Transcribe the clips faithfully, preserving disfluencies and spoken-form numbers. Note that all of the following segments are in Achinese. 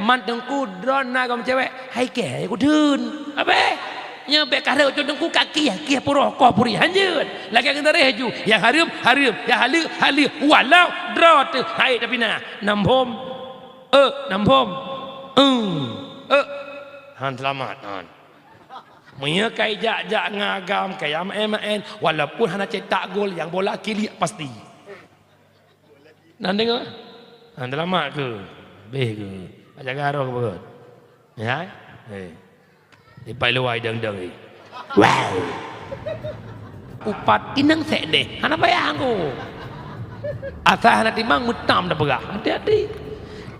Man teungku droe na gom cewek, hai keh, hai kudeun. Abeh, nyoe bèk ka rhot teungku ka kieh, kieh puroh, koh puri, hanjeut. Lagèe keuneureh ju, nyang hareuem, hareuem, nyang haleue, haleue. Walau droe teuh hai tapi na, nam phom. Eh, nam phom. Eh, eh. Han seulamat, han. Meunyoe ka ijak-jak ngon agam, ka ijak maén-maén, walaupun hana cetak gol, nyang bola kiliek pasti. Na deungoe? Na seulamat keu? Beh keu? Ka jaga roh keu beurot? Ya? Eh. Di pai luwa idong-dong ni. Wow. Upat inong sek deh. Hana payah angku. Asai hana timang meutam dah peugah. Hati-hati.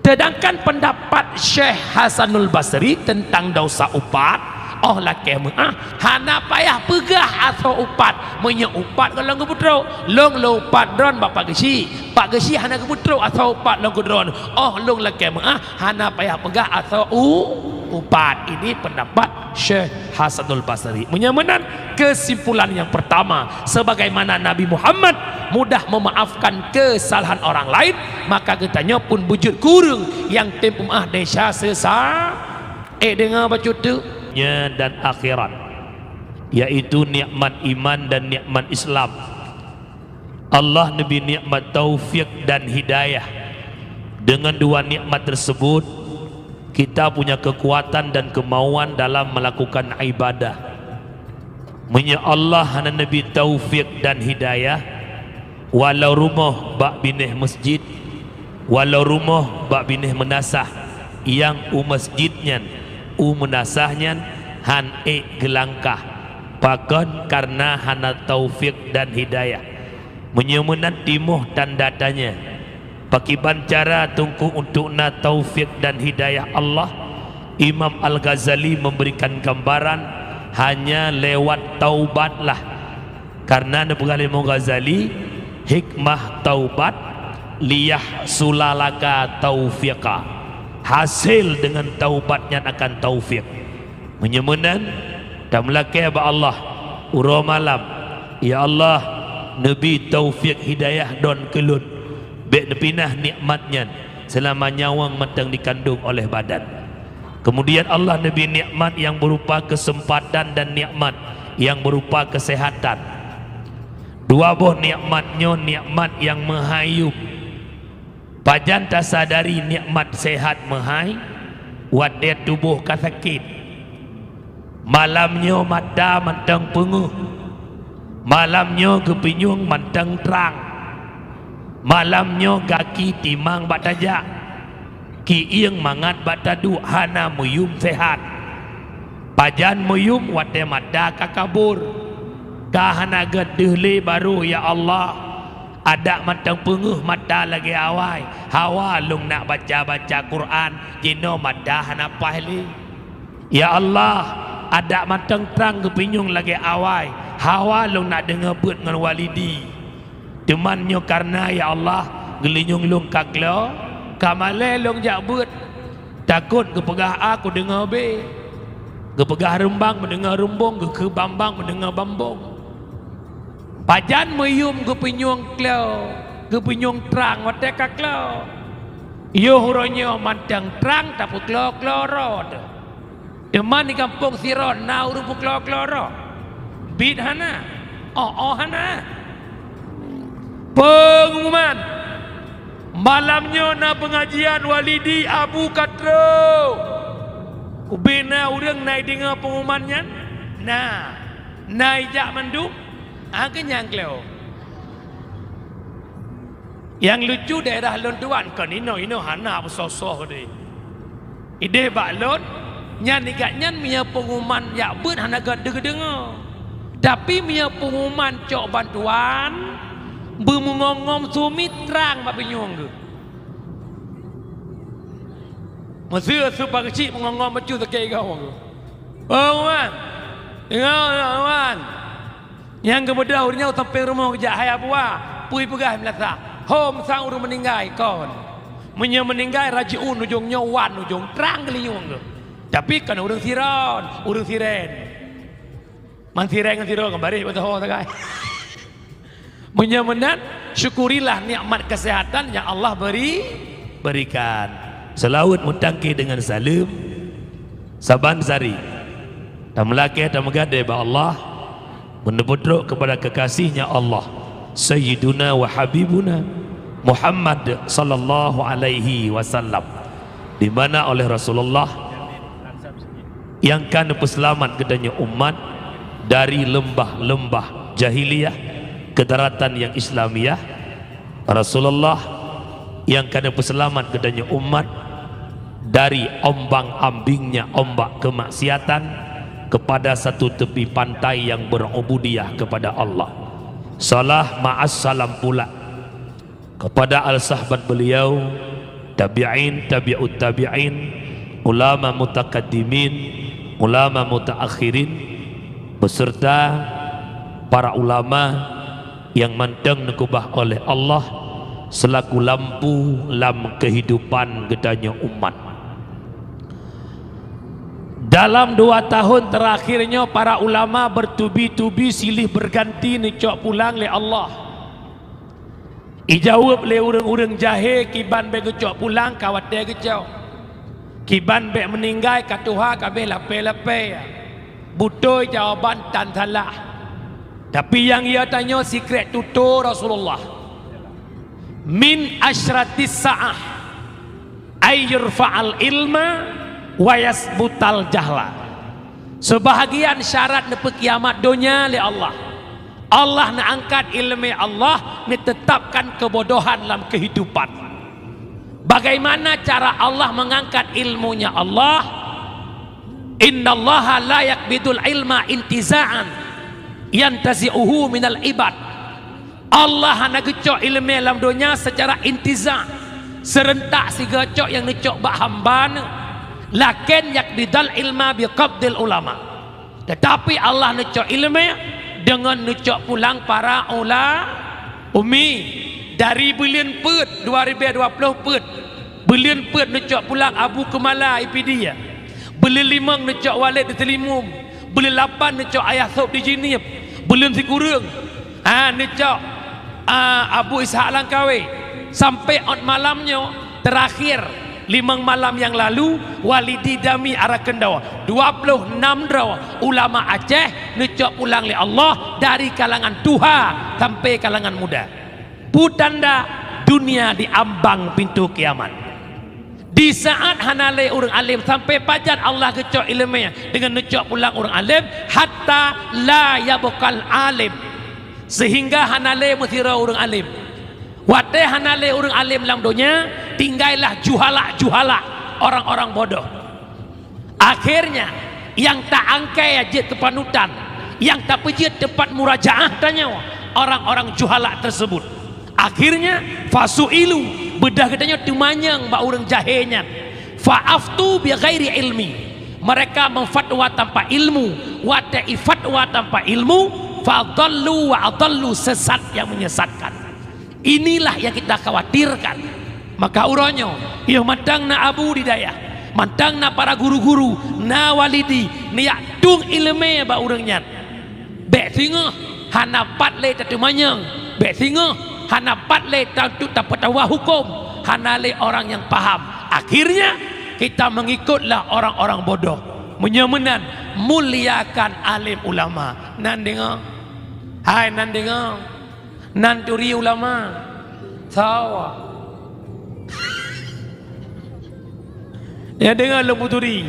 Sedangkan pendapat Syekh Hasanul Basri tentang dosa upat, oh lakèe meu'ah, hana payah peugah asoe upat. Meunyoe upat goh lom geupeutrok, lôn lôn upat droen bak Pak Geuchik. Pak Geuchik hana geupeutrok asoe upat lôn keu droen. Oh lôn lakèe meu'ah, hana payah peugah asoe u-, upat. Ini pendapat Syekh Hasanul Basri. Meunyoe meunan, kesimpulan yang pertama, sebagaimana Nabi Muhammad mudah memaafkan kesalahan orang lain, maka geutanyoe pun beujeuet keu ureueng nyang tem peumeu'ah desya sesa-, eh, deungoe bacut teuk. Nya dan akhirat, yaitu nikmat iman dan nikmat Islam. Allah neubri nikmat taufik dan hidayah. Dengan dua nikmat tersebut, kita punya kekuatan dan kemauan dalam melakukan ibadah. Meunyoe Allah hana neubri taufik dan hidayah, walau rumoh bak binéh masjid, walau rumoh bak binéh meunasah, nyang u masjid nyan, u meunasah nyan han ék geulangkah. Pakon? Kareuna hana taufik dan hidayah. Meunyoe meunan timoh tanda tanya, pakiban cara teungku untuk na taufik dan hidayah Allah? Imam Al-Ghazali memberikan gambaran, hanya lewat taubatlah. Kareuna neupeugah lé Imam Ghazali, hikmah taubat, liyahsula laka taufiqa. Hasé deungon taubat nyan akan taufik. Meunyoe meunan, tameulakèe bak Allah uroe malam, "Ya Allah, neubri taufik hidayah droen keu lôn, bèk neupinah nikmat nyan seulama nyawöng mantong dikandong oleh badan." Kemudian Allah neubri nikmat nyang beurupa keuseumpatan dan nikmat nyang beurupa keuseuhatan. Dua boh nikmat nyoe nikmat nyang meuhai yuem. Pajan tasadari nikmat seuhat meuhai watèe tuboh ka sakét? Malam nyoe mata mantong peungeuh. Malam nyoe geupinyueng mantong trang. Malam nyoe gaki timang bak tajak. Kiéng mangat bak taduek hana meuyuem seuhat. Pajan meuyuem watèe mata ka kabur. Ka hana gét deuh lé barô, ya Allah. Adak mantong peungeuh mata lagèe awai, hawa lôn nak baca-baca Quran, jinoe mata hana paih lé. Ya Allah, adak mantong trang geupinyueng lagèe awai, hawa lôn nak deungö beuet ngon walidi. Teuma nyoe kareuna, ya Allah, geulinyueng lôn ka klo, ka malèe lôn jak beuet. Takot geupeugah A kudeungö B, geupeugah reumbang meudeungö reumbong, geukheun bambang meudeungö bambong. Pajan meuyuem geupinyueng klo, geupinyueng trang watèe ka klo? Yoh uroe nyoe mantong trang tapeuklo-klo droe. Teuma di gampông sidroe na ureueng peuklo-klo droe? Bit hana, oh-oh hana. Peungumuman, malam nyoe na peungajian walidi Abu Katro. Ubé na ureueng na ideungö peungumuman nyan? Na. Na ijak mandum? Ah, keu nyang klo. Nyang lucu daerah lôn tuan kon inoe-inoe hana peusoh-soh deh. Ideh bak lôn, nyan igat nyan meunyoe peungumuman jak beuet hana gét geudeungoe. Tapi meunyoe peungumuman cok bantuan, beumeungom-ngom sumiet trang bak pinyueng geuh. Meuseu su Pak Geuchik meungom-ngom bacut sakét gawong geuh. Peungumuman! Deungoe, peungumuman! Nyang geubeudôh ureueng nyoe sampéng rumoh geujak, "Hai Abu A, peue peugah meulasah? Hom sang ureueng meuninggai kon." Meunyoe meuninggai rajiun ujong nyoe wan ujong trang geulinyueng geuh. Tapi kon ureueng Siron, ureueng Siren. Man Siren ngon Siron kan bareh bak saho sagai. Meunyoe meunan, syukurilah nikmat kesehatan yang Allah beri, berikan. Seulaweuet meutangke deungon saleuem, saban sari tameulakée tameugadée bak Allah, meuneuputrok keupada keukasih-Nya Allah, Sayyiduna wa Habibuna Muhammad sallallahu alaihi wasallam, di mana oleh Rasulullah nyang ka neupeuseulamat geutanyoe umat dari leumbah-leumbah jahiliyah keu daratan nyang Islamiyah, Rasulullah nyang ka neupeuseulamat geutanyoe umat dari ombang-ambingnya ombak keumaksiatan keupada satu teupi pantai nyang beurububiyah keupada Allah. Salam ma'as salam pula keupada al-sahbat beliau, tabi'in, tabi'ut tabi'in, ulama mutakaddimin, ulama mutaakhirin, beserta para ulama nyang mantong neukeubah oleh Allah seulaku lampu lam keuhidupan geutanyoe umat. Dalam dua tahun teurakhir nyoe, para ulama beutubi-tubi silih beuganti neucok pulang lé Allah. Ijaweueb lé ureuëng-ureuëng jahé, kiban bék geucok pulang ka watée geucok. Kiban bék meuninggai ka tuha ka béh lapée-lapée. Beutôi jawaban tan salah. Tapi nyang ya tanyoe sikrek tutoe Rasulullah. Min asyratis sa'ah ay yurfa'al ilma wa yasbutal jahla. Sebahagian syarat neupeukiamat donya lé Allah. Allah neuangkat ileumé Allah, neuteutapkan keubodohan lam keuhidupan. Bagaimana cara Allah meungangkat ilmunya Allah? Innallaha la yaqbidul ilma intiza'an yantazi'uhu minal ibad. Allah hana geucok ileumé lam donya seucara intiza, seurentak sigoe cok nyang neucok bak hamba Neuh. Lakin yaqbidul ilma biqabdil ulama. Teutapi Allah neucok ileumé deungon neucok pulang para ula-, umi. Dari buleuen peuet dua ribèe dua ploh peuet, buleuen peuet neucok pulang Abu Keumala I P D. Buleuen limong neucok Walid di Teulimum. Buleuen lapan neucok Ayah Sop di Jeunieb. Buleuen sikureueng, ha, neucok, a, Abu Ishak Langkawi. Sampai ôt malam nyoe, teurakhir, limong malam nyang lalu, Walidi Dami Arakendoe, dua ploh nam droe ulama Aceh neucok pulang lé Allah dari kalangan tuha sampai kalangan muda. Peue tanda dunia di ambang pintoe kiamat. Di saat hana lé ureuëng além, sampai pajan Allah geucok ileumé deungon neucok pulang ureuëng além, hatta la yabqal alim, sehingga hana lé meusidroe ureuëng além. Watée hana lé ureuëng além lam donya, tinggailah juhala-juhala, orang-orang bodoh. Akhirnya, nyang ta-angkée jeuet keu panutan, nyang tapeujeuet teumpat murajaah tanyoe, orang-orang juhala tersebut. Akhirnya, fasu'ilu, beudôh geutanyoe teumanyong bak ureuëng jahé nyan. Fa'aftu bi ghairi ilmi. Mereka meufatwa tanpa ilmu. Watée ifatwa tanpa ilmu, fadallu wa adallu, sesat yang menyesatkan. Inilah yang kita khawatirkan. Maka uroe nyoe, yoh mantong na abu di dayah, mantong na para guru-guru, na walidi, neujak tueng ileumé bak ureuëng nyan. Bék singoh hana pat lé tateumanyong, bék singoh hana pat lé ta-, tapeutawa huköm, hana lé orang nyang paham. Akhirnya, kita mengikutlah orang-orang bodoh. Meunyoe meunan, muliakan alim ulama. Nan deungoe? Hai nan deungoe? Nan turi ulama. Sawa. Ya, deungoe lôn peuturi.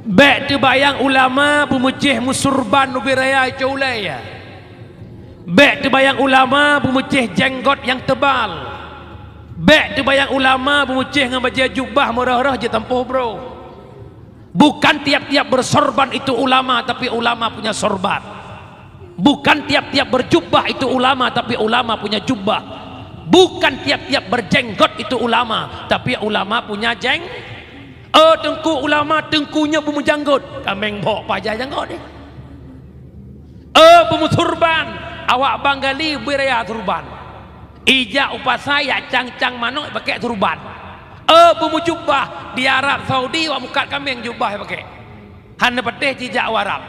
Bék teubayang ulama beumeucéh meusurban ubé raya icok ulée, ya. Bék teubayang ulama beumeucéh jenggot nyang teubal. Bék teubayang ulama beumeucéh ngon bajée jubah meurôh-rôh jitampôh broe. Bukan tiap-tiap bersorban itu ulama, tapi ulama punya sorban. Bukan tiap-tiap berjubah itu ulama, tapi ulama punya jubah. Bukan tiap-tiap berjenggot itu ulama, tapi ulama punya jeng-, oh, teungku ulama, teungku nyoe beumeujanggot, kaméng bok paja janggot deh. Oh, beumeusurban, awak Bangali beuraya surban. Ijak u pasai yak cang-cang manok pakai surban. Oh, beumujubah, di Arab Saudi wak mukat kaméng jubah pakai. Hana patéh jijak u Arab.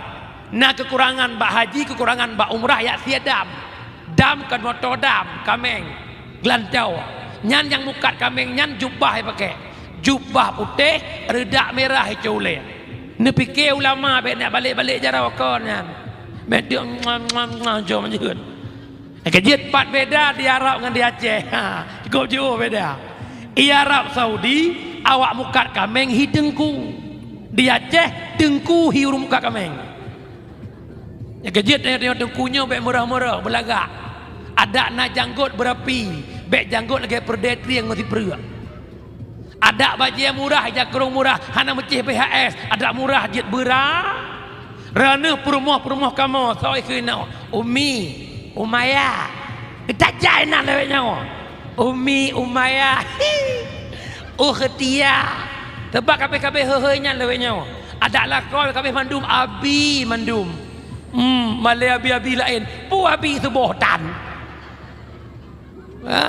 Na keukurangan bak haji, keukurangan bak umrah yak sie dam. Dam kan moto dam, kaméng, geulantau. Nyan nyang mukat kaméng nyan jubah jipakè. Jubah putéh, reudak mirah icue ulèe. Neupike ulama bèk neuk balek-balek jaroe kon nyan. Bèk teuk ngan, ngan, ngan, jom jeuet. Keujeuet pat beda di Arab ngon di Aceh. Ha, cukup jiôh beda. Di Arab Saudi, awak mukat kaméng hi teungku. Di Aceh, teungku hi ureueng mukat kaméng. Nyang keujeuet tanyoe-tanyoe teungku nyoe bèk meurah-meurah, beulagak. Adak na janggot beurapi, bèk janggot lagèe peureudèe trieng ngon sipreuk. Adak bajèe murah, ija krông murah, hana meucéh B H S, adak murah jeuet beura. Raneuh peurumoh-peurumoh kamoe, soe keunoe, Umi, Umaya. Tajak inan lawét nyoe. Umi, Umaya, Ukhtia. Teubak kabeh-kabeh heuheu nyan lawét nyoe. Adak lakoe kabeh mandum abi mandum. Hmm, malèe abi-abi laén. Peue abi suboh tan. Ha?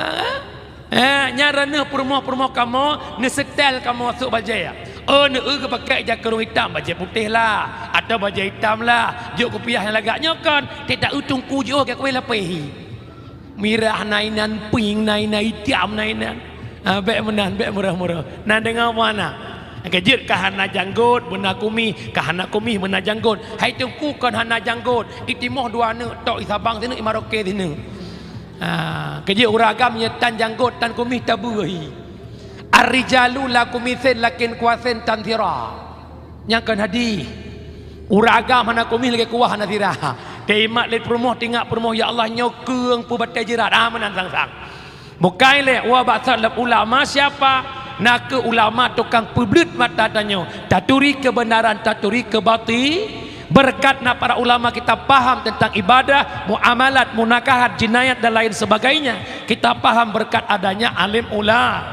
Eh, nyan raneuh peurumoh-peurumoh kamoe, neuseutèl kamoe sôk bajèe. Oh, neueu geupakè ija krông itam, bajèe putéh lah, atawa bajèe itam lah, jok kupiah nyang lagak nyoe kon, teuta eu teungku jiôh keu kuwéh lapéh hi. Mirah na inan, pink na inan, itam na inan. Ah, bèk meunan, bèk meurah-meurah. Na deungö peue hana? Keujeuet ka hana janggot, beuna kumieh, ka hana kumieh, beuna janggot. Hai teungku kon hana janggot, itimoh dua aneuk, tok i Sabang sineuk, i Maroke sineuk. Ah, keujeuet ureueng agam nyoe tan janggot, tan kumieh tabeue hi. Ar-rijalu la kumisin lakin kuasin tan sira. Nyang kon hadih. Ureueng agam hana kumieh lagèe kuah hana sira. Teuimat lé peurumoh, teuingat peurumoh, "Ya Allah, nyoe keueng peubatèe jeurat." Ah, meunan sang-sang. Bukai lé, wa bak salaf ulama siapa? Na kheueh ulama tukang peubleuet mata tanyoe. Taturi keubeunaran, taturi keubati-, Berkat na para ulama kita paham tentang ibadah, muamalat, munakahat, jinayat dan lain sebagainya. Kita paham berkat adanya alim ula-,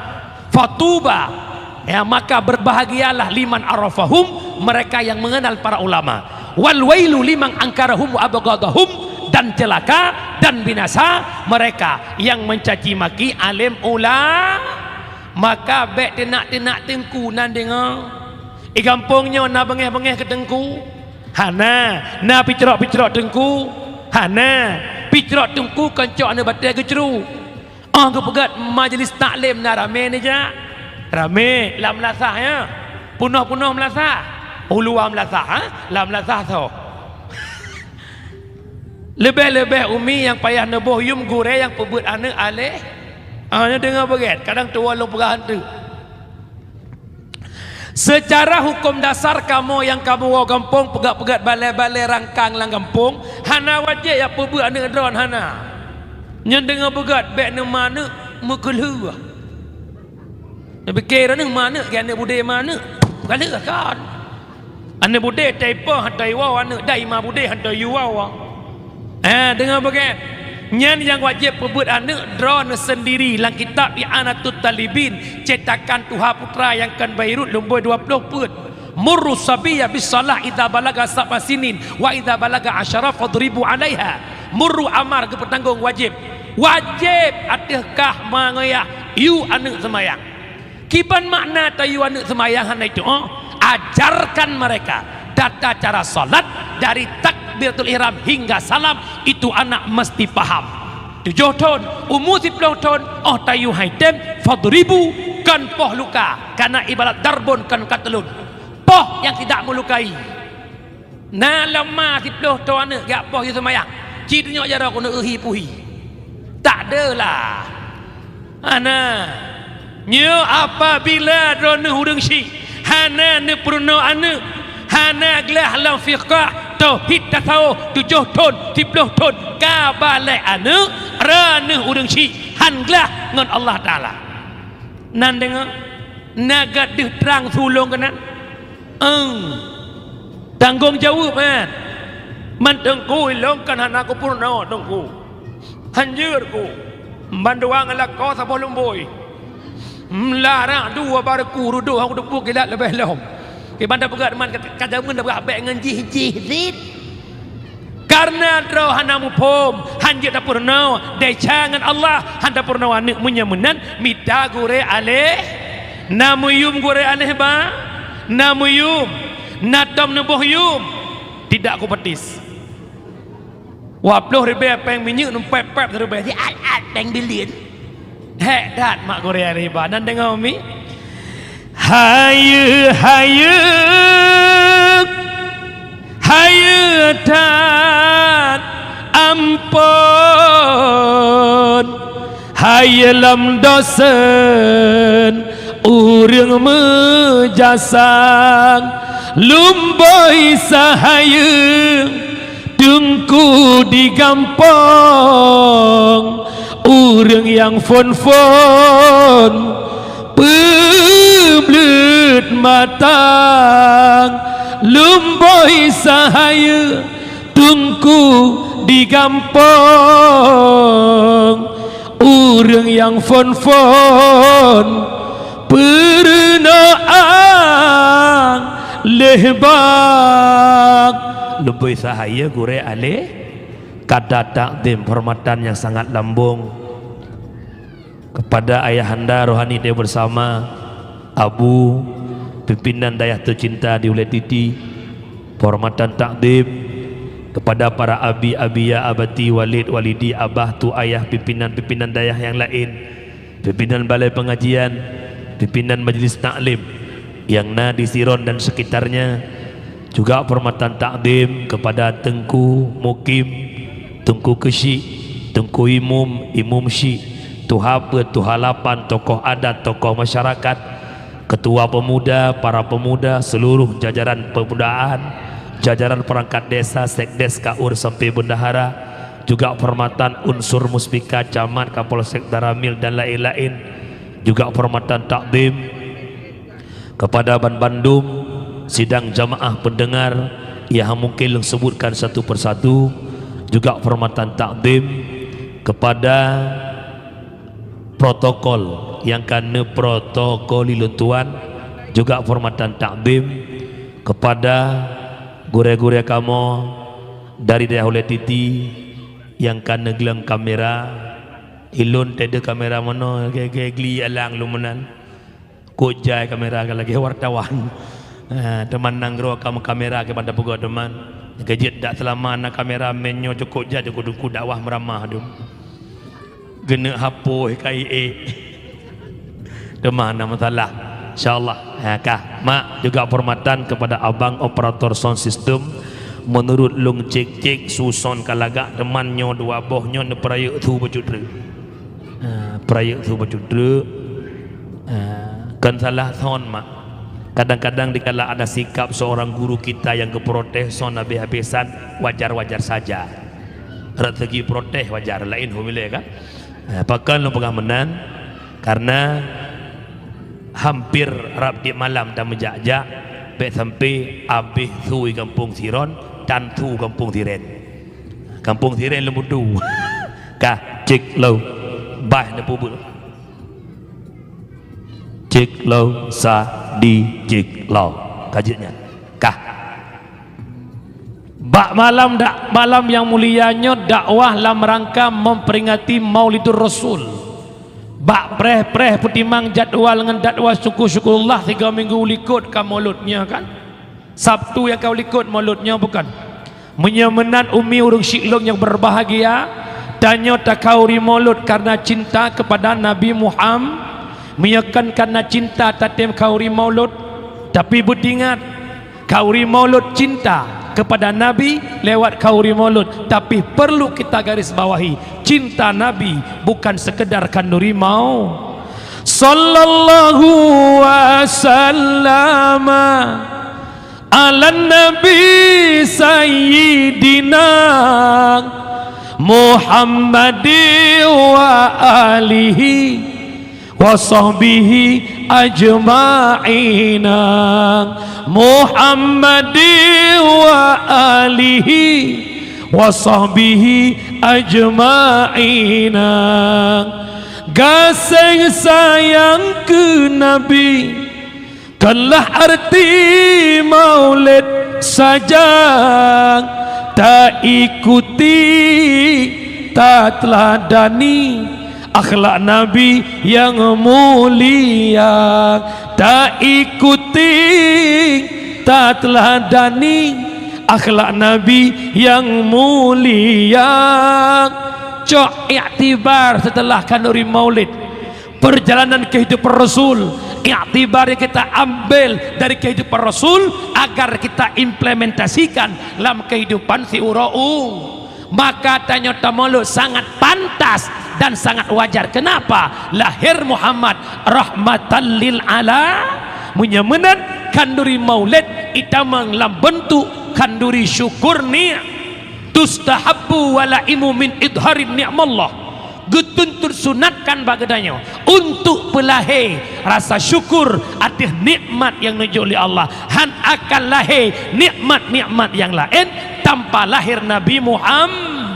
fatuba. Ya, maka berbahagialah liman arafahum, mereka yang mengenal para ulama. Wal wailu liman angkarahum wa abghadahum, dan celaka dan binasa mereka yang mencaci maki alim ula-, maka bèk teunak-teunak teungku nan deungö. I gampông nyoe na beungèh-beungèh keu teungku? Hana. Na picrok-picrok teungku? Hana. Picrok teungku kon cok aneuk batèe geucruk. Óh geupeugöt majlis taklim na ramé neujak? Ramé. Lam meulasah, ya? Peunoh-peunoh meulasah? Uluwa meulasah, ha? Lam meulasah soe? Leubeh-leubeh umi nyang payah neuboh yum gurèe nyang peubeuet aneuk aléh. Ah, nyoe deungö beugèt, kadang tuwoe lôn peugah hanteuk. Seucara huköm dasar kamoe nyang kamoe woe gampông, peugöt-peugöt balèe-balèe rangkang lam gampông, hana wajéb jak peubeuet aneuk droeneuh, hana. Nyan deungö beugöt, bèk neuma aneuk meukeulheueh. Neupike droeneuh ma aneuk, keu aneuk budé ma aneuk, ka lheueh kon. Aneuk budé taipoh hantom iwoe aneuk, dai ma budé hantom iwoe. Eh, deungö beugèt. Nyan nyang wajéb peubeuet aneuk droeneuh seundiri lam kitab I'anatut Thalibin, cetakan Tuha Putra nyang kon Beirut, lumbôi dua ploh peuet. Muru sabiyya bis shalah idza balagha sab'a sinin wa idza balagha asyara fadribu 'alaiha. Muru amar geupeutanggong wajéb. Wajéb ateueh kah ma ngon yah yue aneuk seumayang. Kiban makna tayue aneuk seumayang hana itu, oh? Ajarkan mereka tata cara salat dari takbiratul ihram hingga salam, itu anak mesti paham. Tujoh thon, umu siploh thon, oh tayue hai tem, fadribu, kon poh luka, kana ibarat darbun kon katlun. Poh nyang tidak melukai. Na lom ma siploh thon aneuk jak poh yue seumayang. Ci tunyok jaroe keuneuk uhi puhi. Tak adalah. Hana. Nyoe apabila droeneuh ureueng syik hana neupeurunoe aneuk, hana glah lam fiqah, tauhid, tasawuf, tujoh thon, siploh thon, ka balek aneuk, droeneuh ureueng syik, han glah ngon Allah Taala. Nan deungö, na gata deuh trang sulong keunan? Eung. Tanggong jaweueb, eh. Man teungku ilong kan hana kupeurunoe teungku. Hanjeuet ku. Ban dua ngon lakoe saboh lumbôi. Meularang dua bareku rudôh aku teupeu kilat leubeh lom. Kiban tapeugah teuma ka, ka jameun tapeugah bèk ngon jih-jih zit. Kareuna droe hana muphom, han jeuet tapeurunoe, desya ngon Allah han tapeurunoe aneuk. Meunyoe meunan, mita gurèe aléh. Na meuyum gurèe aléh ba? Na meuyum? Na tom neuboh yum? Tidak kupetis. Dua ploh ribèe péng minyeuk, numpèk pèp siribèe, siat-at péng bilin. Hék that mak gurée riba nan deungoe mi. Hayeue, hayeue, hayeue that amphon. Hayeue lom dosen ureuëng meujasa, lumboi sahayeue teungku di gampông, ureuëng nyang phon-phon peubleuet mata, lumboi sahayeue teungku di gampông, ureuëng nyang phon-phon peurunoe leh bak. Lumboi sahayeue gurée alé kata takzim, penghormatan yang sangat lambong kepada ayahanda rohani dan bersama Abu, pimpinan dayah tercinta di Wulée Titi, penghormatan takzim kepada para abi, abiya, abati, walid, walidi, abah, tu ayah, pimpinan-pimpinan dayah yang lain, pimpinan balai pengajian, pimpinan majlis taklim yang na di Siron dan sekitarnya, juga penghormatan takzim kepada Teungku Mukim, Teungku Keusyik, Teungku Imum, Imum Syik, tuha peuet, tuha lapan, tokoh adat, tokoh masyarakat, ketua pemuda, para pemuda, seluruh jajaran pemudaan, jajaran perangkat desa, sekdes, kaur sampai bendahara, juga penghormatan unsur muspika, camat, kapolsek, danramil dan lain-lain, juga penghormatan takzim kepada ban bandum sidang jamaah pendengar yang mungkin lôn sebutkan satu persatu, juga penghormatan takzim kepada protokol yang ka neuprotokoli lôn tuan, juga penghormatan takzim kepada gurée-gurée kamoe dari dayah Wulée Titi yang ka neugleng kamera. Ilôn teuh kamera meunoe, ge-ge gli alang lôn meunan. Kok jai kamera ka lagée wartawan. Ha, teuma nanggroe ka meukamera keu ban tapeugot teuma. Geujeuet dak seulama na kamera, mé nyoe cukôp jai cukôp teungku dakwah meuramah dum. Geuneuk hapôh ka iék. Teuma na masalah. Insyaallah. Ha, kah, mak juga penghormatan kepada abang operator sound system. Menurut lôn cek-cek su sound ka lagak, teuma nyoe dua boh nyoe neupeurayeuk su bacut treuk. Ha, peurayeuk su bacut treuk. Ha, kon salah sound mak. Kadang-kadang dikala ada sikap seorang guru kita yang geuprotes sound habéh-habésan, wajar-wajar saja. Rot segi protes wajar, laén hom ilée kan. Ha, pakon lôn peugah meunan? Karena hampir rab tiep malam tameujak-jak, bék sampai abéh su gampông Siron, tan su gampông Siren. Gampông Siren leumodu. Kah, cek lom. Bah neupeubuet. Cek lom, sa, di, cek lom. Ka jeuet nyan. Kah. Bak malam dak, malam yang mulia nyoe dakwah lam rangka memperingati Maulidur Rasul. Bak preh-preh peutimang jadwal ngon jadwal syukur-syukurullah tiga minggu likot ka Maulud nyoe kan? Sabtu nyang ka likot Maulud nyoe bukan? Meunyoe meunan umi ureuëng syik lôn nyang berbahagia, tanyoe takhauri Maulud karena cinta kepada Nabi Muhammad. Meunyoe kon karena cinta tatem khauri Maulud, tapi beutingat, khauri Maulud cinta kepada Nabi lewat khauri Maulud, tapi perlu kita garis bawahi, cinta Nabi bukan sekedar khanduri mau. Sallallahu wasallama ala Nabi Sayyidina Muhammadi wa alihi wa sahbihi ajma'ina. Muhammadi wa alihi wa sahbihi ajma'ina. Gaséng sayang keu Nabi, keulah arti Maulid saja, taikuti, tateuladani akhlak Nabi nyang mulia. Taikuti, tateuladani akhlak Nabi nyang mulia. Cok iktibar seuteulah khanduri Maulid. Perjalanan kehidupan Rasul, iktibar yang kita ambil dari kehidupan Rasul agar kita implementasikan lam kehidupan siuroe u. Maka tanyoe tamulod sangat pantas dan sangat wajar. Kenapa? Lahir Muhammad rahmatan lil ala-, meunyoe meunan khanduri maulid itamong lam beuntuk khanduri syukur ni. Tustahabbu walaimu min idharin ni'mallah. Geutuntut sunatkan bak geutanyoe untuk peulahé rasa syukur ateueh nikmat nyang neujok lé Allah. Han akan lahé nikmat-nikmat nyang laén tanpa lahé Nabi Muham-,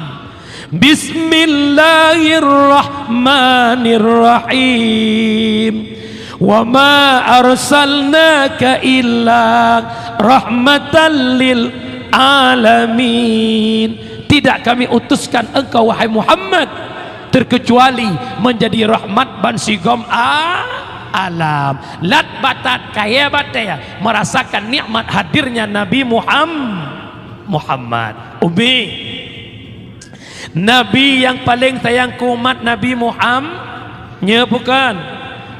Bismillahirrahmanirrahim. Wa ma arsalnaka illa rahmatan lil alamin. Tidak Kami utuskan engkau, wahai Muhammad, terkecuali menjadi rahmat bansigom a-, alam. Lat batat kayée batée merasakan nikmat hadirnya Nabi Muham-, Muhammad. Umi, Nabi nyang paleng sayang keu umat Nabi Muham-, nyo bukon?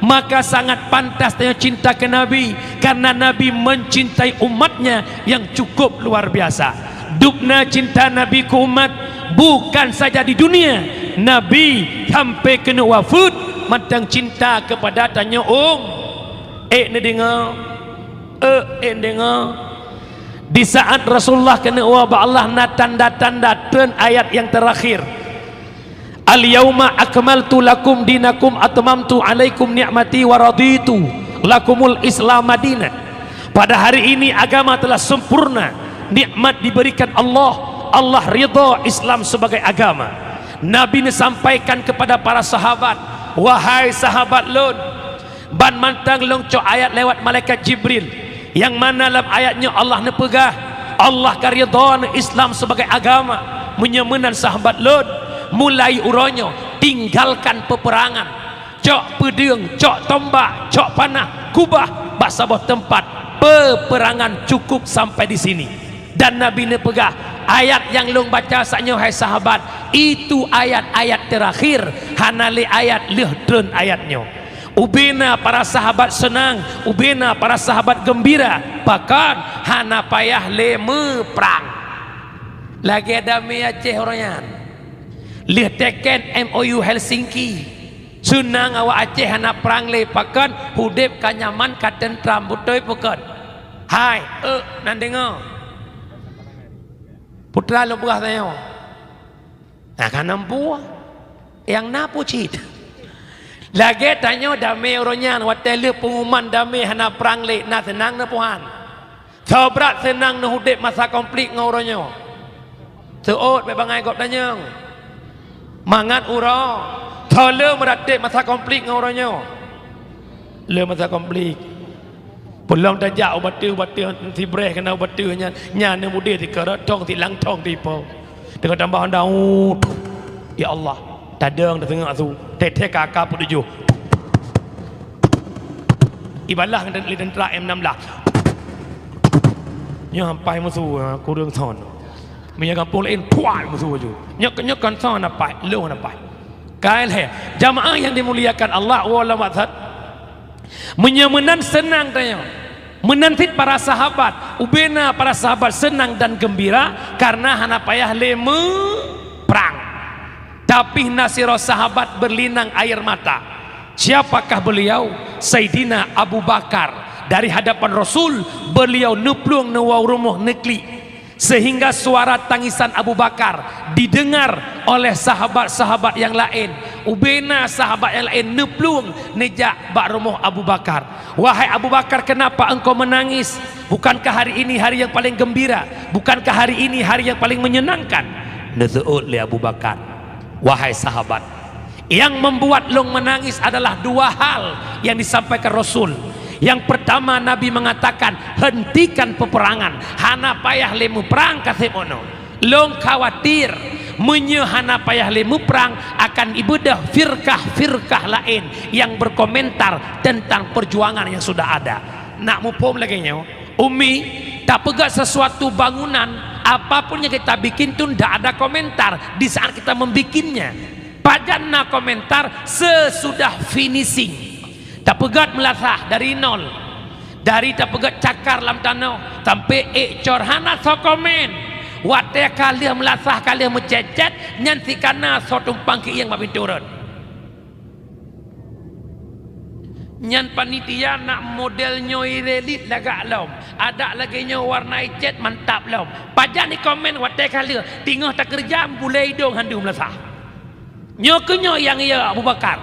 Maka sangat pantas tanyoe cinta keu Nabi, karena Nabi mencintai umatnya yang cukup luar biasa. Dubna cinta Nabi keu umat bukan saja di dunia, Nabi sampai keuneuk wafeuet mantong cinta kepada tanyoe um-, ék neudeungoe, ék, ék neudeungoe. Di saat Rasulullah keuneuk woe bak Allah na tanda-tanda treun ayat nyang terakhir. "Al-yauma akmaltu lakum dinakum atmamtu alaikum ni'mati wa raditu lakumul Islam madina." Pada hari ini agama telah sempurna, nikmat diberikan Allah, Allah ridha Islam sebagai agama. Nabi neusampaikan kepada para sahabat, "Wahai sahabat lôn, ban mantong lôn cok ayat lewat malaikat Jibril, nyang mana lam ayat nyoe Allah neupeugah, Allah ka ridha Islam sebagai agama. Meunyoe meunan sahabat lôn, mulai uroe nyoe tinggalkan peperangan. Cok peudeueng, cok tombak, cok panah, keubah bak saboh teumpat peperangan cukup sampai di sini." Dan Nabi neupeugah, "Ayat nyang lôn baca saat nyoe, hai sahabat, itu ayat-ayat terakhir, hana lé ayat lheueh treun ayat nyoe." Ubena para sahabat seunang, ubena para sahabat geumbira, pakon hana payah lé meuprang. Lagée damé Aceh uroe nyan. Lheueh teken M O U Helsinki, seunang awak Aceh hana prang lé, pakon udeb ka nyaman, ka teuntram, beutôi pakon? Hai, ék, neudeungoe. Putra lôn peugah tanyoe. Nah, ka na peue? Nyang na peue cit? Lagée tanyoe damé uroe nyan, watée lheueh peungumuman damé hana prang lé, na seunang na peue han? Soe brat seunang neuudeb masa konflik ngon uroe nyoe? Seuôt bék bangai gob tanyong. Mangat uroe, soe le meuratéb masa konflik ngon uroe nyoe? Le masa konflik. Peulom tajak u bateue-bateue sibreh keunan u bateue nyan, nyan neumudeh sikarot thong silang thong sipo. Teungoh tambah honda, ut. Ya Allah, tadong taseungak su, teuthée ka-ka peutujoh. Ibalah ngon lé teuntra M enam belas. Nyoe ampai musoh, ha, kureueng son. Meunyoe gampông laén, puat musoh laju. Nyoe, nyoe kon son ampai, lôn ampai. Ka lhée, jamaah yang dimuliakan Allah, walau maksud. Meunyoe meunan seunang tanyoe. Meunan cit para sahabat, ubena para sahabat seunang dan geumbira karena hana payah lé meuprang. Tapi na sidroe sahabat berlinang air mata. Siapakah beliau? Saidina Abu Bakar. Dari hadapan Rasul, beliau neuplueng neuwoe rumoh neuklik. Sehingga suara tangisan Abu Bakar didengar oleh sahabat-sahabat yang laén. Ubena sahabat yang laén neuplueng neujak bak rumoh Abu Bakar. "Wahai Abu Bakar, kenapa engkau menangis? Bukankah hari ini hari yang paling gembira? Bukankah hari ini hari yang paling menyenangkan?" Neuseuôt lé Abu Bakar, "Wahai sahabat, yang membuat lôn menangis adalah dua hal yang disampaikan Rasul. Yang pertama, Nabi mengatakan, 'Hentikan peperangan, hana payah lé meuprang kaseb unoe.' Lôn khawatir meunyoe hana payah lé meuprang akan ibeudôh firkah-firkah laén yang berkomentar tentang perjuangan yang sudah ada." Nak muphom lagée nyoe, Umi, tapeugah sesuatu bangunan, apapun yang kita bikin tu ndak ada komentar di saat kita membikinnya. Pajan na komentar sesudah finishing. Tapeugét meulasah dari nol. Dari tapeugét cakar lam tanoh sampai ék cor hana soe komen. Watée ka lheueh meulasah, ka lheueh meucét-cét, nyan sikana soe tumpang keuieng bak pintoe rot. Nyan panitia nak model nyoe irelit lagak lom. Adak lagée nyoe warna icét mantap lom. Pajan ikomen watée ka lheueh, teungoh takeureuja bulée idong handum meulasah. Nyoe keuh nyoe nyang ya Abu Bakar.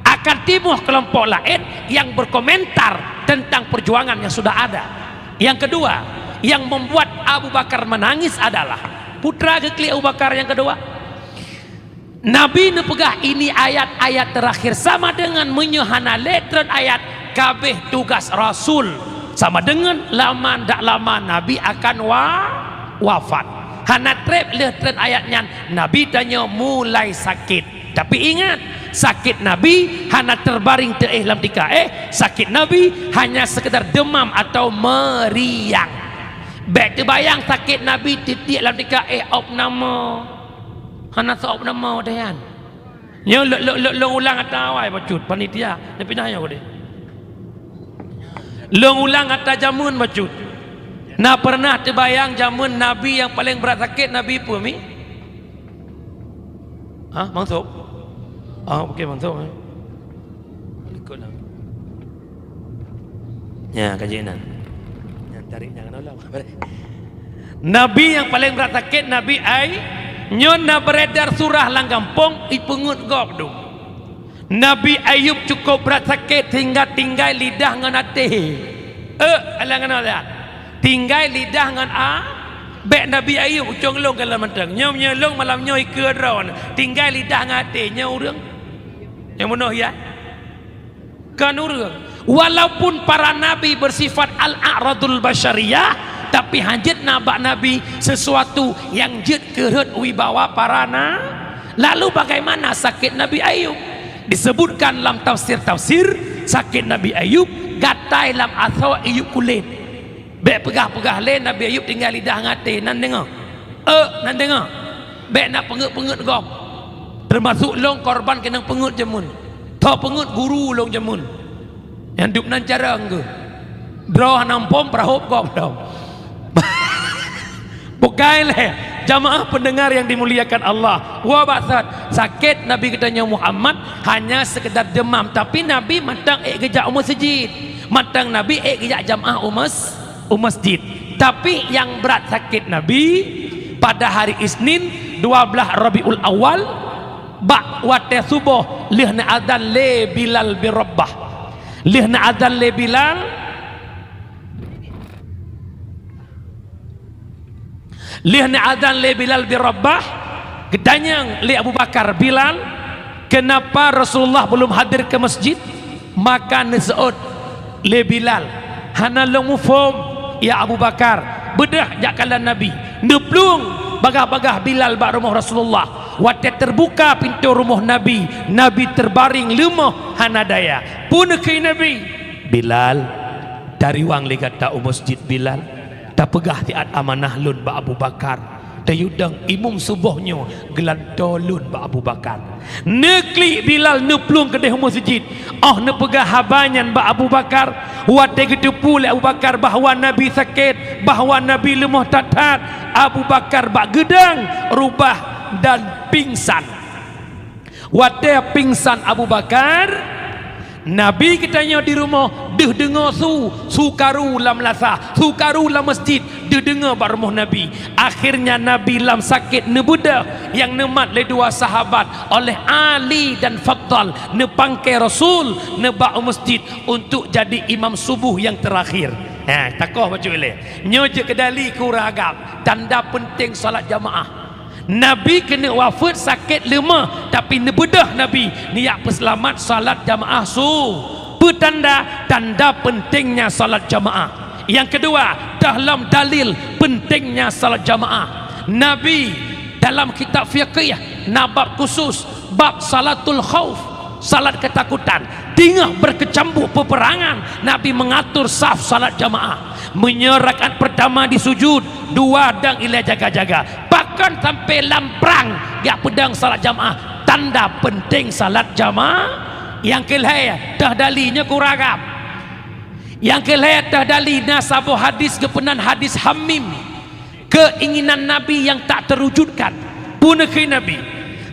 Akan timoh kelompok laén nyang berkomentar tentang perjuangan yang sudah ada. Yang kedua, yang membuat Abu Bakar menangis adalah putra geuklik Abu Bakar yang kedua. Nabi neupeugah ini ayat-ayat terakhir, sama dengan meunyoe hana lé treun ayat, ka abéh tugas Rasul, sama dengan lama ndak lama Nabi akan wa-, wafat. Hana treb lheueh treun ayat nyan, Nabi tanyoe mulai sakét. Tapi ingat, sakét Nabi hana terbaring teuéh lam tika éh, sakét Nabi hanya sekedar demam atau meriang. Bék teubayang sakét Nabi tiek-tiek lam tika éh opname. Hana soe opname watée nyan. Nyoe lôn, lôn, lôn, lôn ulang ata awai bacut panitia, neupinah nyoe udeh. Lôn ulang ata jameun bacut. Na pernah teubayang jameun Nabi nyang paleng brat sakét Nabi peue mi? Hah, mansub? Ah, oke, mansub, eh. Ikut lah. Nya, kaji nan. Nyan tarik nyan keunoe lom. Nabi nyang paleng brat sakét, Nabi Ay-, nyoe na beredar surah lam gampông, ipeungeut gob dum. Nabi Ayub cukup brat sakét sehingga tinggai lidah ngon até. Eh, alang keunoe lihat. Tinggai lidah ngon a-, bék Nabi Ayub, ucong lôn kalon mantong. Nyoe meunyoe lôn malam nyoe ikeue droe, tinggai lidah ngon até, nyoe ureuëng? Nyang bunoe ya? Kon ureuëng. Walaupun para nabi bersifat al-a'radul basyariyah, tapi hanjeuet na bak nabi sesuatu nyang jeuet keu rhot wibawa para na-, lalu bagaimana sakét Nabi Ayub? Disebutkan lam tafsir-tafsir, sakét Nabi Ayub gatai lam asoe iék kulét. Bék peugah-peugah lé Nabi Ayub tinggai lidah ngon até, nan deungoe. Eh, nan deungoe. Bék na peungeut-peungeut gob. Teumasok lôn korban keunong peungeut jameun. Tho peungeut guru lôn jameun. Nyang dub nan carông geuh. Droe hana muphom peurahop gob lom. Bukai lé, jamaah pendengar yang dimuliakan Allah. Wa bak that, sakét Nabi geutanyoe Muhammad hanya sekedar demam, tapi Nabi mantong ék geujak u meuseujid. Mantong Nabi ék geujak jamaah u mes-, u masjid. Tapi nyang brat sakét Nabi pada hari Isnin dua belas Rabiul Awal, bak watée suboh lheueh neuazan lé Bilal bin Rabah. Lheueh neuazan lé Bilal, Lheueh neuazan lé Bilal bin Rabah, geutanyong lé Abu Bakar, "Bilal, kenapa Rasulullah belum hadir ke masjid?" Maka neuseuôt lé Bilal, "Hana lôn muphom, ya Abu Bakar, beudôh jak kalon Nabi." Neuplueng bagaih-bagaih Bilal bak rumoh Rasulullah. Watée teubuka pintoe rumoh Nabi, Nabi teubaréng leumoh hana daya. Peue neukheun Nabi, "Bilal, tariwang lé gata u masjid, Bilal." Tapeugah siat amanah lôn bak Abu Bakar. Tayue dong imum suboh nyoe geulantoe lôn bak Abu Bakar. Neuklik Bilal neuplueng keudeh u meuseujid. Óh neupeugah haba nyan bak Abu Bakar, watée geuteupeue lé Abu Bakar bahwa Nabi sakét, bahwa Nabi leumoh that-that, Abu Bakar bak geudong rubah dan pingsan. Watée pingsan Abu Bakar, Nabi geutanyoe di rumoh deuh deungoe su, su karu lam lasah, su karu lam masjid, deuh deungoe bak rumoh Nabi. Akhirnya Nabi lam sakét neubeudôh nyang neumat lé dua sahabat oleh Ali dan Fadhal, neupangke Rasul, neubak u masjid untuk jadi imam subuh nyang teurakhir. Ha, takoh bacut ilée. Nyoe jeuet keudali keu ureuëng agam, tanda peunteng salat jamaah. Nabi keuneuk wafeuet sakét leumoh, tapi neubeudôh Nabi neujak peuseulamat salat jamaah su. Peue tanda? Tanda peuntengnya salat jamaah. Nyang keudua, dalam dalil peuntengnya salat jamaah. Nabi dalam kitab fiqih na bab khusus, bab salatul khauf. Salat ketakutan. Teungoh beukeucambuek peuperangan, Nabi meungatur saf salat jamaah. Meunyoe rakaat peurtama di sujud, dua dong ilée jaga-jaga. Pakon sampoe lam prang jak peudong salat jamaah. Tanda penting salat jamaah. Nyang keu lhèe, teuh dali nyoe keu ureueng agam. Nyang keu lhèe, teuh dali na saboh hadis geupeunan hadis Hamim. Keinginan Nabi nyang tak terwujudkan. Peue neukheun Nabi,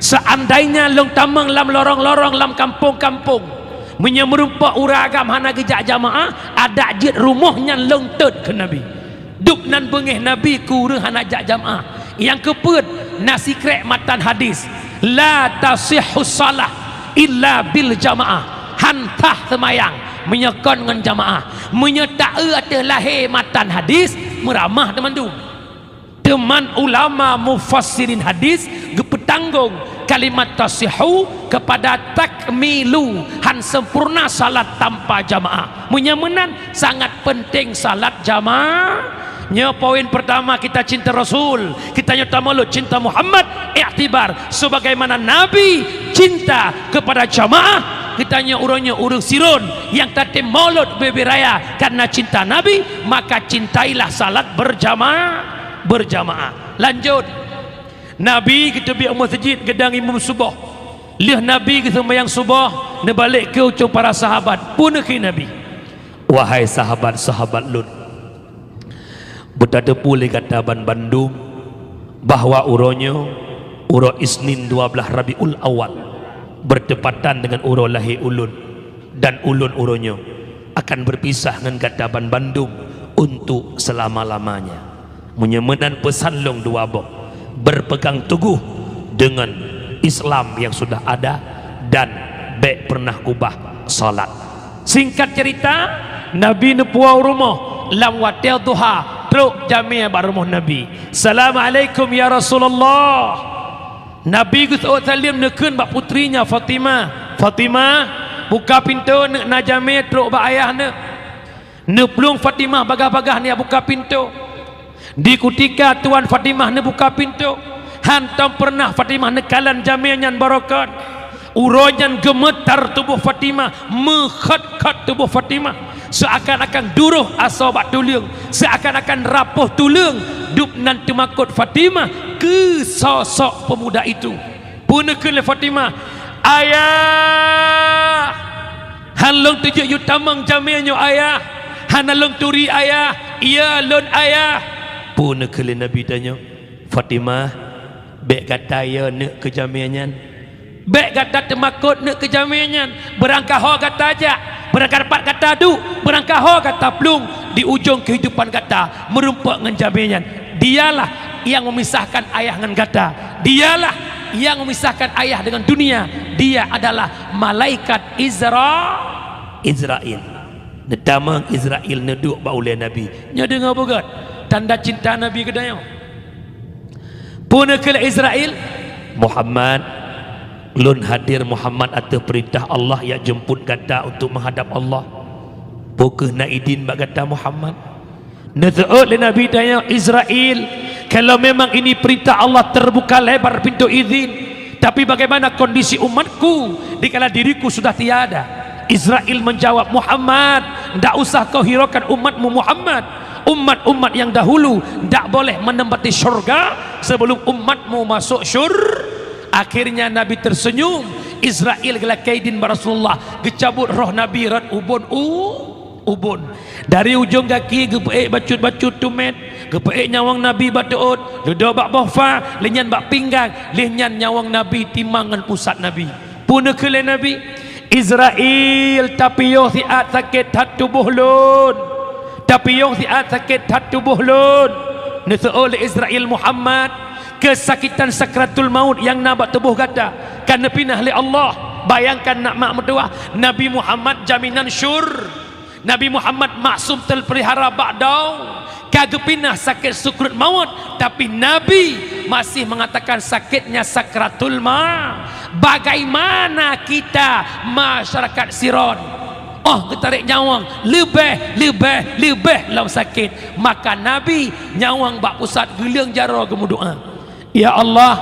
"Seandainya lôn tamong lam lorong-lorong, lam kampung-kampung, meunyoe meurumpok ureueng agam hana geujak jamaah, adak jeuet rumoh nyan lôn tôt," kheun Nabi. Dub nan beungéh Nabi keu ureueng hana jak jamaah. Nyang keupeuet, na sikrék matan hadis, "La tasihhu shalah illa bil jamaah." Han sah seumayang meunyoe kon ngon jamaah. Meunyoe taeu ateueh lahé matan hadis, meuramah teuma dum. Teuma ulama mufassirin hadis geupeutanggong kalimat tasihhu kepada takmilu, han sempurna salat tanpa jamaah. Meunyoe meunan, sangat penting salat jamaah. Nyoe poin pertama, kita cinta Rasul, kita nyoe tamulod cinta Muhammad, iktibar sebagaimana Nabi cinta kepada jamaah. Kita nyoe ureueng nyoe ureueng Sirôn nyang tatem mulod ubé-ubé raya karena cinta Nabi, maka cintailah salat berjamaah. Berjamaah. Lanjut. Nabi geuteubiet u meuseujid geudong imum suboh. Lheueh Nabi geuseumayang suboh, neubalek keu ucung para sahabat. Peue neukheun Nabi, "Wahai sahabat-sahabat lôn, beutateupeue lé gata banbandum bahwa uroe nyoe, uroe Isnin dua blaih Rabiul Awal, bertepatan dengan uroe lahé ulôn, dan ulôn uroe nyoe akan berpisah ngon gata banbandum untuk selama-lamanya." Meunyoe meunan peusan lôn dua boh, berpegang teguh dengan Islam yang sudah ada dan bék pernah ubah salat. Singkat cerita, Nabi neupuwoe u rumoh lam watée duha, trok jamé bak rumoh Nabi. "Assalamualaikum ya Rasulullah." Nabi geuseuôt saleuem neukheun bak putri nyan Fatimah, "Fatimah, buka pintoe, neuk na jamé trok bak ayah neuk." Neuplueng Fatimah bagah-bagah neuk buka pintoe. Di kutika tuan Fatimah neubuka pintoe, hantom peureunah Fatimah neukalon jamé nyan barokon. Uroe nyan geumeutar tuboh Fatimah, meukhot-khot tuboh Fatimah, seuakan-akan duroh asoe bak tuleueng, seuakan-akan rapoh tuleueng. Dub nan teumakot Fatimah keu sosok peumuda itu. Peue neukheun lé Fatimah, "Ayah, han lôn teujeuet yue tamong jamé nyoe, Ayah. Hana lôn turi, Ayah. Iya lôn, Ayah." Peue neukheun lé Nabi tanyoe, "Fatimah, bék gata yue neuk keu jamé nyan. Bék gata teumakot neuk keu jamé nyan. Beurangkaho gata jak, beurangkapat gata duek, beurangkaho gata plueng di ujong keuhidupan gata meurumpok ngon jamé nyan. Dialah nyang memisahkan ayah ngon gata. Dialah nyang memisahkan ayah dengan dunia. Dia adalah malaikat Izra-, Izrail." Neutamong Izrail neuduek bak ulée Nabi. Nyoe deungoe beugét tanda cinta Nabi keu tanyoe. Peue neukheun lé Izrail, "Muhammad, lôn hadir Muhammad ateueh peurintah Allah jak jeumput gata untuk meuhadab Allah. Peu kheueh na idin bak gata Muhammad?" Neuseuôt lé Nabi tanyoe, "Izrail, kalau memang ini perintah Allah, terbuka lebar pintu izin, tapi bagaimana kondisi umatku dikala diriku sudah tiada?" Izrail menjawab, "Muhammad, ndak usah kau hiraukan umatmu Muhammad. Umat-umat yang dahulu ndak boleh menempati syurga sebelum umatmu masuk syur-." Akhirnya Nabi tersenyum. Izrail geulakée idin bak Rasulullah, geucabut roh Nabi rot ubon u-, ubon. Dari ujong gaki geupeuék bacut-bacut tumét, geupeuék nyawöng Nabi bak teuôt, leudok bak boh fa, lheueh nyan bak pinggang, lheueh nyan nyawöng Nabi timang ngon pusat Nabi. Peue neukheun lé Nabi, "Izrail, tapiôh siat sakét that tuboh lôn. Tapiôh siat sakét that tuboh lôn." Neuseuôt lé Izrail, "Muhammad, keusakitan sakratul maut nyang na bak tuboh gata ka neupinah lé Allah. Bayangkan, nak mak meutuwah, Nabi Muhammad jaminan syur-, Nabi Muhammad maksum terpelihara bak daun, ka geupinah sakét sukruet mawöt, tapi Nabi masih mengatakan sakitnya sakratul ma-." Bagaimana kita masyarakat Sirôn? Oh, geutarek nyawöng, leubeh, leubeh, leubeh lom sakét. Maka Nabi nyawöng bak pusat geuleueng jaroe geumeudoá. "Ya Allah,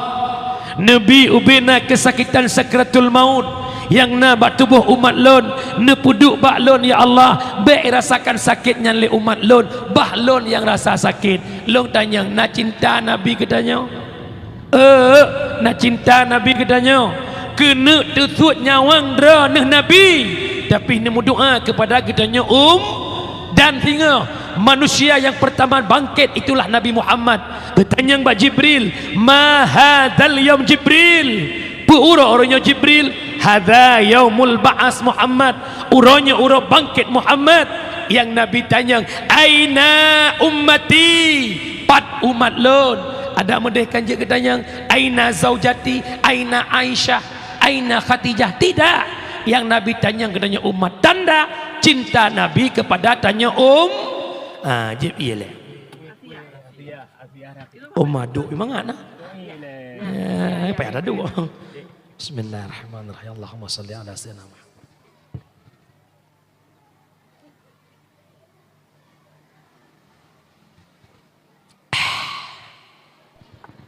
neubi ubé na keusakitan sakratul maut nyang na bak tuboh umat lôn, neupeuduek bak lôn, ya Allah, bék irasakan sakét nyan lé umat lôn, bah lôn nyang rasa sakét." Lôn tanyong, na cinta Nabi keu tanyoe? Euk, na cinta Nabi keu tanyoe? Keuneuk teusuet nyawöng droeneuh Nabi, tapi neumeudoa keupada geutanyoe um-, dan singoh manusia nyang peurtama bangkét itulah Nabi Muhammad. Geutanyong bak Jibril, "Ma hadzal yaum Jibril?" Peue uroe, uroe nyoe Jibril? "Hadza yaumul ba'as Muhammad." Uroe nyoe uroe bangkét Muhammad. Nyang Nabi tanyong, "Aina ummati?" Pat umat lôn? Adak meudeh kan jeuet geutanyong, "Aina zaujati? Aina Aisyah? Aina Khadijah?" Tidak. Nyang Nabi tanyong geutanyoe umat. Tanda cinta Nabi keupada tanyoe um-, ah, jeuet ié lé. Umat duek mangat na. Eh, payah taduek. Bismillahirrahmanirrahim. Allahumma shalli ala sayyidina Muhammad.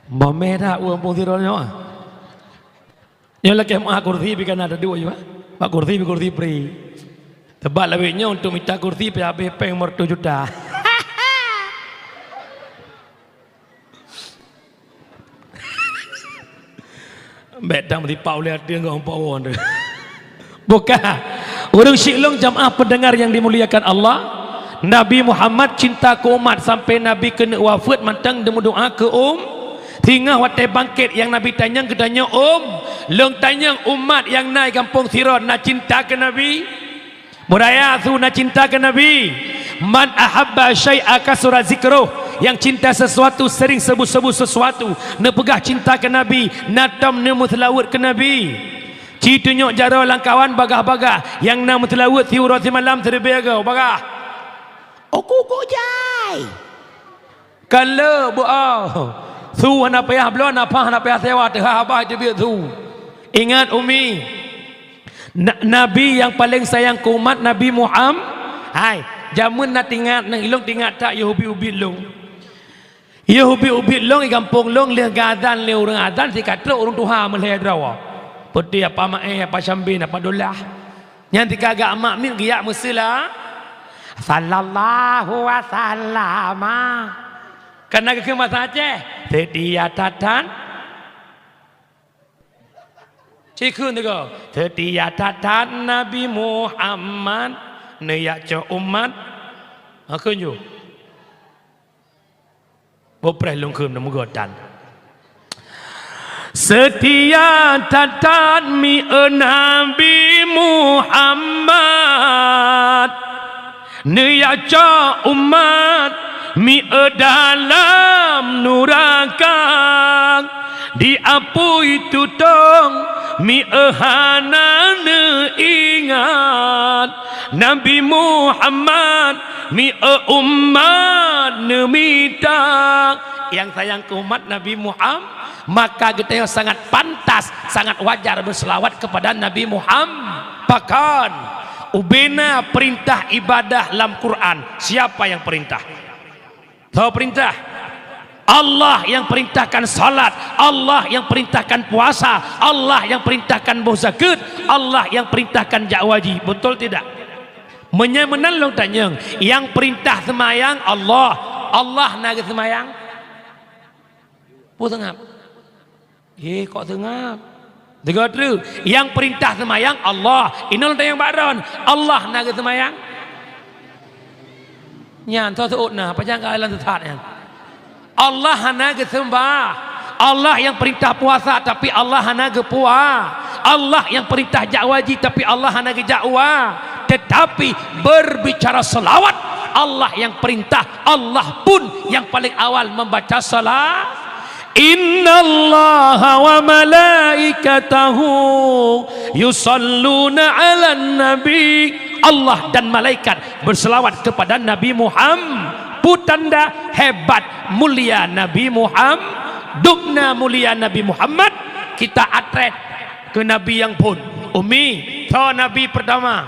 Mameh that ureuëng pungsiron nyoe. Nyoe lakée meuah kursi pih kana teuduek, ya. Bak kursi pih kursi pri. Teubat lawét nyoe untuk mita kursi pih habéh péng meureutoh juta. Bék dang meusipak ulée ateueh ngon empat won tu. Buka. Ureuëng syiek lôn jamaah pendengar yang dimuliakan Allah, Nabi Muhammad cinta keu umat sampai Nabi keuneuk wafeuet mantong neumeudoa keu um-, singoh watée bangkét nyang Nabi tanyong geutanyoe um-, lôn tanyong umat nyang na di gampông Siron na cinta keu Nabi? Beuraya su na cinta keu Nabi. "Man ahabba syai'a kasura zikruh," nyang cinta sesuatu sering sebut-sebut sesuatu, neupeugah cinta keu Nabi, na tom neumeuseulaweuet keu Nabi. Ci tunyok jaroe lam kawan bagah-bagah, nyang na meuseulaweuet siuroe simalam sireubée goe bagah. Uku-uku jai. Kan le beuo. Su hana payah bloe, nafah hana payah sewa, teuhah babah teubiet su. Ingat, Umi, na-, Nabi nyang paleng sayang keu umat Nabi Muham-, hai, jameun na tingat, nang ilong tingat that yôh ubit-ubit lông. Yôh ubit-ubit lông, di gampông lông, lheueh geuazan lé ureuëng azan, sikatrok ureuëng tuha meulhée droe. Peuti apa Maé, apa Syambin, apa Dolah. Nyan tika gak mak miet geujak meuseula, "Sallallahu wasallama." Kana geukheun basa Aceh, "Seutia that-that." Cikheun teuga, "Seutia that-that Nabi Muhammad, neuyak cok umat." Ha, kheun ju. Boh preh lôn kheun neumeugot tan. Seutia that-that mieu Nabi Muhammad, neuyak cok umat mieu dalam nuraka, di apui tutong mieu hana neuingat. Nabi Muhammad mieu umat neumita. Nyang sayang keu umat Nabi Muhammad, maka geutanyoe sangat pantas, sangat wajar beuseulawat keupada Nabi Muhammad. Pakon? Ubena peurintah ibadah lam Quran. Siapa nyang peurintah? Soe peurintah? Allah nyang peurintahkan salat, Allah nyang peurintahkan puasa, Allah nyang peurintahkan boh zakeuet, Allah nyang peurintahkan jak haji. Beutôi tidak? Meunyoe meunan lôn tanyong, nyang peurintah seumayang Allah, Allah na geuseumayang? Peue seungab? Eh, kok seungab? Deungoe treuk, nyang peurintah seumayang Allah. Inoe lôn tanyong bak droen, Allah na geuseumayang? Nyan, soe seuôt na, pajan ka lôn sesat nyan. Allah hana geuseumba. Allah nyang peurintah puasa, tapi Allah hana geupua. Allah nyang peurintah jak haji, tapi Allah hana geujak ua. Tetapi berbicara selawat, Allah nyang peurintah, Allah pun nyang paling awal membaca sala-, "Innallaha wa malaikatahu yusalluna 'alan nabi." Allah dan malaikat berselawat kepada Nabi Muhammad. Peue tanda hebat mulia Nabi Muhammad, dubna mulia Nabi Muhammad, kita atret keu Nabi nyang phon. Umi, soe Nabi pertama?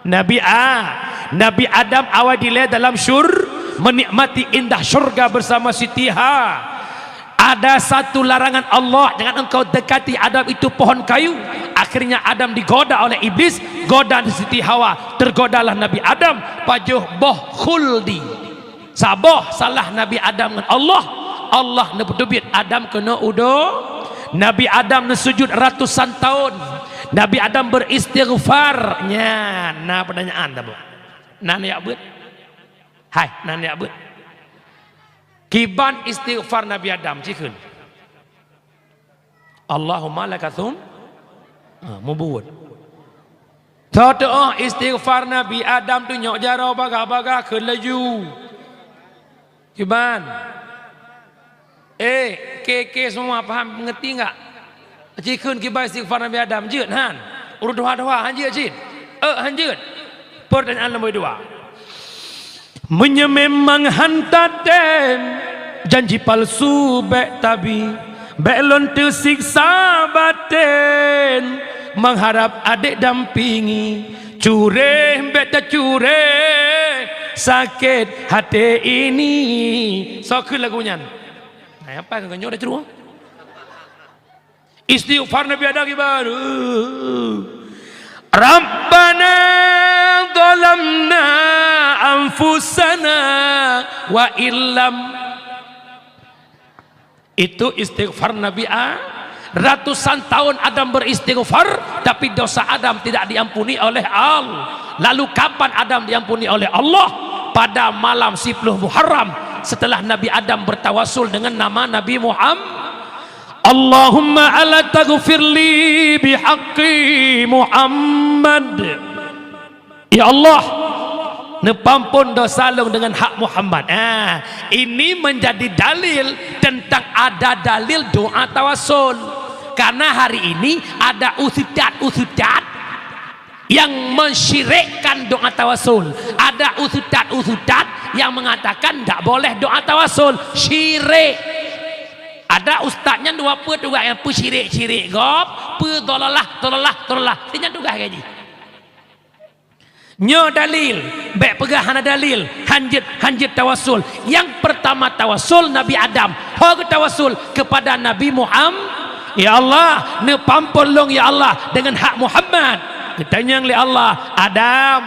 Nabi A-, Nabi Adam awai dilée dalam syur-, menikmati indah syurga bersama Siti Ha-, ada satu larangan Allah, "Jangan engkau dekati Adam itu pohon kayu." Akhirnya Adam digoda oleh iblis, goda Siti Hawa, tergodalah Nabi Adam, pajoh boh khuldi. Saboh salah Nabi Adam ngon Allah, Allah neupeuteubiet Adam keunoe u do-, Nabi Adam neusujud ratusan tahun. Nabi Adam beristighfar. Nyan, na pertanyaan taboh. Nan jak beuet. Hai, nan jak beuet. Kiban istighfar Nabi Adam, cikheun. Allahumma laka tsum-, ha, mubuet. Teuh-teuh istighfar Nabi Adam tu nyok jaroe bagah-bagah kheun laju. Kiban. Eh, ke-ke semua paham, mengerti enggak? Cikheun kiban istighfar Nabi Adam, jeuet han? Ureuëng tuha-tuha han jeuet cit? Eh, han jeuet. Pertanyaan nombor dua. Meunyoe memang han tatem, janji palsu bék tabi, bék lôn teusiksa baten, mengharap adék dampingi, cureh bék tacuréh, sakét haté ini. Soe kheun lagu nyan? Nah, apa keu nyoe dah ceurue? Istighfar Nabi Adam kiban. Rabbana zalamna anfusana wa illam. Itu istighfar Nabi A. Ratusan tahun Adam beristighfar, tapi dosa Adam tidak diampuni oleh Allah. Lalu kapan Adam diampuni oleh Allah? Pada malam siploh Muharram, setelah Nabi Adam bertawasul dengan nama Nabi Muhammad. Allahumma ala taghfirli bihaqqi Muhammad. Ya Allah, neupampon dosa lôn dengan hak Muhammad. Ah, ini menjadi dalil tentang ada dalil doa tawasul. Karena hari ini ada ustaz-ustaz yang mensyirikkan doa tawasul. Ada ustaz-ustaz yang mengatakan ndak boleh doa tawasul, syirik. Ada ustaz nyan dua peuet tugaih, nyang peusyirik-syirik gob, peudolalah, dolalah, dolalah. Nyan tugaih gaji. Nyoe dalil, bék peugah hana dalil, hanjeuet, hanjeuet tawasul. Nyang pertama tawasul Nabi Adam, ho geutawasul kepada Nabi Muhammad. Ya Allah, neupampon lôn ya Allah dengan hak Muhammad. Geutanyong lé Allah, Adam,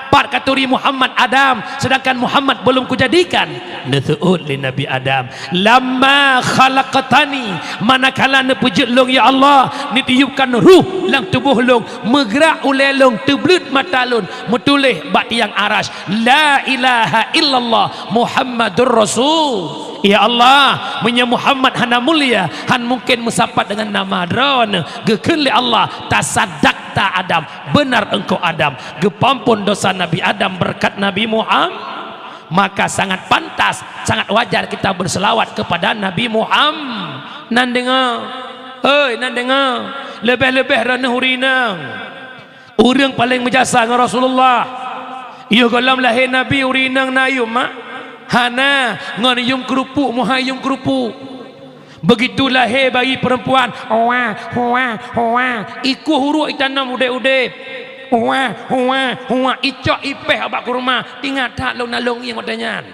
pat katuri Muhammad Adam, sedangkan Muhammad belum kujadikan. Neuseuôt lé Nabi Adam, lamma khalaqtani, manakala neupeujeuet lôn ya Allah, neutiupkan ruh lam tuboh lôn, meugrak ulée lôn, teubleuet mata lôn, meutuléh bak tiang aras, la ilaha illallah Muhammadur Rasul. Ya Allah, meunyoe Muhammad hana mulia, han mungken meusapat dengan nama Droeneuh. Geukheun lé Allah, tasadakta Adam, benar engkau Adam. Geupampon dosa Nabi Adam berkat Nabi Muhammad. Maka sangat pantas, sangat wajar kita berselawat kepada Nabi Muhammad. Nan deungoe, hei, nan deungoe, leubeh-leubeh Droeneuh ureueng inong. Ureueng paleng meujasa ngon Rasulullah. Yoh gohlom lahé Nabi ureueng inong na yum mak? Hana, ngon yum keurupuk, meuhai yum keurupuk. Begitu lahé bayi perempuan, wah, wah, wah, ikueh uruek itanom udeb-udeb. Wah, wah, wah, icok ipéh bak kurma, ingat that lôn na lôn ngieng watée nyan.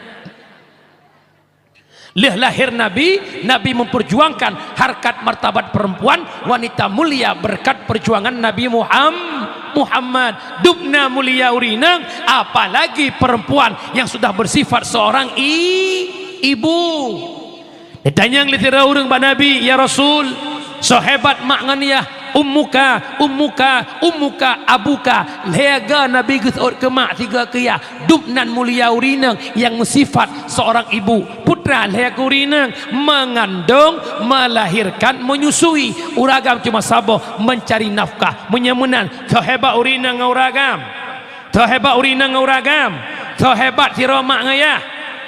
Lheueh lahé Nabi, Nabi memperjuangkan harkat martabat perempuan, wanita mulia berkat perjuangan Nabi Muham-, Muhammad. Dubna mulia ureueng inong, apalagi perempuan yang sudah bersifat seorang i-, ibu. Ditanyong lé sidroe ureueng bak Nabi, "Ya Rasul, soe hebat mak ngon yah, ummuka, ummuka, ummuka, abuka?" Lhée go Nabi geuseuôt keu mak, sigo keu yah. Dubnan mulia ureueng inong nyang meusifat seorang ibu. Putra lhée keu ureueng inong, mengandung, melahirkan, menyusui. Ureueng agam cuma saboh, mencari nafkah. Meunyoe meunan, soe hebat ureueng inong ngon ureueng agam? Soe hebat ureueng inong ngon ureueng agam? Soe hebat sidroe mak ngon yah?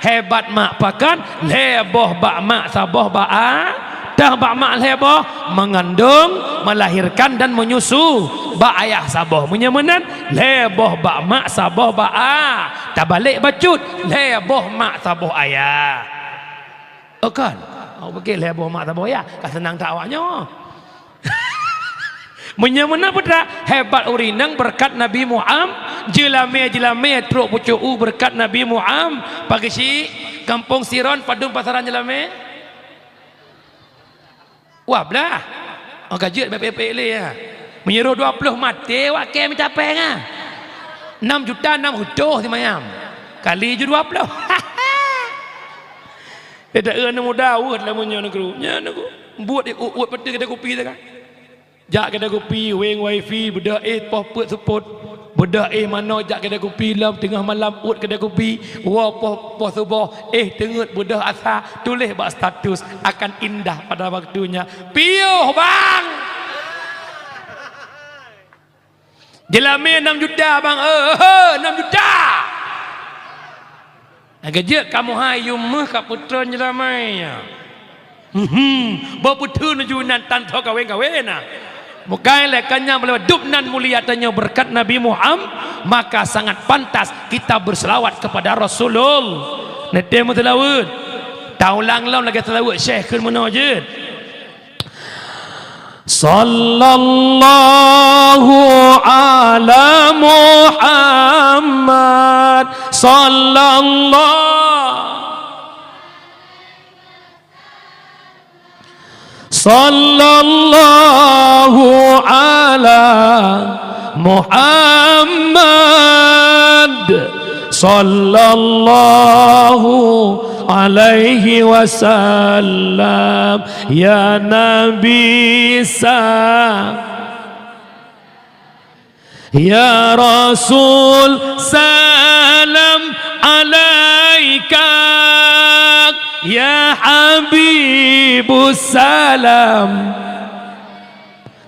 Hebat mak pakon? Lhée boh bak mak, saboh bak a-, tah bak mak lhée boh, mengandung, melahirkan dan menyusu. Bak ayah saboh. Meunyoe meunan, lhée boh bak mak, saboh bak a-, tabalek bacut, lhée boh mak, saboh ayah. Oh kan? Awak pikir lhée boh mak, saboh ayah, ka seunang that awak nyoe. Meunyoe meunan peue that, hebat ureueng inong beureukat Nabi Muham-, jeulamé-jeulamé trok pucôk u beureukat Nabi Muham-, pageusi kampung Siron padum pasaran jeulamé? Wah, blah. Oh, ka jeuet bak peuék-peuék lé, ya. Meunyoe dua ploh maté, wak kée mita péng, ah. Nam juta nam reutôh simayam. Kali ju dua ploh. Beda, eh, aneuk muda weueh lam meunyoe nanggroe. Nyan nanggroe. Buet, eh, uet, uet peuteuh kedai kupi tu kan. Jak kedai kupi, weng wifi, beudôh éh poh peuet seupôt. Beudôh éh manoe jak kedai kupi lom teungoh malam uet kedai kupi, woe poh, poh suboh, éh teungeut beudôh asa, tuléh bak status, akan indah pada waktunya. Piôh, bang! Jeulamé nam juta, bang, eh, eh, nam juta. Lagèe jeuet kamoe hai yum meuh ka peutrön jeulamé nyan. Mhm, bak peutrön ju nan tan tho kawén-kawén na. Bukai lé kanyang balèe dub nan mulia tanyoe beureukat Nabi Muhammad, maka sangat pantas kita berselawat kepada Rasulullah. Neutém meuseulaweuet. Taulang lom lagèe seulaweuet Syekh kheun meunoe jeuet. Sallallahu ala Muhammad, sallallahu, sallallahu ala Muhammad, sallallahu alaihi wasallam. Ya Nabi sa-, ya Rasul salam alaika, ya Habibu salam,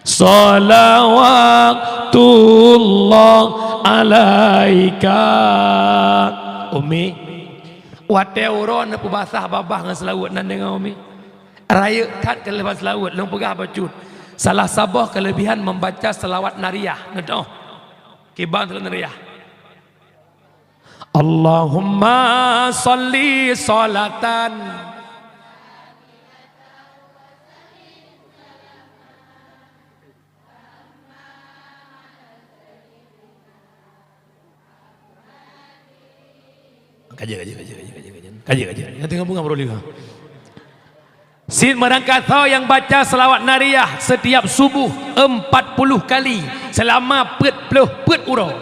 salawatullah alaika. Umi, watèe uroe neupeubasah babah ngon seulaweuet nan deungö, Umi. Rayeuk that keuleubah seulaweuet, lôn peugah bacut. Salah saboh keulebihan membaca selawat nariyah, neudoh. Kiban selawat nariyah. Allahumma shalli shalatan. Kaji, kaji, kaji, kaji, kaji, kaji. Kaji, kaji. Nyang teungoh beungoh baroe lima. Cit meurangkasoe nyang baca seulawat nariyah setiap subuh empat puluh kali selama peuet ploh peuet uroe.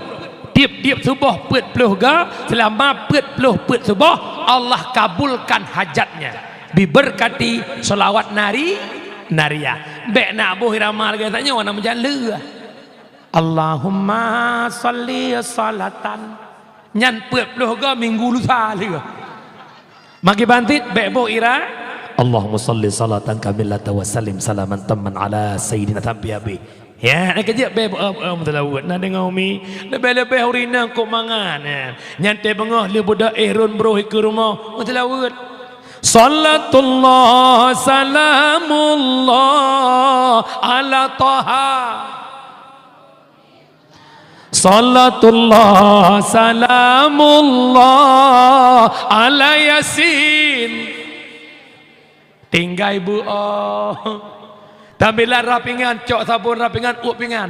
Tiep-tiep suboh peuet ploh ga selama peuet ploh peuet suboh, Allah kabulkan hajatnya. Diberkati seulawat nari-, nariyah. Bèk na boh irama lagèe tanyoe na meujan lé. Allahumma shalli shalatan. Nyan peuet ploh ga minggu lusa lé. Magi bantit bèk boh ira. Allahumma shalli shalatan kamilatan wa sallim salaman tamman ala sayyidina sampai habéh. Ya, na keujeuet bèk boh, eh, eh, meuseulaweuet. Na deungö, Umi, leubeh-leubeh ureueng inong kok mangat, ya. Nyan teuh beungoh lheueh beudôh éh rhön broh ikeue rumoh, meuseulaweuet. Shalatullah salamullah ala Taha. Shalatullah salamullah ala Yasin. Tinggai beu'oh. Tambilan rhah pingan, cok sabon rhah pingan, uep pingan.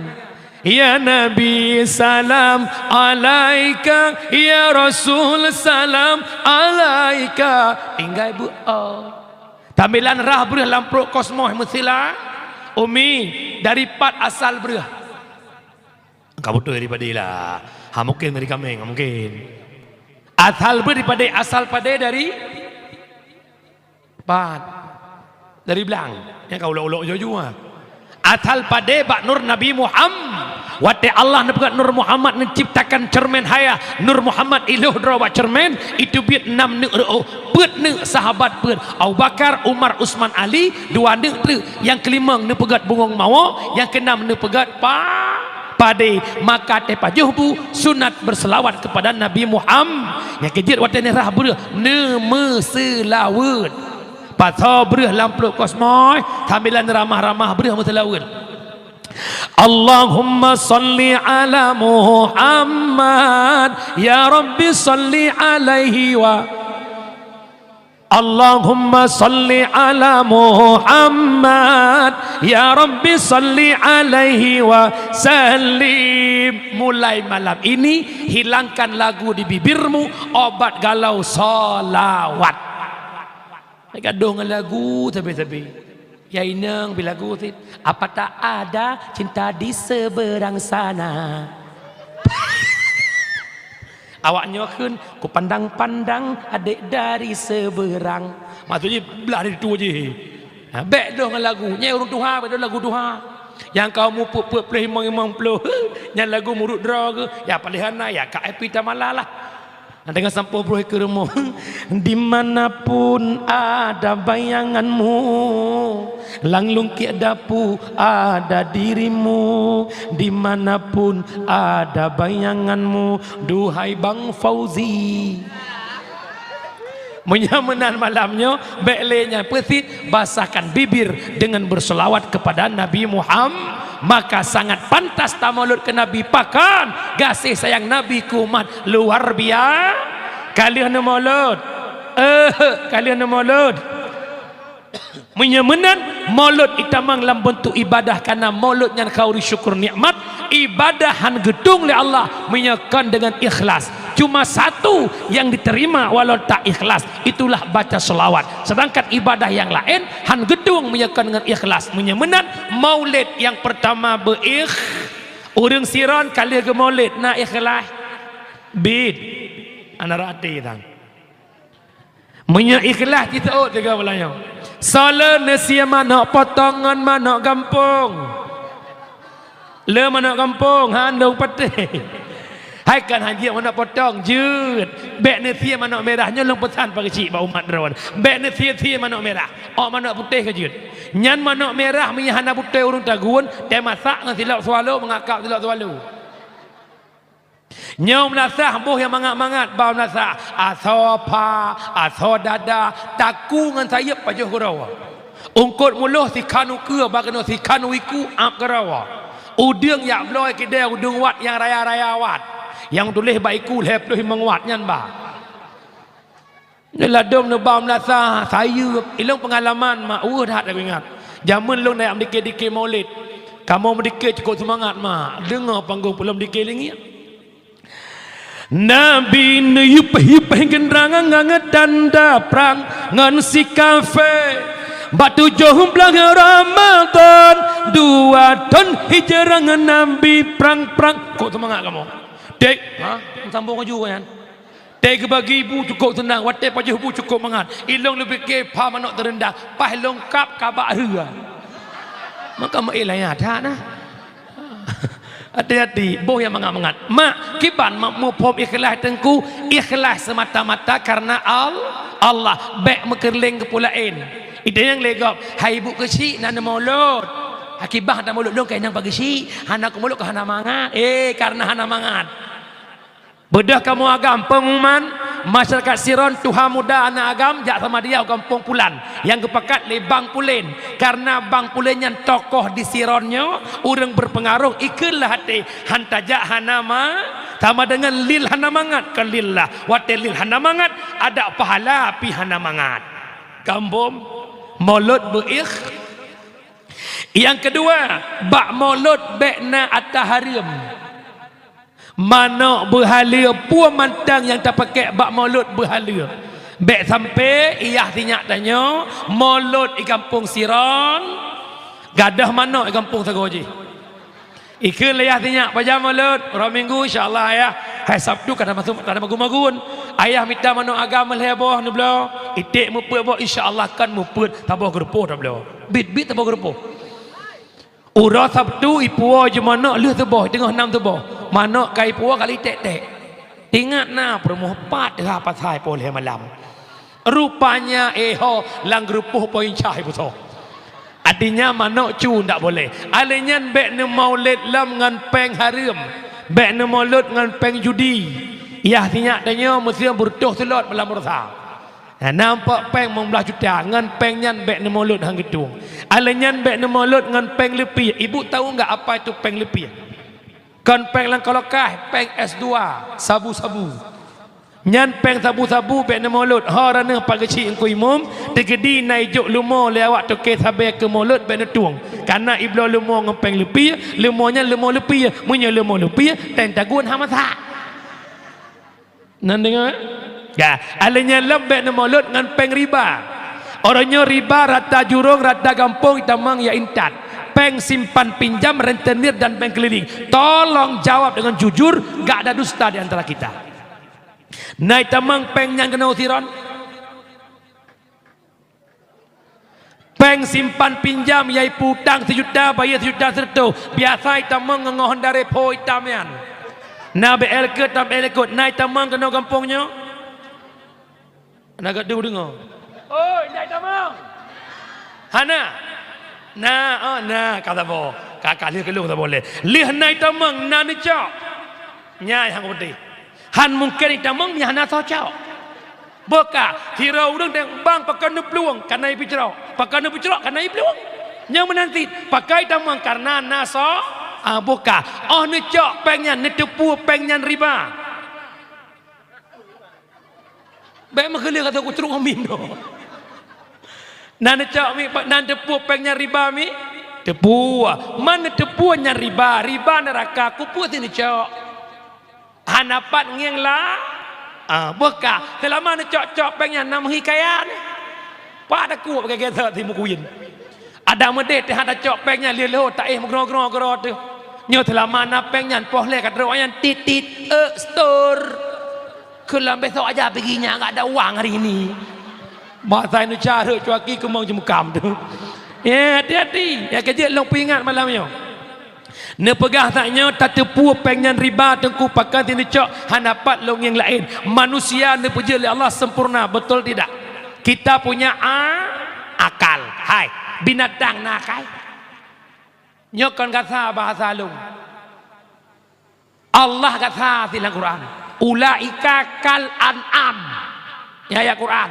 Ya Nabi salam alaika, ya Rasul salam alaika. Tinggai beu'oh. Tambilan rhah breuh lam pruet kosmos meusila. Umi, dari pat asal breuh? Ka beutôi dari padé lah. Ha, mungken dari kaméng, mungken. Asal breuh dari padé, asal padé dari pat. Dari blang. Nyang ka ulok-ulok jua-jua. Asal padé bak nur Nabi Muhammad. Watèe Allah neupeugah Nur Muhammad neuciptakan ceureumen hayah. Nur Muhammad ilôh droe bak ceureumen, iteubiet nam neuk reu'oh. Peuet neuk sahabat peuet. Abu Bakar, Umar, Utsman, Ali, dua neuk treuk. Nyang keulimong neupeugöt bungöng mawö, nyang keunam neupeugöt pa-, padé. Maka teupajoh bu sunat berselawat kepada Nabi Muhammad. Nyang keujeuet watèe neurhah breuh, neumeuseulaweuet. Pasoe breuh lam pruet kosmos, sambilan ramah-ramah breuh meuseulaweuet. Allahumma shalli ala Muhammad, ya Rabbi shalli alaihi wa Allahumma shalli ala Muhammad, ya Rabbi shalli alaihi wa sallim. Mulai malam ini, hilangkan lagu di bibirmu, obat galau shalawat. Gadoh ngon lagu sabe-sabe. Ya inong bi lagu sit. Apa tak ada cinta di seberang sana? Awak nyoe kheun, "Kupandang-pandang adek dari seberang." Maksudnya, blah dari tu je. Ha, bèk dong ngon lagu. Nyan ureueng tuha, bèk dong lagu tuha. Nyang ka umu peuet ploh, limong, limong ploh, nyan lagu murit droe geuh. Ya, paléng hana, ya, ka Epi Tamala lah. Nah, dengan sampoe broh keu rumoh. Dimanapun ada bayanganmu, lam lungkiek dapu ada dirimu. Dimanapun ada bayanganmu, duhai Bang Fauzi. Meunyoe meunan malam nyoe, bèk lé nyan peusit, basahkan bibir dengan berselawat kepada Nabi Muhammad. Maka sangat pantas tamolot keu Nabi. Pakon gaséh sayang Nabi keu umat luar biasa. Ka lheueh neumolot. Eh, ka lheueh neumolot. Meunyoe meunan, molot itamong lam beuntuk ibadah, karena molot nyan khauri syukur nikmat. Ibadah han geutueng lé Allah meunyoe kon deungon ikhlas. Cuma satu yang diterima walau tak ikhlas, itulah baca selawat. Sedangkan ibadah yang laén han geutueng meunyoe kon deungon ikhlas. Meunyoe meunan, maulid yang pertama beuikh-, ureueng siron ka lheueh geumaulid na ikhlas. Bit. Ana rati tan. Meunyoe ikhlas jiteuôt tiga bulan nyoe. Soe le neusie manök potong ngon manök gampông? Le manök gampông, han dong patéh. Hai kan han jeuet manök potong, jeuet. Bèk neusie manök mirah, nyoe lôn peusan pageusik bak umat droen. Bèk neusie-sie manök mirah. Ôk manök putéh ka jeuet. Nyan manök mirah meunyoe hana beutôi ureueng tagun, teumasak ngon silop swallow, meungakab silop swallow. Nyoe meulasah boh nyang mangat-mangat, ba meulasah. Asoe pha, asoe dada, takue ngon sayeuep pajoh keudroe. Eungkôt muloh sikhan ukeue, ba keunoe sikhan wiku ap keudroe. Udeueng jak bloe keudè udeueng wat nyang raya-raya wat. Nyang tuléh bak iku lhèe ploh limong wat nyan ba. Nyoe ladôm neuba meulasah, sayeuep. Ilôn peungalaman, mak, weueh that lagèe ingat. Jameun lôn neujak meudike-dike maulid. Kamoe meudike cukôp seumangat, mak. Deungoe panggong peulom dike lingiek. Nabi neuyup-yup geutanyoe ngon tanda prang ngon si kafé. Bak tujoh blaih Ramadhan, dua thôn hijrah ngon Nabi prang-prang. Cukôp seumangat kamoe. Dek, ha? Sambông laju nyan. Teuh geubagi bu cukôp seunang, watèe pajoh bu cukôp mangat. Ilôn leubeh keu pha manok teureundah, paih lôn kab kabak hue. Maka meuilah nyan that na. Hati-hati, boh nyang mangat-mangat. Mak, kiban mak muphom ikhlas teungku, ikhlas semata-mata karena Al-, Allah. Bèk meukeureuléng keu peue laén. Idéh nyang lé gob, hai ibu keuchik na neumolot. Akibah na molot lôn keu inong pageuchik, hana keumolot keu hana mangat. Eh, karena hana mangat. Beudôh kamoe agam, peungumuman, masyarakat Siron, tuha muda, aneuk agam, jak sama dia u gampông pulan nyang geupakat lé Bang Pulen. Kareuna Bang Pulen nyan tokoh di Siron nyoe, ureuëng berpengaruh, ikheun lah até, han tajak hana ma-, sama deungon lil hana mangat, kon lillah. Watée lil hana mangat, adak pahala pih hana mangat. Gampông, molot beuikh. Nyang keudua, bak molot bék na ata hareuem. Manok beuhaleue, peue mantong nyang tapakék bak molot beuhaleue. Bék sampoe yah sinyak tanyoe, molot di gampông Siron, gadôh manok di gampông sagoe jih. Ikheun lé yah sinyak, pajan molot, uroe Minggu, insya Allah, Ayah. Hai Sabtu ka na masuk, ka na magun-magun. Ayah mita manok agam lhée boh neubloe, iték meupeuet boh, insya Allah kan meupeuet saboh geurupoh tabloe. Bit-bit saboh geurupoh. Uroe Sabtu ipuwoe jeuet manok lheueh suboh, teungoh nam suboh. Manok ka ipuwoe ka lheueh iték-ték. Ingat na, peurumoh pat teuha pasai poh lhée malam. Rupanya, eh ho, lam geurupoh poin cah ipusoe. Artinya, manok cu ndak boleh. Alèh nyan bék neumaulot lom ngon péng hareuem. Bék neumolot ngon péng judi. Yah sinyak tanyoe meuseuti beureutôh seulot lam bursa. Nah, nampak péng limong blaih juta, ngon péng nyan bék neumolot han geutueng. Alèh nyan bék neumolot ngon péng leupie. Ibu tahu enggak apa itu péng leupie? Kon péng lam kolokaih, péng S dua, sabu-sabu. Nyan péng sabu-sabu bék neumolot. Ho raneuh pageuchik Teungku Imum, teukeudi na ijok leumo lé awak toke sabe keu molot bék neutueng. Kareuna ibloe leumo ngon péng leupie, leumo nyan leumo leupie. Meunyoe leumo leupie, teng tagun hana masak. Nan deungoe? Ya, alèh nyan lom bék neumolot ngon péng riba. Uroe nyoe riba rata jurông, rata gampông, itamong ya intat. Péng simpan pinjam, rentenir dan bank keliling. Tolong jawab dengan jujur, gak ada dusta di antara kita. Na itamong péng nyang keunoe Siron? Pèng simpan pinjam, yaitu utang sijuta, bayeue sijuta sireutôh. Biasa itamong ngon Honda Revo itam nyan. Na B L keu tam B L ikot. Na itamong keunoe gampông nyoe? Na geudeungoe? Oi, na itamong? Hana? Na, oh, na, ka saboh. Ka, ka lheueh keu lôn saboh lé. Lheueh na itamong, na neucok. Nyan nyang peunteng. Han mungken itamong meunyo hana soe cok. Boh ka, sidroe ureueng teuh bang pakon neuplueng, ka na ipeucrok. Pakon neupeucrok, ka na iplueng. Nyan meunan cit, pakon itamong kareuna na soe, ah, boh ka. Oh neucok pèng nyan, neuteupeue pèng nyan riba. Bèk meukeuleuh kata kucruk amin tu. Na neucok mi, na neuteupeue pèng nyan riba mi? Teupeue. Man neuteupeue nyan riba, riba neuraka, keupeue si neucok? Hana pat ngieng la, ah, boh ka. Seulama neucok-cok pèng nyan na meuhi kaya nyan. Pat takot bak gata si meukuyen. Adak meudeh teuh hana cok pèng nyan lheueh-lheueh taéh meugroe-groe keudroe teuh. Nyoe seulama na pèng nyan poh lhèe ka trok nyan tit-tit, eh, setor. Keu lam besok aja pigi nyan, enggak ada uang hari ini. Mak sai neucok rhot cuaki keumong jeumukam tu. Ya, hati-hati. Ya, keu jeuet lôn peuingat malam nyoe. Neupeugah that nyoe, tateupeue pèng nyan riba, Teungku, pakon si neucok, hana pat lôn ngieng laén. Manusia neupeujeuet lé Allah sempurna, betul tidak? Kita punya a-, akal. Hai, binatang na akai? Nyoe kon gasa bahasa lôn. Allah gasa cit lam Quran, "Ulaika kal an'am." Nyan ayat Quran.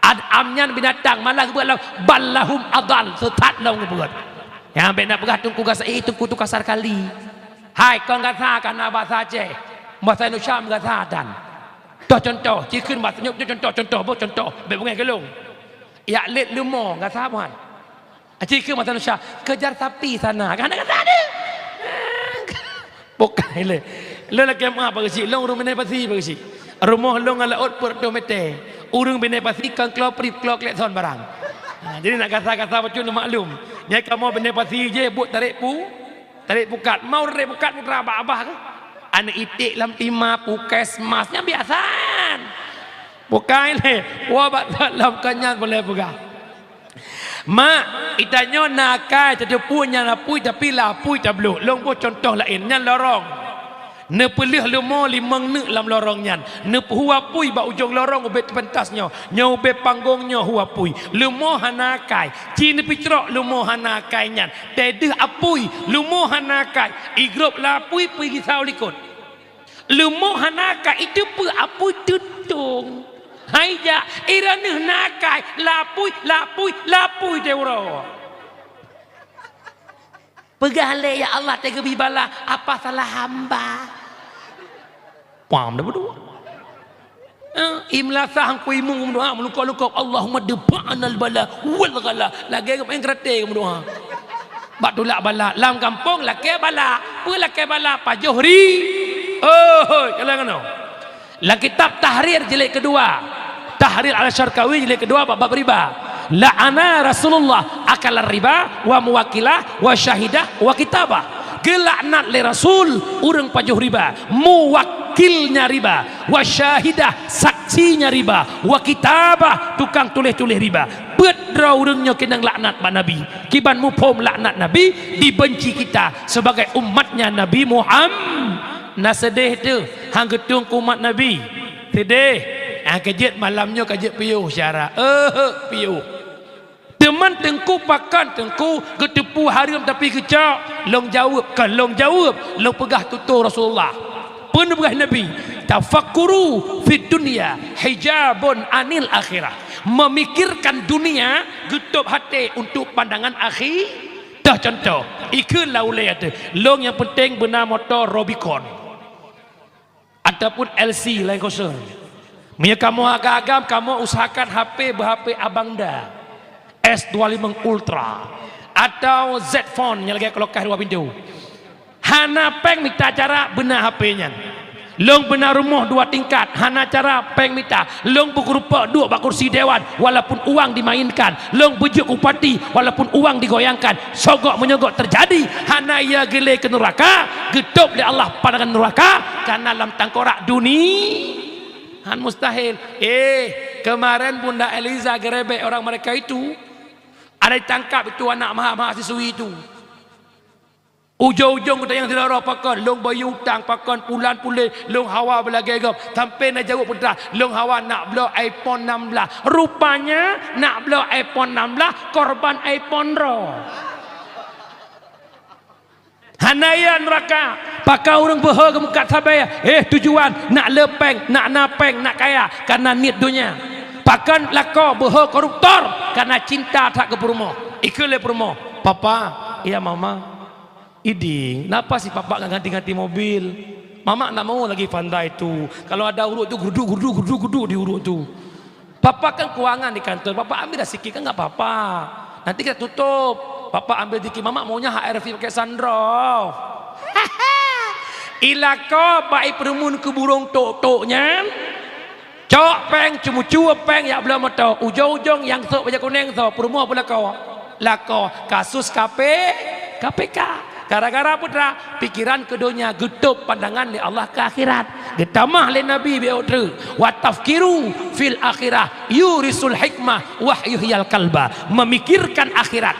An'am nyan binatang, malah geupeugah lom, "Bal lahum adal," seusat lom geupeugah. Nyan bèk na peugah teungku gasa, eh, teungku tu kasar kali. Hai, kon gasa ka na bahasa Aceh. Bahasa Indonesia meugasa dan. Toh contoh, ci kheun bahasa nyoe contoh, contoh, boh contoh, bèk beungèh keu lôn. Jak lét leumo, gasa boh nyan. Aci keu mata Indonesia, kejar sapi sana. Kan ada kata ada. Bukai lé. Lôn lakèe meu'ah Pak Geuchik, lôn ureueng Bidai Pasi Pak Geuchik. Rumoh lôn ngon laôt peuet reutôh mètè. Ureueng Bidai Pasi kon kloe prip, kloe klekson barang. Ha, jadi nak gasa-gasa bacut neumaklum. Nyang kamoe Bidai Pasi jih buet tarek pu-, tarek pukat. Mau tarek pukat putra abah-abah keuh. Aneuk iték lam tima, puskesmas, nyan biasa. Bukai lé. Wah, bak that lom kon nyan boleh peugah. Mak, geutanyoe na akai tateupeue nyan apui, tapi lam apui tablok. Lôn boh contoh laén, nyan lorong. Neupeulheueh leumo limong neuk lam lorong nyan. Neupeuhu apui bak ujong lorong ubé teupeuntas nyoe. Nyoe ubé panggong nyoe hu apui. Leumo hana akai. Ci neupeucrok leumo hana akai nyan. Teuh deuh apui, leumo hana akai. Igrôp lam apui, peugi sawoe likot. Leumo hana akai, iteupeue apui teutong. Hai jak, i droeneuh na akai, lapui, lapui, lapui teuh uroe. Peugah lé, "Ya Allah, teugeubri bala, apa salah hamba?" Pam dah beudua. Eh, imeulasah angku imum meudoa, meulukok-lukok, "Allahumma dfa'nal bala wal ghala." Lagèe geumaén karate meudoa. Bak tulak bala, lam gampông lakèe bala. Peue lakèe bala? Pajoh ri-, oh, hoi, jalan keunoe. Lam kitab Tahrir jilid keudua. Tahrir Al-Syarqawi jilid keudua bab, bab riba. La'ana Rasulullah akalar riba wa muwakkilah wa syahidah wa kitabah. Geulaknat lé Rasul ureueng pajoh riba, muwakkilnya riba, wa syahidah, saksinya riba, wa kitabah, tukang tuléh-tuléh riba. Peuet droe ureueng nyoe keunong laknat bak Nabi. Kiban muphom laknat Nabi, dibenci kita sebagai umatnya Nabi Muham-, na seudeh teuh, han geutueng keu umat Nabi. Seudeh. Ah, ka jeuet malam nyoe ka jeuet piôh syara. Eh, piôh. Teuma teungku, pakon teungku geuteupeue hareuem tapi geucok? Lôn jaweueb, kon lôn jaweueb, lôn peugah tutoe Rasulullah. Peue neupeugah Nabi? "Tafakkuru fid dunya hijabun anil akhirah." Memikirkan dunia geutôb até untuk pandangan akhi-, toh contoh, ikheun lam ulèe teuh, lôn nyang peunteng beuna moto Rubicon. Ataupun L C laén kosong. Meunyoe kamoe agam-agam, kamoe usahakan H P beu-H P Abang Da. S dua limong Ultra. Atau Z Phone nyang lagèe kulakah dua pintu. Hana pèng mita cara beuna H P nyan. Lôn beuna rumoh dua tingkat, hana cara pèng mita. Lôn beukeurupok duek bak kursi dewan, walaupun uang dimainkan. Lôn beujeuet bupati, walaupun uang digoyangkan. Sogok meunyoe gok teujadi, hana ia geulé keu nuraka, geutôb lé Allah pandangan nuraka, karena lam tangkorak duni-, han mustahil. Eh, kemarin Bunda Eliza gerebek orang mereka itu. Ada ditangkap itu anak maha-, mahasiswi itu. Ujong-ujong geutanyoe sidroe pakon, lôn bayeue utang, pakon pulan puléh, lôn hawa beulagée gob. Sampai na jaweueb peugah, lôn hawa nak bloe iPhone enam belas. Rupanya nak bloe iPhone enam belas, korban iPhone droe. Hana ya neuraka. Pakon ureuëng beuhe geumeukat sabe, eh, tujuan nak le péng, nak na péng, nak kaya, karena niet donya. Pakon lakoe beuhe koruptor, karena cinta that keu peurumoh. Ikheun lé peurumoh, "Papa, ya mama, iding, napa si papa nggak ganti-ganti mobil? Mama ndak mau lagi pandai tu. Kalau ada urut tu geruduk, geruduk, geruduk, geruduk di urut tu." Papa kan keuangan di kantor, Papa ambil dah sikit kan nggak apa-apa. Nanti kita tutup. Papa ambil dikit, Mama maunya H R V pakai sunroof. Ilako bak ipeurumun keu burông tok-tok nyan. Cok péng, ceumucue péng yak bloe moto. Ujong-ujong nyang sôk bajée kunéng soe, peurumoh beulako. Lakoe kasus K P, K P K. Gara-gara peue teuma? Pikiran keu donya, geutôb pandangan lé Allah keu akhirat. Geutamah lé Nabi bak uroe treuk, "Wa tafkiru fil akhirah yurisul hikmah wa yuhyil qalba." Memikirkan akhirat.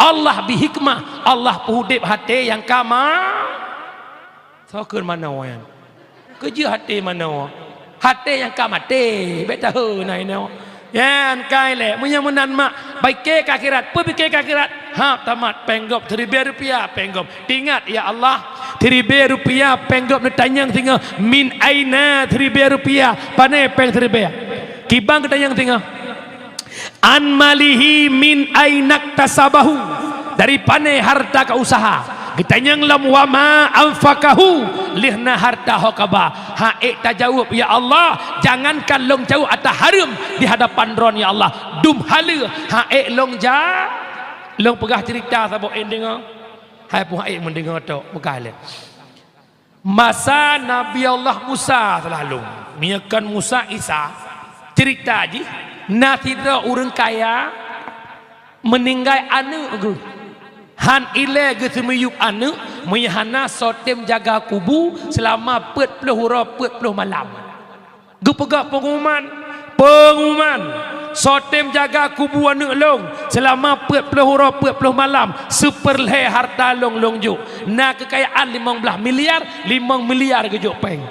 Allah bri hikmah, Allah peuudeb até nyang ka ma-, soe kheun manoe nyan? Keujeuet até manoe. Até nyang ka maté, bék tahe na inoe. Nyan kai lé, meunyoe meunan mak, pike keu akhirat, peue pike keu akhirat? Ha, tamat péng gob siribée rupiah péng gob. Ingat, ya Allah, siribée rupiah péng gob neutanyong singoh, min aina siribée rupiah, pane péng siribée? Kiban geutanyong singoh. An malihi min ainaktasabahu, dari pane harta ka usaha. Geutanyong lom, wa ma anfaqahu, lheueh na harta ho kaba. Ha ék tajaweueb, ya Allah, jangankan lôn jaweueb ata hareuem di hadapan Droe, ya Allah. Dum haleue ha ék lôn ja-, lôn peugah ceurita saboh, en deungoe. Hai pun ha ék meudeungoe tok, peugah lé. Masa Nabi Allah Musa seulalom, meunyoe kon Musa, Isa, ceurita jih, na sidroe ureuëng kaya meuninggai aneuëk geuh. Han ilée geuseumeuyueb aneuëk, meunyoe hana soe tem jaga kubu seulama peuet ploh uroe peuet ploh malam. Geupeugah peungumuman, "Peungumuman, soe tem jaga kubu aneuëk lôn seulama peuet ploh uroe peuet ploh malam, seupeurlhée harta lôn, lôn jok. Na keukayaan limong blaih miliar, limong miliar geujok péng."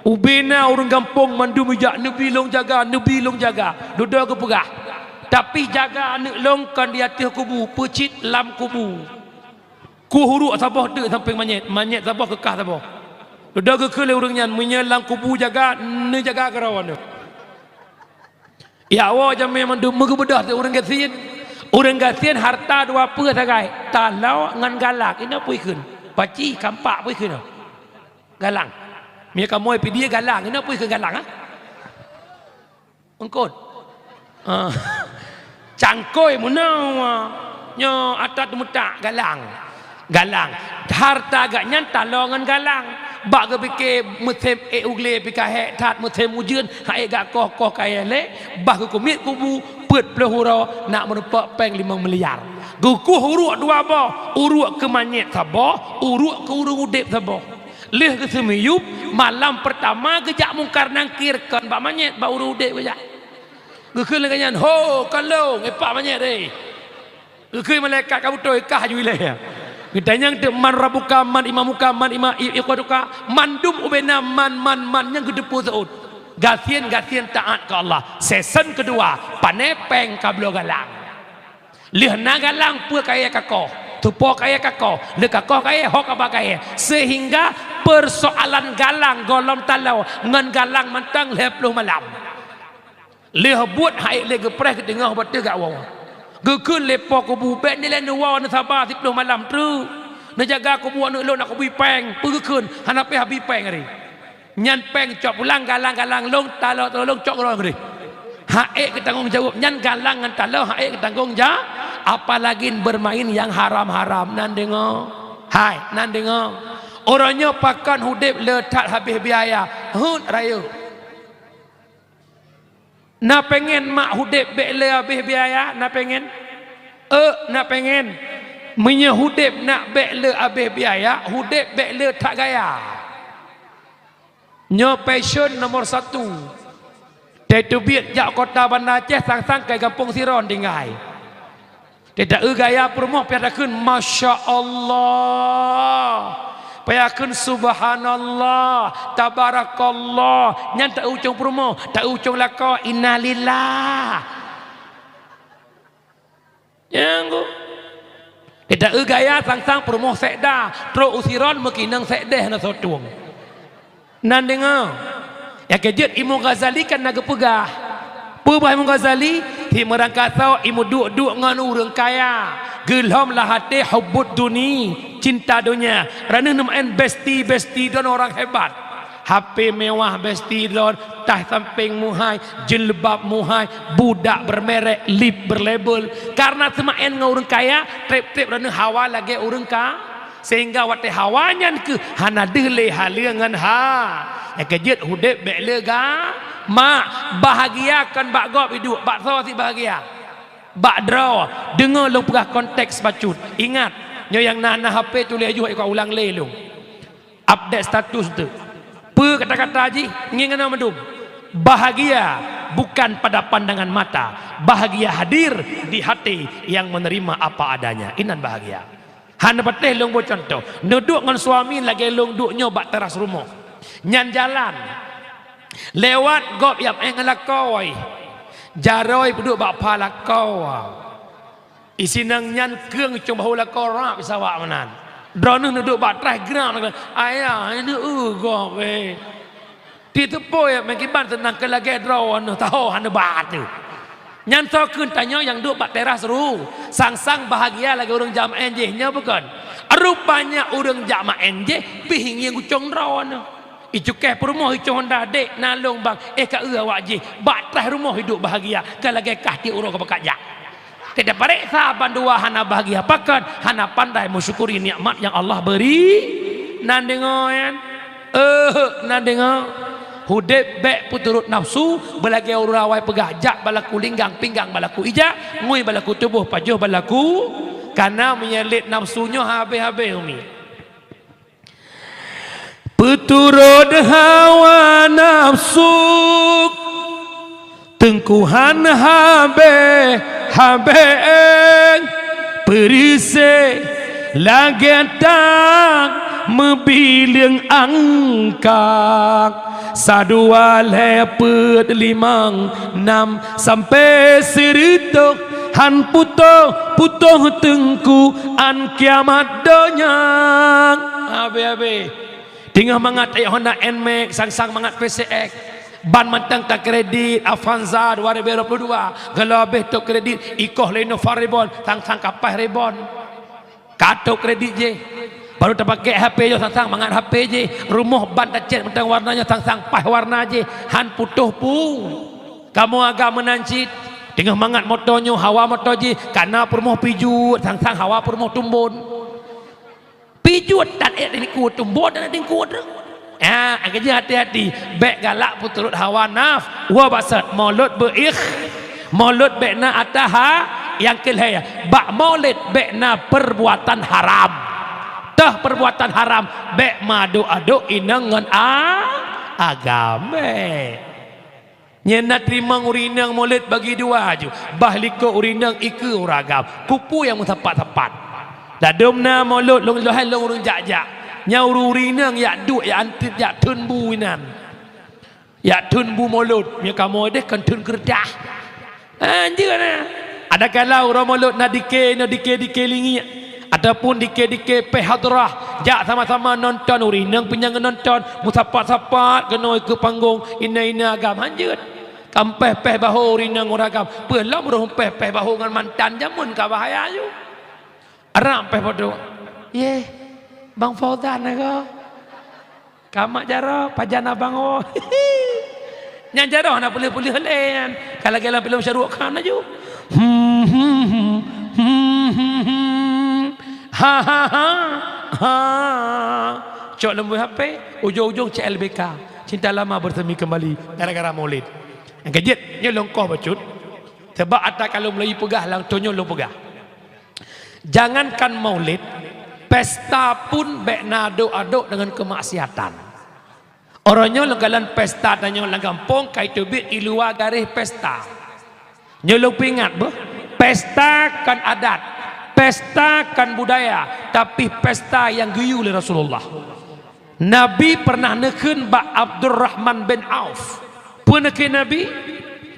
Ubena ureuëng gampông mandum ijak, "Neubi lôn jaga, neubi lôn jaga." Dudoe geupeugah, "Tapi jaga aneuëk lôn kon di ateueh kubu, peucit lam kubu." Kuh uruek saboh teuk sampéng manyét, manyét saboh keukah saboh. Dudoe geukheun lé ureuëng nyan, "Meunyoe lam kubu jaga, neujaga keudroe nyoe." Ya Allah, jamé mandum meugeubeudôh teuk ureuëng gasien. Ureuëng gasien harta dua peue sagai, taloe ngon galang. Inoe peue ikheun? Paci, kampak peue ikheun? Galang. Meunyoe kamoe pidie galang, inoe peue ikheun galang, ha? Eungkôt. Ah. Cangkôi meunoe. Nyoe ata teumeutak galang. Galang. Harta gak nyan taloe ngon galang. Bak geupike musém ék u glé pih ka hék that, musém ujeuen han ék gak koh-koh kayée lé, bah geukumiet kubu peuet ploh uroe nak meurumpok péng limong miliar. Geukuh uruek dua boh, uruek keu manyét saboh, uruek keu ureuëng udeb saboh. Lheueh geuseumeuyueb, malam peurtama geujak Mungkar Nangkir kon bak manyét, bak ureuëng udeb geujak. Geukheun lagée nyan, "Ho, kon lôn, ipak manyét, eh." Geukheun malaikat ka beutôi, kah ju ilée. Geutanyong teuk, "Man rabbuka, man imamuka, man ima-, i-, ikhwanuka?" Mandum ubena man, man, man nyang geuteupeue seuôt. Gasien-gasien taát keu Allah. Season keudua, pane péng ka bloe galang. Lheueh na galang peue kayée kakoh, tupo kayée kakoh, lheueh kakoh kayée ho kaba kayée, seuhingga peusoalan galang gohlom taloe ngon galang mantong lhée ploh malam. Lheueh buet han ék lé geupreh geuteungoh bak teugak woe. Geukheun lé po kubu, "Bék nilée neuwoe neusaba siploh malam treuk. Neujaga kubu aneuëk lôn, nak kubu péng." Peue geukheun, "Hana pih habéh péng ari." Nyan péng cok pulang, galang-galang lôn, taloe-taloe lôn cok keudroe keudeh. Han ék geutanggong jaweueb, nyan galang ngon taloe han ék geutanggong ja-, apalagi bermain nyang haram-haram. Nan deungoe? Hai, nan deungoe? Uroe nyoe pakon udeb le that habéh biaya. Heuet rayeuk. Na pengen mak udeb bék le habéh biaya? Na pengen? Euk, na pengen. Meunyoe udeb nak bék le habéh biaya, udeb bék le that gaya. Nyoe passion nomor satu. Teubiet jak kota Banda Aceh sang-sang kai gampông sidroe tinggai. Teuta-eu gaya peurumoh payah takheun, "Masya Allah." Payah kheun, "Subhanallah, tabarakallah." Nyan ta-eu ucong peurumoh, ta-eu ucong lakoe, "Innalillah." Nyang go. Teuta-eu gaya sang-sang peurumoh sekda, trok usiron meukinong sekdeh na sotong. Nan deungoe. Nyang keujeuet Imam Ghazali kan na geupeugah. Peue bah Imam Ghazali? Ti meurangkasoe imeuduk-duk ngon ureuëng kaya. Geulhom lam até hubbud duni, cinta donya. Raneuh neumeu'en besti-besti droen orang hebat. H P mewah besti droen, tah sampéng muhai, jilbab muhai, budak bermerek, lip berlabel. Karena teumeu'en ngon ureuëng kaya, treb-treb raneuh hawa lagée ureuëng ka. Sehingga watée hawa nyan keuh hana deuh lé haleue ngon ha. Nyang keujeuet udeb bék lega. Mak, bahagia kon bak gob iduek, bak soe sit bahagia? Bak droe. Deungoe lôn peugah konteks bacut. Ingat, nyoe nyang na, na H P tuléh yoh, ulang lé lôn. Update status tu. Peue kata-kata jih, ngieng keunoe mandum. Bahagia bukan pada pandangan mata. Bahagia hadir di hati yang menerima apa adanya. Inan bahagia. Hana patéh lôn boh cuntoh. Neuduek ngon suami lagée lôn duek nyoe bak teras rumoh. Nyan jalan. Lewat gob nyang éh ngon lakoe. Jaroe peuduek bak pha lakoe. Isinang nyan keueng cong bahô lakoe rab isawak meunan. Droeneuh neuduek bak traih grab, "Ayah, ini eu gob, eh." Titeupôi meukiban seunang keu lagée droeneuh taho hana bak teuh. Nyan soe kheun tanyoe nyang duek bak teras ru, sang-sang bahagia lagée ureuëng jak meu'en jih, nyoe bukon? Rupanya ureuëng jak meu'en jih pih ngieng ucong droeneuh. Icukéh peurumoh icoh honda, "Dek, na lôn bang, eh ka eu awak jih." Bak traih rumoh iduek bahagia, ka lagée kah tiep uroe ka pakat jak. Teuta pareksa bandua hana bahagia pakon, hana pandai meusyukuri nikmat nyang Allah beri. Nan deungoe nyan? Eh, nan deungoe. Udeb bék peuturot nafsu, beulagée ureuëng awai peugah, "Jak balaku linggang, pinggang balaku ija, ngui balaku tuboh, pajoh balaku kana." Meunyoe lét nafsu nyoe habéh-habéh umi. Peuturot hawa nafsu, teungku han habéh-habéh, peureuséh lagée tang meubileueng angkang. Sadua lhée peuet limong nam sampai sireutôh, han putôh-putôh teungku án kiamat donya. Habéh-habéh. Teungoh mangat ék Honda Nmax, sang-sang mangat P C X. Ban mantong takredit Avanza dua ribu dua puluh dua. Geulabeh tôk kredit, ikoh lé Innova Reborn, sang-sang ka paih Reborn. Ka tôk kredit jih. Baru tapakék H P nyoe, sang-sang mangat H P jih. Rumoh ban tacét mantong warna nyoe, sang-sang paih warna jih. Han putôh pu. Kamoe agam meunan cit. Teungoh mangat moto nyoe, hawa moto jih. Kana peurumoh Peugeot, sang-sang hawa peurumoh Tumbon. Peugeot tan ék ringkot, Tumbon tan ék ringkot. Ah, keujeuet hati-hati, bék galak peuturot hawa naf-, wa basat, mulod beuikh-, mulod bék na ataha, nyang keu lhée, bak mulod bék na perbuatan haram. Toh perbuatan haram, bék meuadok-adok inong ngon a-, agam, bék. Nyan na teurimong ureuëng inong mulod bagi dua ju, bah likot ureuëng inong ikeue ureuëng agam. Kupeue nyang meusapat-sapat? Ladôm na mulod lôn, lôn hai lôn ureuëng jak-jak. Nyan ureuëng-ureuëng inong jak duek, jak anteuk, jak theun bu inan. Jak theun bu mulod, meunyoe kamoe deh kon theun keureudah. Anjeue na. Adakala uroe mulod na dike, na dike-dike lingiek, ataupun dike-dike péh hadrah, jak sama-sama nonton, ureuëng inong pih nyang nonton, meusapat-sapat keunoe keu panggong, ina-ina agam, hanjeuet. Kampéh-péh bahô ureuëng inong ureuëng agam, peue lom roh péh-péh bahô ngon mantan, jameun ka bahaya ju. Arab péh padum. Yeh, Bang Fauzan ko. Ka mak jaroe, pajan abang oh. Nyan jaroe hana peuleueh-peuleueh lé nyan. Ka lagée lam filem Shah Rukh Khan laju. Hmm, hmm, hmm, hmm, hmm, hmm. Ha, ha, ha, ha. Cok leumbôi H P, ujong-ujong C L B K. Cinta lama bersemi kembali gara-gara Maulid. Nyang keujeuet, nyoe lôn koh bacut. Sebab ata ka lôn mulai peugah, lam tunyok lôn peugah. Jangankan maulid, pesta pun bék na adok-adok deungon keumaksiatan. Uroe nyoe lôn kalon pesta tanyoe lam gampông ka iteubiet i luwa garéh pesta. Nyoe lôn peuingat beuh, Pesta kon adat, pesta kon budaya, tapi pesta nyang geuyue lé Rasulullah. Nabi pernah neukheun bak Abdurrahman bin Auf. Peue neukheun Nabi?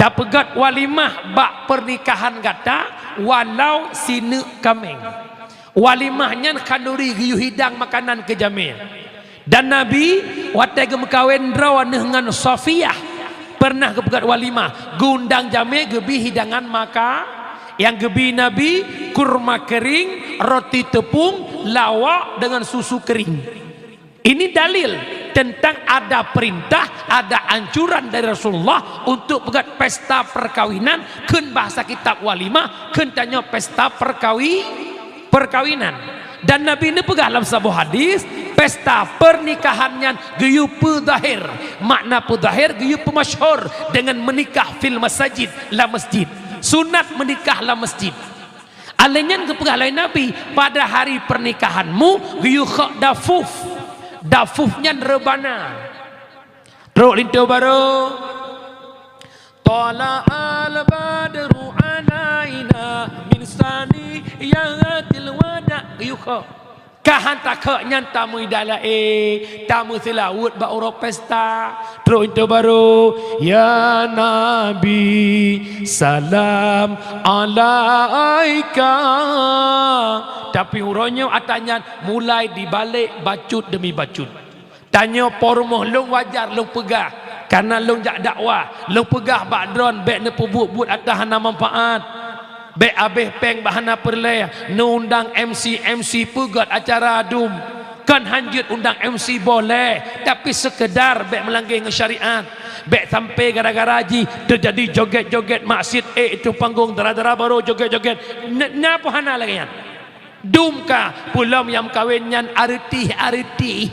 Tapeugét walimah bak pernikahan gata walau sineuk kaméng. Walimah nyan khanduri geuyue hidang makanan keu jamé. Dan Nabi watée geumeukawen droeneuh ngon Safiyah pernah geupeugét walimah, geuundang jamé geubi hidangan maka, nyang geubi Nabi kurma kering, roti teupung, lawak deungon susu kering. Ini dalil tentang ada perintah, ada anjuran dari Rasulullah untuk peugét pesta perkawinan, kheun bahasa kitab walimah, kheun tanyoe pesta perkawi-, perkawinan. Dan Nabi neupeugah lam saboh hadis, pesta pernikahan nyan geuyue peuzahir. Makna peuzahir, geuyue peumasyhur dengan menikah fil masajid, lam masjid. Sunat menikah lam masjid. Alèh nyan geupeugah lé Nabi, pada hari pernikahanmu geuyue khok dafuf. Dafuf nyan reubana. Trok linto barô. Thala'al badru 'alaina min saniyatil wada'. Geuyue khok. Ka han takhok nyan tameuidalae, tameuseulaweuet bak uroe pesta. Trok linto barô, "Ya Nabi, salam 'alaika." Tapi uroe nyoe atra nyan mulai dibalek bacut demi bacut. Tanyoe po rumoh lôn wajar lôn peugah, kareuna lôn jak dakwah, lôn peugah bak droen bèk neupeubuet buet atra hana manfaat. Bèk abéh péng bak hana peureulèe, neuundang M C, M C peugét acara dum. Kon hanjeuet undang M C boleh, tapi seukeudar bèk meulangge ngon syariat. Bèk sampai gara-gara jih teujadi jogét-jogét maksiet, eh, itu panggung dara-dara barô jogét-jogét. N-, nyan pun hana lagèe nyan. Dum ka, peulom nyang meukawen nyan areuti-areuti.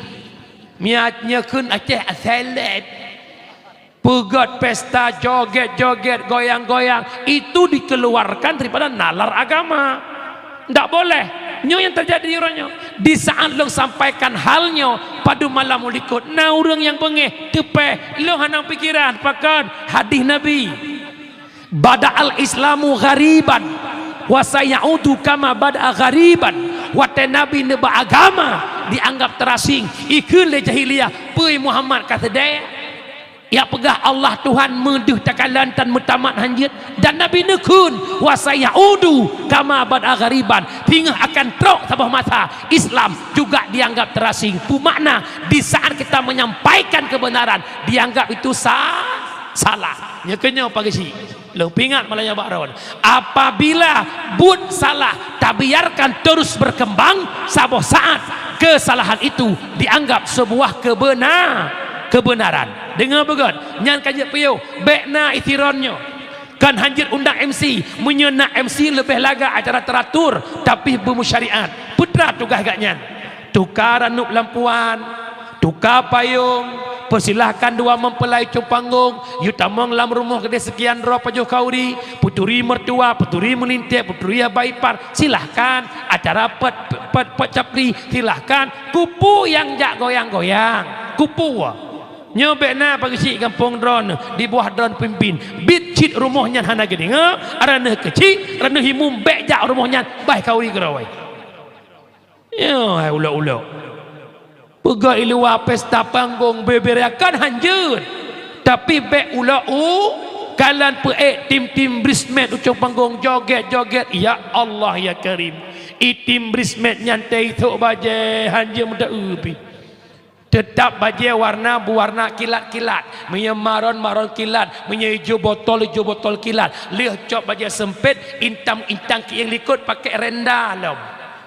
Miet nyoe kheun Aceh asaleb. Peugét pesta, jogét-jogét, goyang-goyang, itu dikeluarkan daripada nalar agama. Ndak boleh. Nyoe nyang teujadi uroe nyoe. Di saat lôn sampaikan hal nyoe, padum malam u likot, na ureuëng nyang beungéh, teupéh, lôn hana pikiran, pakon hadis Nabi. "Bada'al Islamu ghariban, wa sayaudu kama bada'a ghariban." Watée Nabi neuba agama, dianggap teurasing, ikheun lé jahiliyah, "Peue Muhammad ka seudeh?" Nyang peugah Allah Tuhan meudeuh takalon tan meutamat hanjeuet, dan Nabi neukheun, "Wa sayaudu kama bada'a ghariban." Singoh akan trok saboh masa, Islam juga dianggap teurasing. Peue makna, di saat kita menyampaikan kebenaran, dianggap itu sa-, salah. Nyoe keunyoe pageusi. Lôn peuingat malam nyoe bak droen. Apabila buet salah tabiarkan terus berkembang, saboh saat kesalahan itu dianggap sebuah kebena-, kebenaran. Deungoe beugét, nyan ka jeuet piôh, bék na itiron nyoe. Kon hanjeuet undang M C, meunyoe na M C leubeh lagak acara teratur, tapi beumusyariat. Peue teuma tugaih gobnyan? Tuka ranub lampuan, tuka payong, peusilahkan dua mempelai cong panggong, yue tamong lam rumoh keudeh seukian droe pajoh khauri, peuturi meurtua, peuturi meulinteh, peuturi haba ipar, silahkan. Acara pet, pet, pet capli, silahkan. Keupeue nyang jak goyang-goyang? Keupeue? Nyoe bék na pageusi gampông droeneuh, dibuah droen pimpin. Biet cit rumoh nyan hana geudeungoe, droeneuh keuchik, droeneuh imum bék jak rumoh nyan, bah khauri keudroe. Nyoe hai ulok-ulok. Peugah i luwa pesta panggong beubeurakan hanjeuet. Tapi bék ulok u, kalon peuék tim-tim bridesmaid u cong panggong jogét-jogét. Ya Allah, ya Karim. I tim bridesmaid nyan teuisok bajée hanjeuet meuda-eu pih. Teutap bajée warna beuwarna kilat-kilat. Meunyoe maron, maron kilat. Meunyoe ijo botol, ijo botol kilat. Lheueh cok bajée seumpét, intang-intang kieng likot pakék renda lom.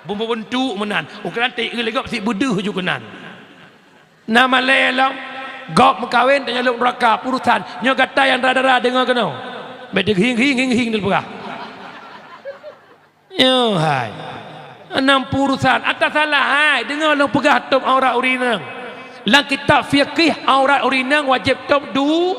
Beubentuk meunan. Ukeran teu lé gob sibeudeuh ju keunan. Na malée lom, gob meukawen tanyoe lôn raka urosan. Nyoe gata nyang dara-dara deungoe keunoe. Bék teuhing-hing-hing-hing neupeugah. Nyoe hai. Nam urosan. Ata salah hai. Deungoe lôn peugah tôb aurat ureuëng inong. Lam kitab fikih aurat ureuëng inong wajéb tôb du-,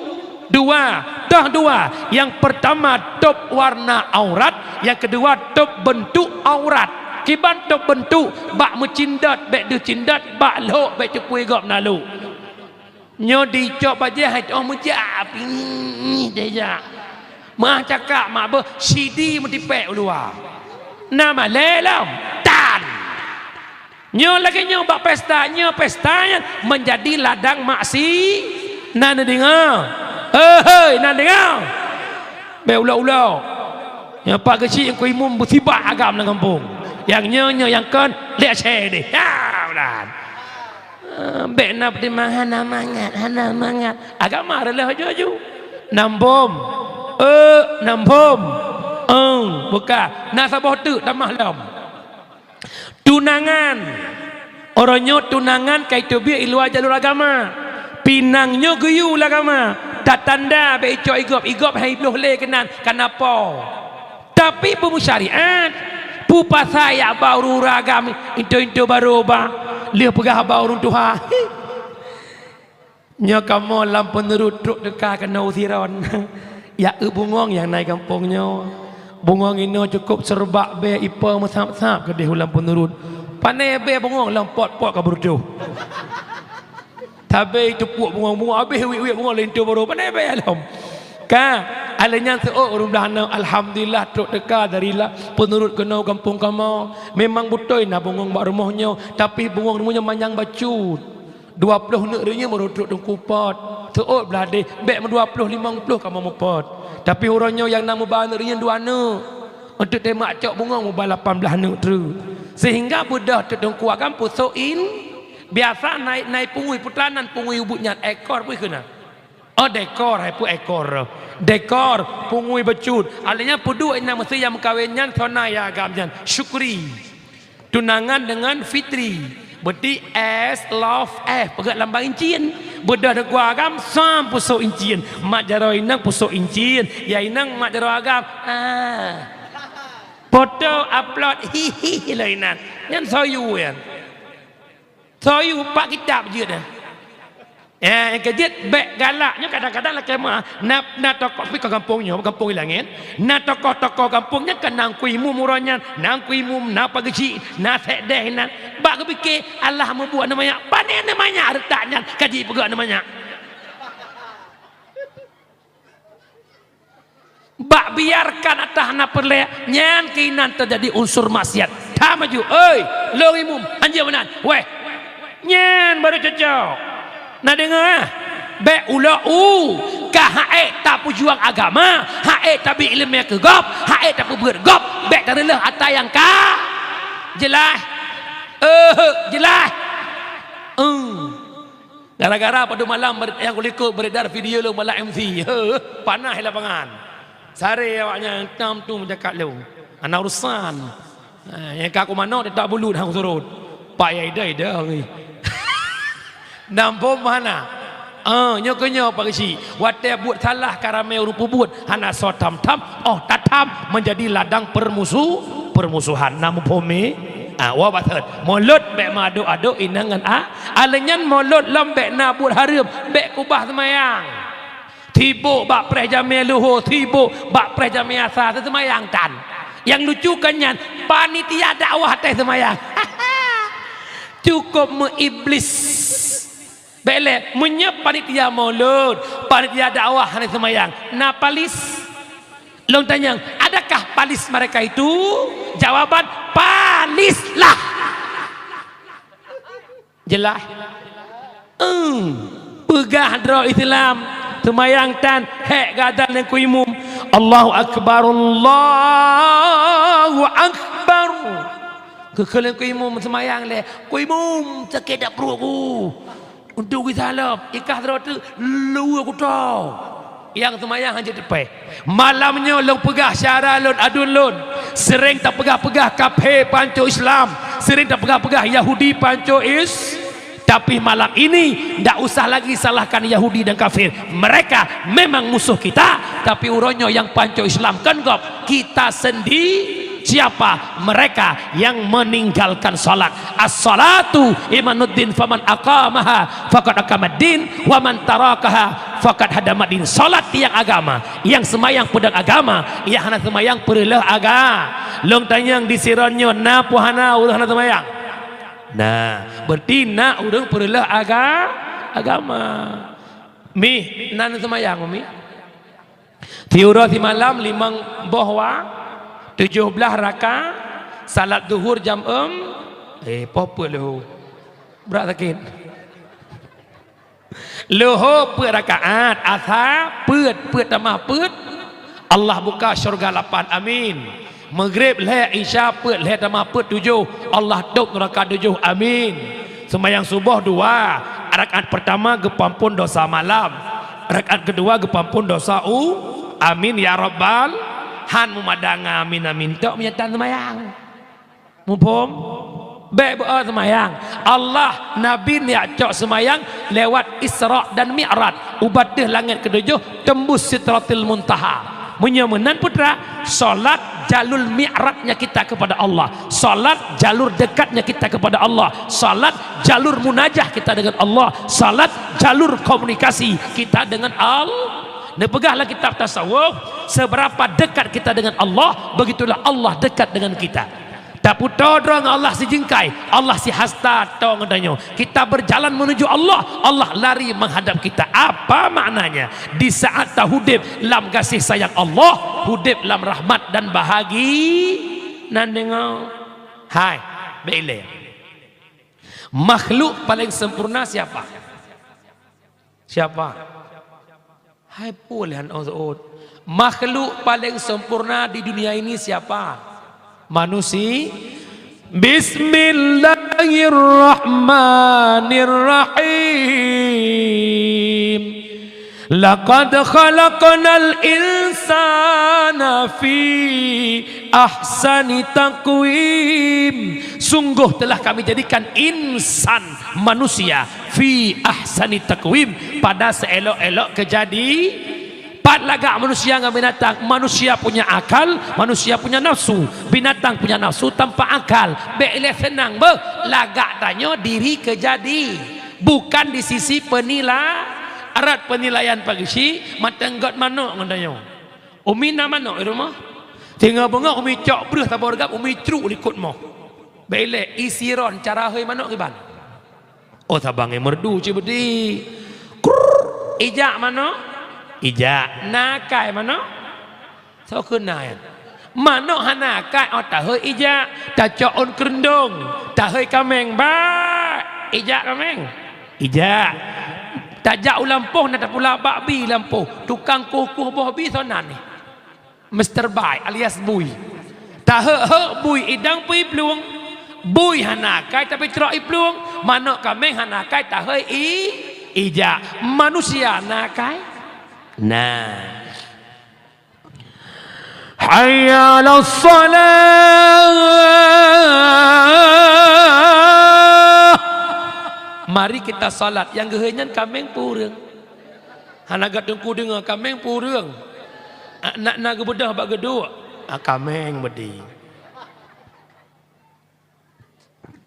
Dua, toh dua. Nyang peurtama tôb warna aurat, nyang keudua tôb beuntuk aurat. Kiban tôb beuntuk, bak meucindot, bék deuh cindot, bak lhok, bék teupue gob na lhok. Nyoe dicok bajée hai toh meujak, pih deh jak. Meuah cakak mak beuh sidi meutipék u luwa. Na malée lom tan. Nyoe lagée nyoe bak pesta, nyoe pesta nyan meunjadi ladang maksi-, na neudeungoe? Hei, na neudeungoe? Bék ulok-ulok. Nyoe Pak Geuchik nyang ku imum beusibak agam lam gampông. Nyang nyoe, nyoe nyang kon, lé asée deh. Ya, ulan. Ah, bék na peutimang, hana mangat, hana mangat. Agama reuloh aju-aju. Nam bom. Eh, nam bom. Eng, buka. Na saboh teuk tamah lom. Tunangan. Uroe nyoe tunangan ka iteubiet i luwa jalur agama. Pinang nyoe geuyue lé agama. Tatanda bék icok igop, igop hai bloh lé keunan, kana po. Tapi peumusyariat, peupasai yak ba ureuëng agam, into-into barô ba, lheueh peugah ba ureuëng tuha. Nyoe kamoe lam peuneurut trok teuka keunoe u Siron. Yak eu bungöng nyang na i gampông nyoe. Bungöng inoe cukôp seureubak bée ipe meusab-sab keudeh u lam peuneurut. Pane bée bungöng lom pot-pot ka beureutoh. Tabé teupuk bungöng-bungöng, abéh wiet-wiet bungöng linto barô, pane bée lom. Ka, alèh nyan seuôt ureuëng blah aneuk, alhamdulillah, trok teuka dari la-, peuneurut keunoe gampông kamoe. Memang beutôi na bungöng bak rumoh nyoe, tapi bungöng rumoh nyoe manyang bacut. Dua ploh neuk reunyeuen baru trok teungku pot. Seuôt blah deh, bék meudua ploh limong ploh kamoe meupot. Tapi uroe nyoe nyang na meuba neuk reunyeuen dua neuk. Untuk teuma cok bungöng meuba lapan blah neuk treuk. Sehingga beudôh teuk teungku agam pusok in, biasa naik, naik pungui putlanan pungui ubit nyan, ekor pih keunan. Oh, dekor, hai peue ekor. Dekor, pungui bacut. Alèh nyan peuduek inong meusé nyang meukawen nyan, sona ya agam nyan. Syukri. Tunangan dengan Fitri. Berarti S, love, F. Peugah lambang incin. Beudôh teungku agam, sam pusok incin. Mak jaroe inong pusok incin. Ya inong mak jaroe agam. Ah. Foto upload, hihi, lé inan. Nyan soyue nyan. Soyue pak kitab jeuet nyan. Eh, nyang keu jeuet bék galak. Nyoe kadang-kadang lakée meuah. Na, na tokoh pi ka gampông nyoe, gampông i langét. Na tokoh-tokoh gampông nyan ka na Teungku Imum uroe nyan, na Teungku Imum, na Pak Geuchik, na Sekdes inan. Bak geupike, alah mubuet aneuk manyak. Pane aneuk manyak reutak nyan ka jipeugah aneuk manyak. Bak biarkan atawa hana peureulée, nyan keunan teujadi unsur maksiat. Tham aju, "Oi, lôn imum, hanjeuet meunan." Wéh, nyan baru cocok. Na deungoe, ah? Bék ulok u, ka ha'ék tapeujuang agama, ha'ék tabri iéleumé keu gob, ha'ék tapeubeuet gob, bék tareuleuh ata nyang ka jeulaih. Eh, jeulaih. Eh. Gara-gara padub malam ber-, nyang kulikot beredar video lôn malak M C. Heuh, panas di lapangan. Sare awaknyan tam tu meujakat lôn. Hana urusan. Ha, nyang ka kumanok teutap bulut hang surot. Pak ya ida-ida ngi. Nampom hana. Ah, nyoe keu nyoe Pak Geuchik. Watée buet salah ka ramé ureuëng peubuet. Hana soe tham-tham, oh tatham menjadi ladang permusu-, permusuhan. Na muphom? Ah, wa baset. Mulod bék meuadok-adok inong ngon a-, alèh nyan mulod lom bék na buet hareuem, bék kubah seumayang. Sibok bak preh jamé luho, sibok bak preh jamé asa, seumayang tan. Nyang lucu kan nyan, panitia dakwah teuh seumayang. Cukôp meuiblis. Bék lé, meunyoe panitia mulod, panitia dakwah hana seumayang, na palis? Lôn tanyong, adakah palis mereka itu? Jawaban, palislah. Jeulaih? Eum, peugah droe Islam, seumayang tan, hék geuadan lé Teungku Imum. Allahu Akbar, Allahu Akbar. Geukheun lé Teungku Imum seumayang lé, "Teungku Imum, sakét that pruet ku." Untuk geusalop, ikah droe teuk luweue kuto. Nyang seumayang hana teupéh. Malam nyoe lôn peugah syedara lôn, aduen lôn. Sering tapeugah-peugah kafé panco Islam, sering tapeugah-peugah Yahudi panco Is-, tapi malam ini ndak usah lagi salahkan Yahudi dan kafir. Mereka memang musuh kita, tapi uroe nyoe nyang panco Islam kon gob, kita sendi-, siapa? Mereka yang meninggalkan salat. As-salatu imaduddin, faman aqamaha faqad aqamaddin, wa man tarakaha faqad hadamaddin. Salat tiang agama, nyang seumayang peudong agama, nyang hana seumayang peureuleuh aga-. Lôn tanyong di Siron nyoe na peu hana ureuëng hana seumayang? Nah, berarti na ureuëng peureuleuh aga-, agama. Mi, na neuseumayang, Mi? Tiuroe simalam limong boh wa, tujoh blaih raka, salat zuhur jam eum, eh, poh peuet leuhô. Brat sakét. Leuhô peuet rakaat, asa peuet, peuet tamah peuet, Allah buka syurga lapan, amin. Maghrib lhèe, Isya peuet, lhèe tamah peuet tujoh, Allah tôp nuraka tujoh, amin. Seumayang suboh dua, rakaat peurtama geupeuampôn dosa malam, rakaat keudua geupeuampôn dosa u, amin ya rabbal, han meumadang amin, amin tok meunyo tan seumayang. Muphom? Bèk beu seumayang. Allah, Nabi neujak cok seumayang lewat Isra dan Mi'raj, u batéh langét keutujôh, tembus Sidratil Muntaha. Meunyoe meunan, putra, salat jalur mi'rajnya kita kepada Allah, salat jalur dekatnya kita kepada Allah, salat jalur munajah kita dengan Allah, salat jalur komunikasi kita dengan Allah. Neupeugah lam kitab tasawuf, seberapa dekat kita dengan Allah, begitulah Allah dekat dengan kita. Taputo droe ngon Allah sijeungkai, Allah sihasta to ngon tanyoe. Kita berjalan menuju Allah, Allah lari menghadap kita. Apa maknanya? Di saat tahudép lam gaséh sayang Allah, hudép lam rahmat dan bahagi-, nan deungoe. Hai, bèk ilèe. Makhluk paling sempurna siapa? Siapa? Hai pue lé han ôt-ôt. Makhluk paling sempurna di dunia ini siapa? Manusi-, Bismillahirrahmanirrahim. Laqad khalaqnal insana fi ahsani taqwim. Sungguh telah Kami jadikan insan, manusia, fi ahsani taqwim, pada seelok-elok keujadi-, pat lagak manusia ngon binatang. Manusia punya akal, manusia punya nafsu. Binatang punya nafsu tanpa akal. Bèk ilèe seunang beuh, lagak tanyoe diri keujadi. Bukan di sisi penila-, arat penilaian pagisi, mantong göt manok ngon tanyoe. Umi na manok di rumoh. Singoh beungoh Umi cok breuh saboh reugab, Umi crok likot moh. Bèk ilèe, isi ron cara hôi manok kiban. Oh, sabang ngon merdu cit beudi. Krrrr. Ijak manok? Ijak. Na akai manok? Soe kheun na nyan? Manok hana akai, oh, tahôi ijak. Tacok ôn keureuntông, tahôi kaméng, bak ijak kaméng. Ijak. Tajak u lampôh, na tapula bak bi lampôh. Tukang kueh-kueh boh bi soe nan nyan? Mister Bai alias Bui. Taheuek-heuek bui idang peu iplueng. Bui hana akai tapi crok iplueng. Manok kaméng hana akai tahôi i-, ijak. Manusia na akai? Na. Hayya 'alas shalah. Mari kita salat. Nyang geuhôi nyan kaméng peu ureueng? Hana geuteungku deungoe, kaméng peu ureueng? Ah, na, na geubeudôh bak geuduek? Ah, kaméng beudi.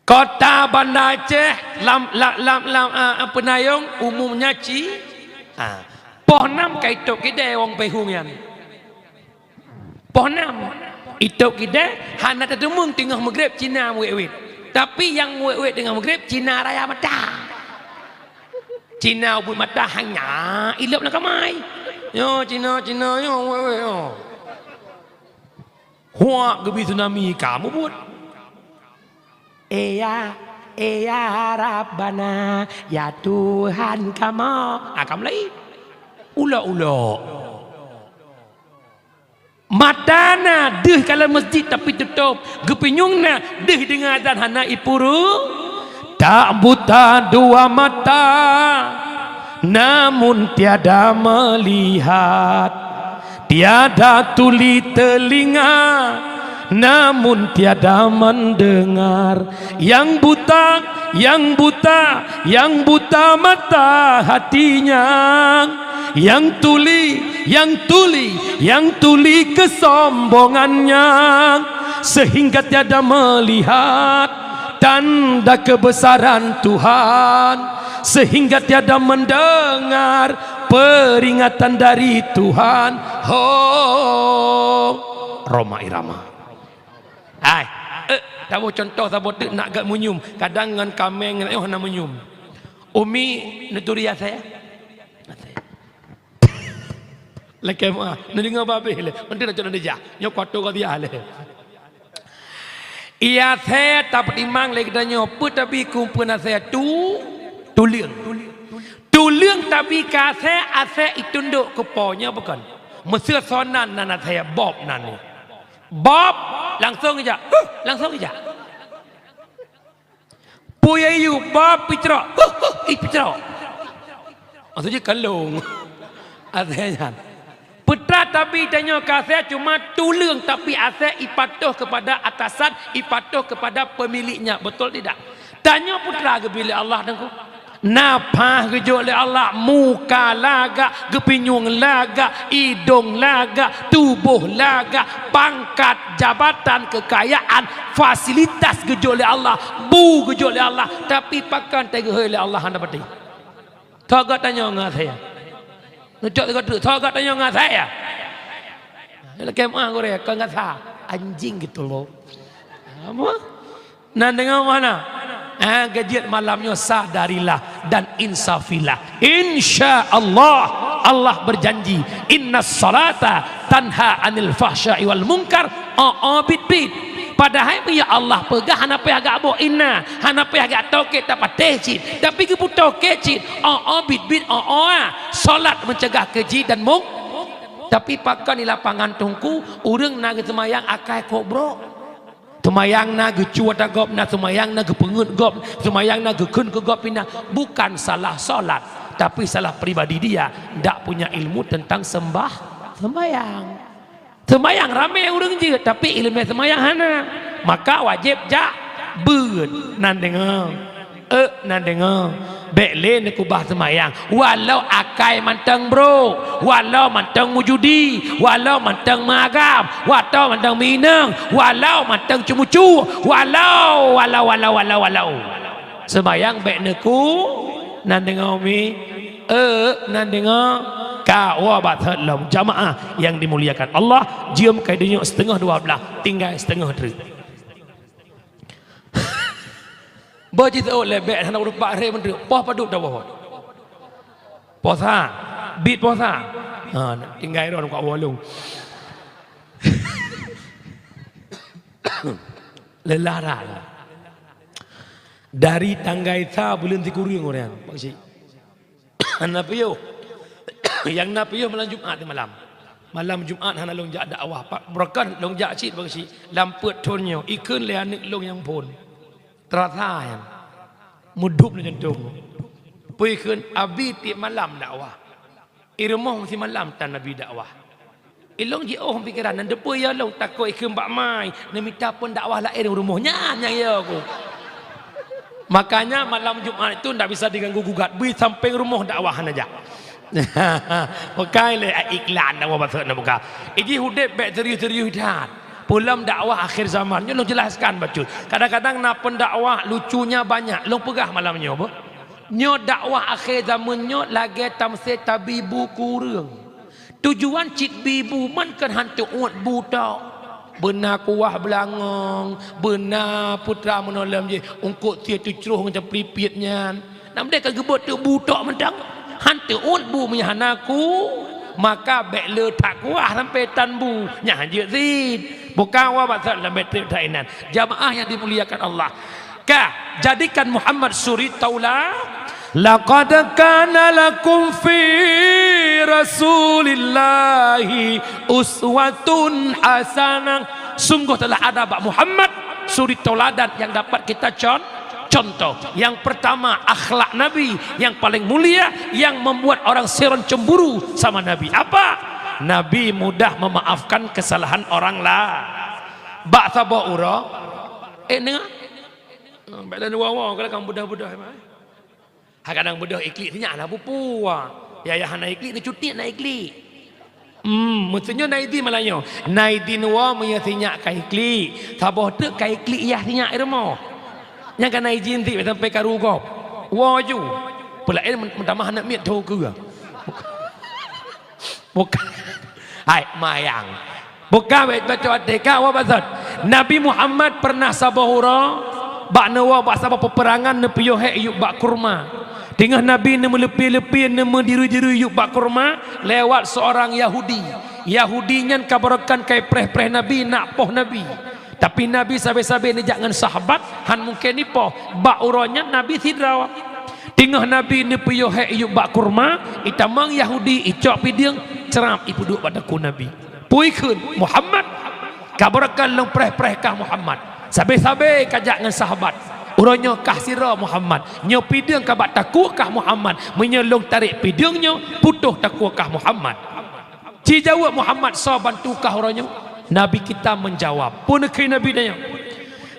Kota Banda Aceh lam, lam, lam, lam, ah, ah, Peunayong umumnya ci, ah, poh nam ka itôp kidée wong Peuhong nyan. Poh nam itôp kidée hana tateumeung teungoh meugreb Cina meuwét-wét. Tapi nyang meuwét-wét teungoh meugreb Cina raya mata. Cina ubit mata hana ilop lam kamai. Nyoe Cina, Cina nyoe wék-wék nyoe. Huak geubi tsunami ka mubuet. Eh ya, eh ya Rabbana, ya Tuhan kamoe. Ah, ka mulai. Ulok-ulok. Mata na deuh ka lam masjid tapi tutôp, geupinyueng na deuh deungoe azan hana ipuru. Tak buta dua mata, namun tiada melihat, tiada tuli telinga, namun tiada mendengar. Yang buta, yang buta, yang buta mata hatinya, yang tuli, yang tuli, yang tuli kesombongannya, sehingga tiada melihat tanda kebesaran Tuhan, sehingga tiada mendengar peringatan dari Tuhan. Ho, Rhoma Irama. Hai, eh, taboh contoh saboh teuk nak gak munyum. Kadang ngon kaméng ngon ayah na munyum. Umi neuturi asai. Lakée meu'ah, neudeungoe babeh lé. Meuntri na cok na dijah. Nyoe kuatoe ka siah lé. Ia asée tapeutimang lé geutanyoe, peue tabi kumpeuen asée tu, tuleueng. Tuleueng tabi keu asée, asée itundok keu po, nyoe bukon. Meuseu sonan nan asée, bob nan nyoe. Bob, langsong ijak. Huh, langsong ijak. Peue yue, bob picrok. Huh, huh, ih picrok. Maksud jih kalong. Asée nyan. Peue tabi tanyoe keu asée cuma tuleueng, tapi asée ipatoh kepada atasan, ipatoh kepada pemiliknya. Betul tidak? Tanyoe peue geubri lé Allah Teungku. Nafah geujok lé Allah, muka lagak, geupinyueng lagak, idong lagak, tuboh lagak, pangkat, jabatan, keukayaan, fasilitas geujok lé Allah, bu geujok lé Allah, tapi pakon teuhôi lé Allah hana pati. Tho gata nyoe ngon asée. Neucok sigoe treuk, tho gata nyoe ngon asée. Lakée meu'ah gurée, kon gata. Anjing gitu loh. Apa? Nan deungoe meu'ah na? Ah, geujeuet malam nyoe sadarilah dan insafilah. Insya Allah, Allah berjanji, "Innas salata tanha anil fahsya'i wal munkar." Oh, oh, bit-bit. Padahai meunyo Allah peugah hana payah gak boh inna, hana payah gak toke tapatéh cit. Tapi geupeutoke cit. Oh, oh, bit-bit, oh, oh, ah. Salat mencegah keji dan mung. Tapi pakon di lapangan Teungku, ureuëng na geuseumayang akai kok brok. Seumayang na geucue ata gob na, seumayang na geupeungeut gob, seumayang na geukheun keu gob pih na. Bukan salah salat, tapi salah pribadi dia, ndak punya ilmu tentang sembah, sembayang. Seumayang ramé ureuëng jeuet, tapi ileumé seumayang hana. Maka wajéb jak beuet. Nan deungoe. Eh, nan deungoe, bék lé neukeubah seumayang. Walau akai mantong brok, walau mantong meujudi, walau mantong meuagam, walau mantong meuinong, walau mantong ceumucu, walau, walau, walau, walau, walau. Seumayang bék neuku, nan deungoe mi. Eh, nan deungoe, ka woe bak that lom. Jamaah yang dimuliakan Allah, jeuem keu donya siteungoh dua blah, tinggai siteungoh treuk. Boh jiteuôt lé bék hana ureuëng bak ré meunteuk. Poh padub tawoe. Poh sa. Bit poh sa. Ha, tinggai droe ka woe lôn. Lelah dah. Dari tanggai sa buleuen sikureueng ureuëng. Pak Cik. Hana piôh. Nyang na piôh malam Jumat di malam. Malam Jumat hana lôn jak dakwah. Pak, beureukat lôn jak cit bak si. Lam peuet thon nyoe, ikheun lé aneuk lôn nyang phon. Teurasa nyan. Meudup lé jantong. Peue ikheun, abi tiep malam dakwah. I rumoh simalam tan abi dakwah. Ilong jiôh pikeran, nan deupeu ya lôn takot ikheun bak mai, neumita phon dakwah laén u rumoh nyan nyang ya ku. Makanya malam Jumat itu ndak bisa diganggu gugat, bui sampéng rumoh dakwah hana jak. Bukai lé iklan dakwah bacut na buka. Iji udeb bék serius-serius that. Pulam dakwah akhir zaman, nyoe lôn jelaskan bacut. Kadang-kadang na pendakwah lucunya banyak, lôn peugah malam nyoe, boh. Nyoe dakwah akhir zaman nyoe lagée tamsé tabi bu keu ureuëng. Tujuan cit bi bu man kan han teuôt bu tok. Beuna kuah beulangong, beuna putra meunoe lom jih, eungkôt sie teucroh ngon caplipit nyan. Nam deh ka geubeuet teuk bu tok mantong. Han teuôt bu meunyo hana ku, maka bék le that kuah sampoe tan bu. Nyan han jeuet cit. Buka wa bak that lom bék treb that inan. Jamaah yang dimuliakan Allah. Ka, jadikan Muhammad suri taula. "Laqad kana lakum fi Rasulillahi uswatun hasanah." Sungguh telah ada bak Muhammad suri tauladan yang dapat kita con-, contoh. Yang pertama, akhlak Nabi yang paling mulia yang membuat orang Siron cemburu sama Nabi. Apa? Nabi mudah memaafkan kesalahan orang lain. Bak saboh uroe, eh, nengah. Bék lôn woe-woe, kadang beudôh-beudôh, eh. Hai kadang beudôh iklik sinyak lah pupu. Ya, ya hana iklik, neucuti na iklik. Hmm, meusunyoe na idin malam nyoe. Na idin woe meunyoe sinyak ka iklik. Saboh teuk ka iklik yah sinyak i rumoh. Nyang ka na idin cit sampai karu gob. Woe ju. Peulaén meutamah aneuk miet tho keue. Bukan. Hai, mayang. Bukan wét bacut até ka, wa basot. Nabi Muhammad pernah saboh uroe, bak neuwoe bak saboh peperangan neupiôh hék yup bak kurma. Teungoh Nabi neumeuleupie-leupie, neumeudirui-dirui yup bak kurma lewat seurang Yahudi. Yahudi nyan ka baroekon ka ipreh-preh Nabi, nak poh Nabi. Tapi Nabi sabe-sabe neujak ngon sahabat, han mungken ipoh. Bak uroe nyan Nabi sidroe. Teungoh Nabi neupiôh hék yup bak kurma, itamong Yahudi, icok pideung, crab, ipeuduek bak takue Nabi. Peue kheun, "Muhammad, ka baroekon lôn preh-preh kah Muhammad. Sabe-sabe ka jak ngon sahabat. Uroe nyoe kah sidroe Muhammad. Nyoe pideung ka bak takue kah Muhammad. Meunyoe lôn tarek pideung nyoe, putôh takue kah Muhammad." Jijaweueb Muhammad, "Soe bantu kah uroe nyoe?" Nabi kita menjawab. Peue neukheun Nabi tanyoe?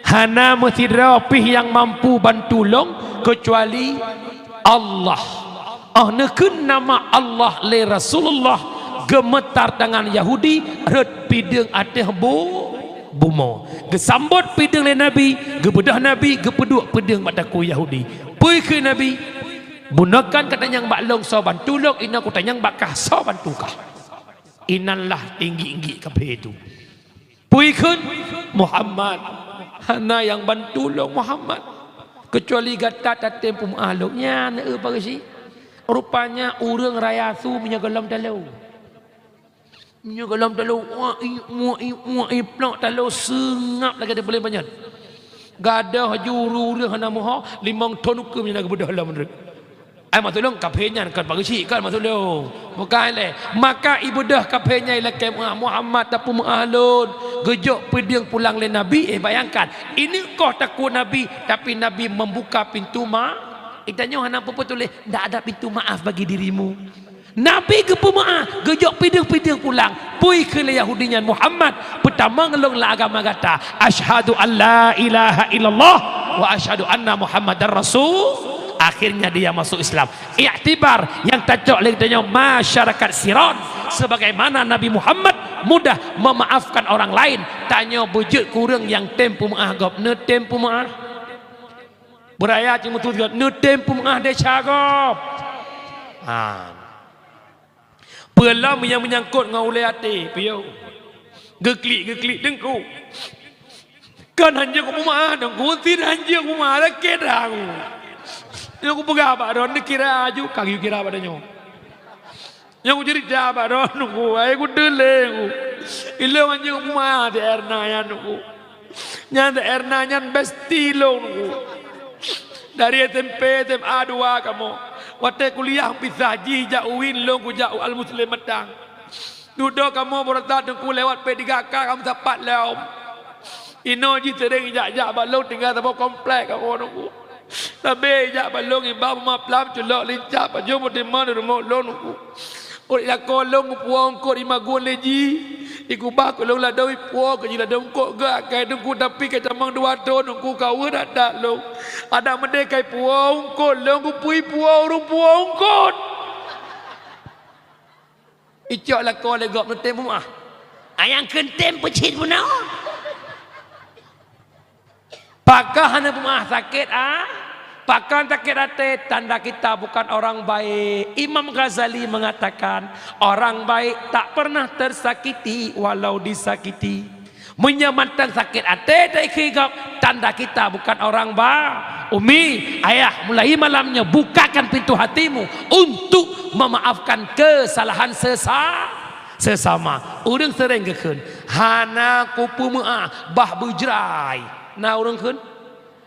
"Hana meusidroe pih nyang mampu bantu lôn keucuali Allah." Óh neukheun nama Allah lé Rasulullah, geumeutar tangan Yahudi, rhot pideung ateueh bu-, bumoe. Geusambot pideung lé Nabi, geubeudôh Nabi, geupeuduek pideung bak takue Yahudi. Peue kheun Nabi? "Bunoe kon katanyong bak lôn soe bantu lôn, inoe kutanyong bak kah soe bantu kah." Inan lah tinggi-tinggi kafé tu. Peue kheun? "Muhammad, hana nyang bantu lôn Muhammad, keucuali gata tatem peumeu'ah lôn." Nyan, eh, Pak Geuchik. Rupanya ureuëng raya su meunyoe gohlom talo. Meunyoe gohlom talo, wah, i, wah, i, wah, i, plok talo seungab lagée teupeuleueng panyöt. Gadôh ju ureuëng-ureuëng hana meuho, limong thon ukeue meunyoe na geubeudôh lom rot. Ai, maksud lôn, kafé nyan kon Pak Geuchik, kon maksud lôn. Bukan lé. Maka ibeudôh kafé nyan ilakée meu'ah, "Muhammad, tapeumeu'ah lôn." Geujok peudeueng pulang lé Nabi, eh, bayangkan. Ineuk koh takue Nabi, tapi Nabi membuka pintu ma-, geutanyoe hana peue-peue tuléh, "Ndak ada pintu maaf bagi dirimu." Nabi geupeumeu'ah, geujok pideung-pideung pulang. Peue kheun lé Yahudi nyan, "Muhammad, peutamong lôn lam agama gata. Asyhadu an la ilaha illallah wa asyhadu anna Muhammadar Rasul." Akhirnya dia masuk Islam. Iktibar nyang tacok lé geutanyoe masyarakat Siron, sebagaimana Nabi Muhammad mudah memaafkan orang lain, tanyoe beujeuet keu ureuëng nyang tem peumeu'ah gob, neutem peumeu'ah. Beuraya cit meututoe, neutem peumeu'ah desya gob. Ha. Peue lom nyang meunyangkot ngon ulée até, piôh. Geuklik-geuklik teungku. Kon hanjeuet kupeumeu'ah, teungku, sit hanjeuet kupeumeu'ah, lakée dah ku. Nyang kupeugah bak droeneuh, neukira aju, ka geukira bak tanyoe. Nyang kuceurita bak droeneuh ku, hai kuteulée ku. Ilôn hanjeuet kupeumeu'ah si Erna nyan ku. Nyan si Erna nyan besti lôn ku. Dari S M P, S M A dua kamoe. Watée kuliah pisah, jih jak u UIN, lôn kujak u Al Muslim Matang. Dudoe kamoe baroesa teungku lewat P tiga K kamoe sapat lom. Inoe jih seuréng jak-jak bak lôn tinggai saboh komplek kamoe teungku. Sabé jak bak lôn iba beumaplam culok lincah pajoh meuteumé di rumoh lôn teungku. Ureuëng lakoe lôn geupuwoe eungkôt imagun lé jih. Ikubah keu lôn ladôm ipuwoe keu jih ladôm eungkôt geuh akai teungku, tapi ka tamong dua thon teungku ka weueh that-that lôn. Adak meudeh ka ipuwoe eungkôt lôn, keupeue ipuwoe ureuëng puwoe eungkôt. Icok lakoe lé gob neutem peumeu'ah. Ayang keuntem peucit bunoe. Pakon hana peumeu'ah sakét, ah? Pakon sakét até? Tanda kita bukan orang baik. Imam Ghazali mengatakan, "Orang baik tak pernah tersakiti walau disakiti." Meunyoe mantong sakét até taikheun gob, tanda kita bukan orang ba-, Umi, Ayah, mulai malam nyoe bukakan pintu hatimu untuk memaafkan kesalahan sesa-, sesama. Ureuëng seuréng geukheun, "Hana kupeumeu'ah, bah beujrai." Na ureuëng kheun?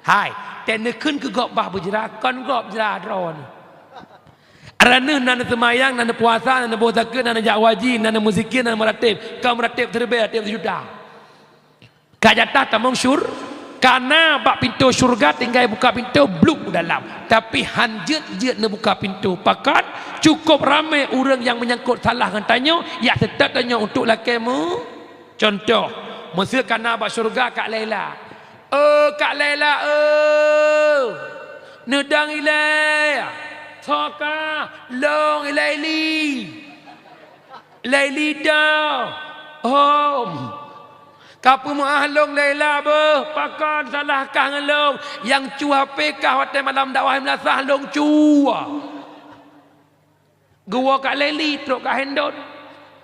Hai, teuneukheun keu gob bah beujra, kon gob jra droeneuh. Droeneuh na neuseumayang, na neupuasa, na neuboh zakeuet, na neujak haji, na neumeuzikir, na neumeuratéb. Ka meuratéb siribée, ratéb sijuta. Ka jatah tamong syur-, ka na bak pintoe syeuruga tinggai buka pintoe, bluek u dalam. Tapi han jeuet-jeuet neubuka pintoe. Pakon? Cukôp ramé ureuëng nyang meunyangkot salah ngon tanyoe, jak seutôt tanyoe untuk lakée meu-, Cuntoh, meuseu ka na bak syeuruga Kak Laila. "Oh, Kak Laila, oh! Neudong ilée! Soe kah? Lôn Laili! Laili dah! Oh! Ka peumeu'ah lôn Laila beuh! Pakon salah kah ngon lôn? Nyang cue H P kah watée malam dakwah meulasah lôn cue!" Geuwoe Kak Laili trok Kak Hendon.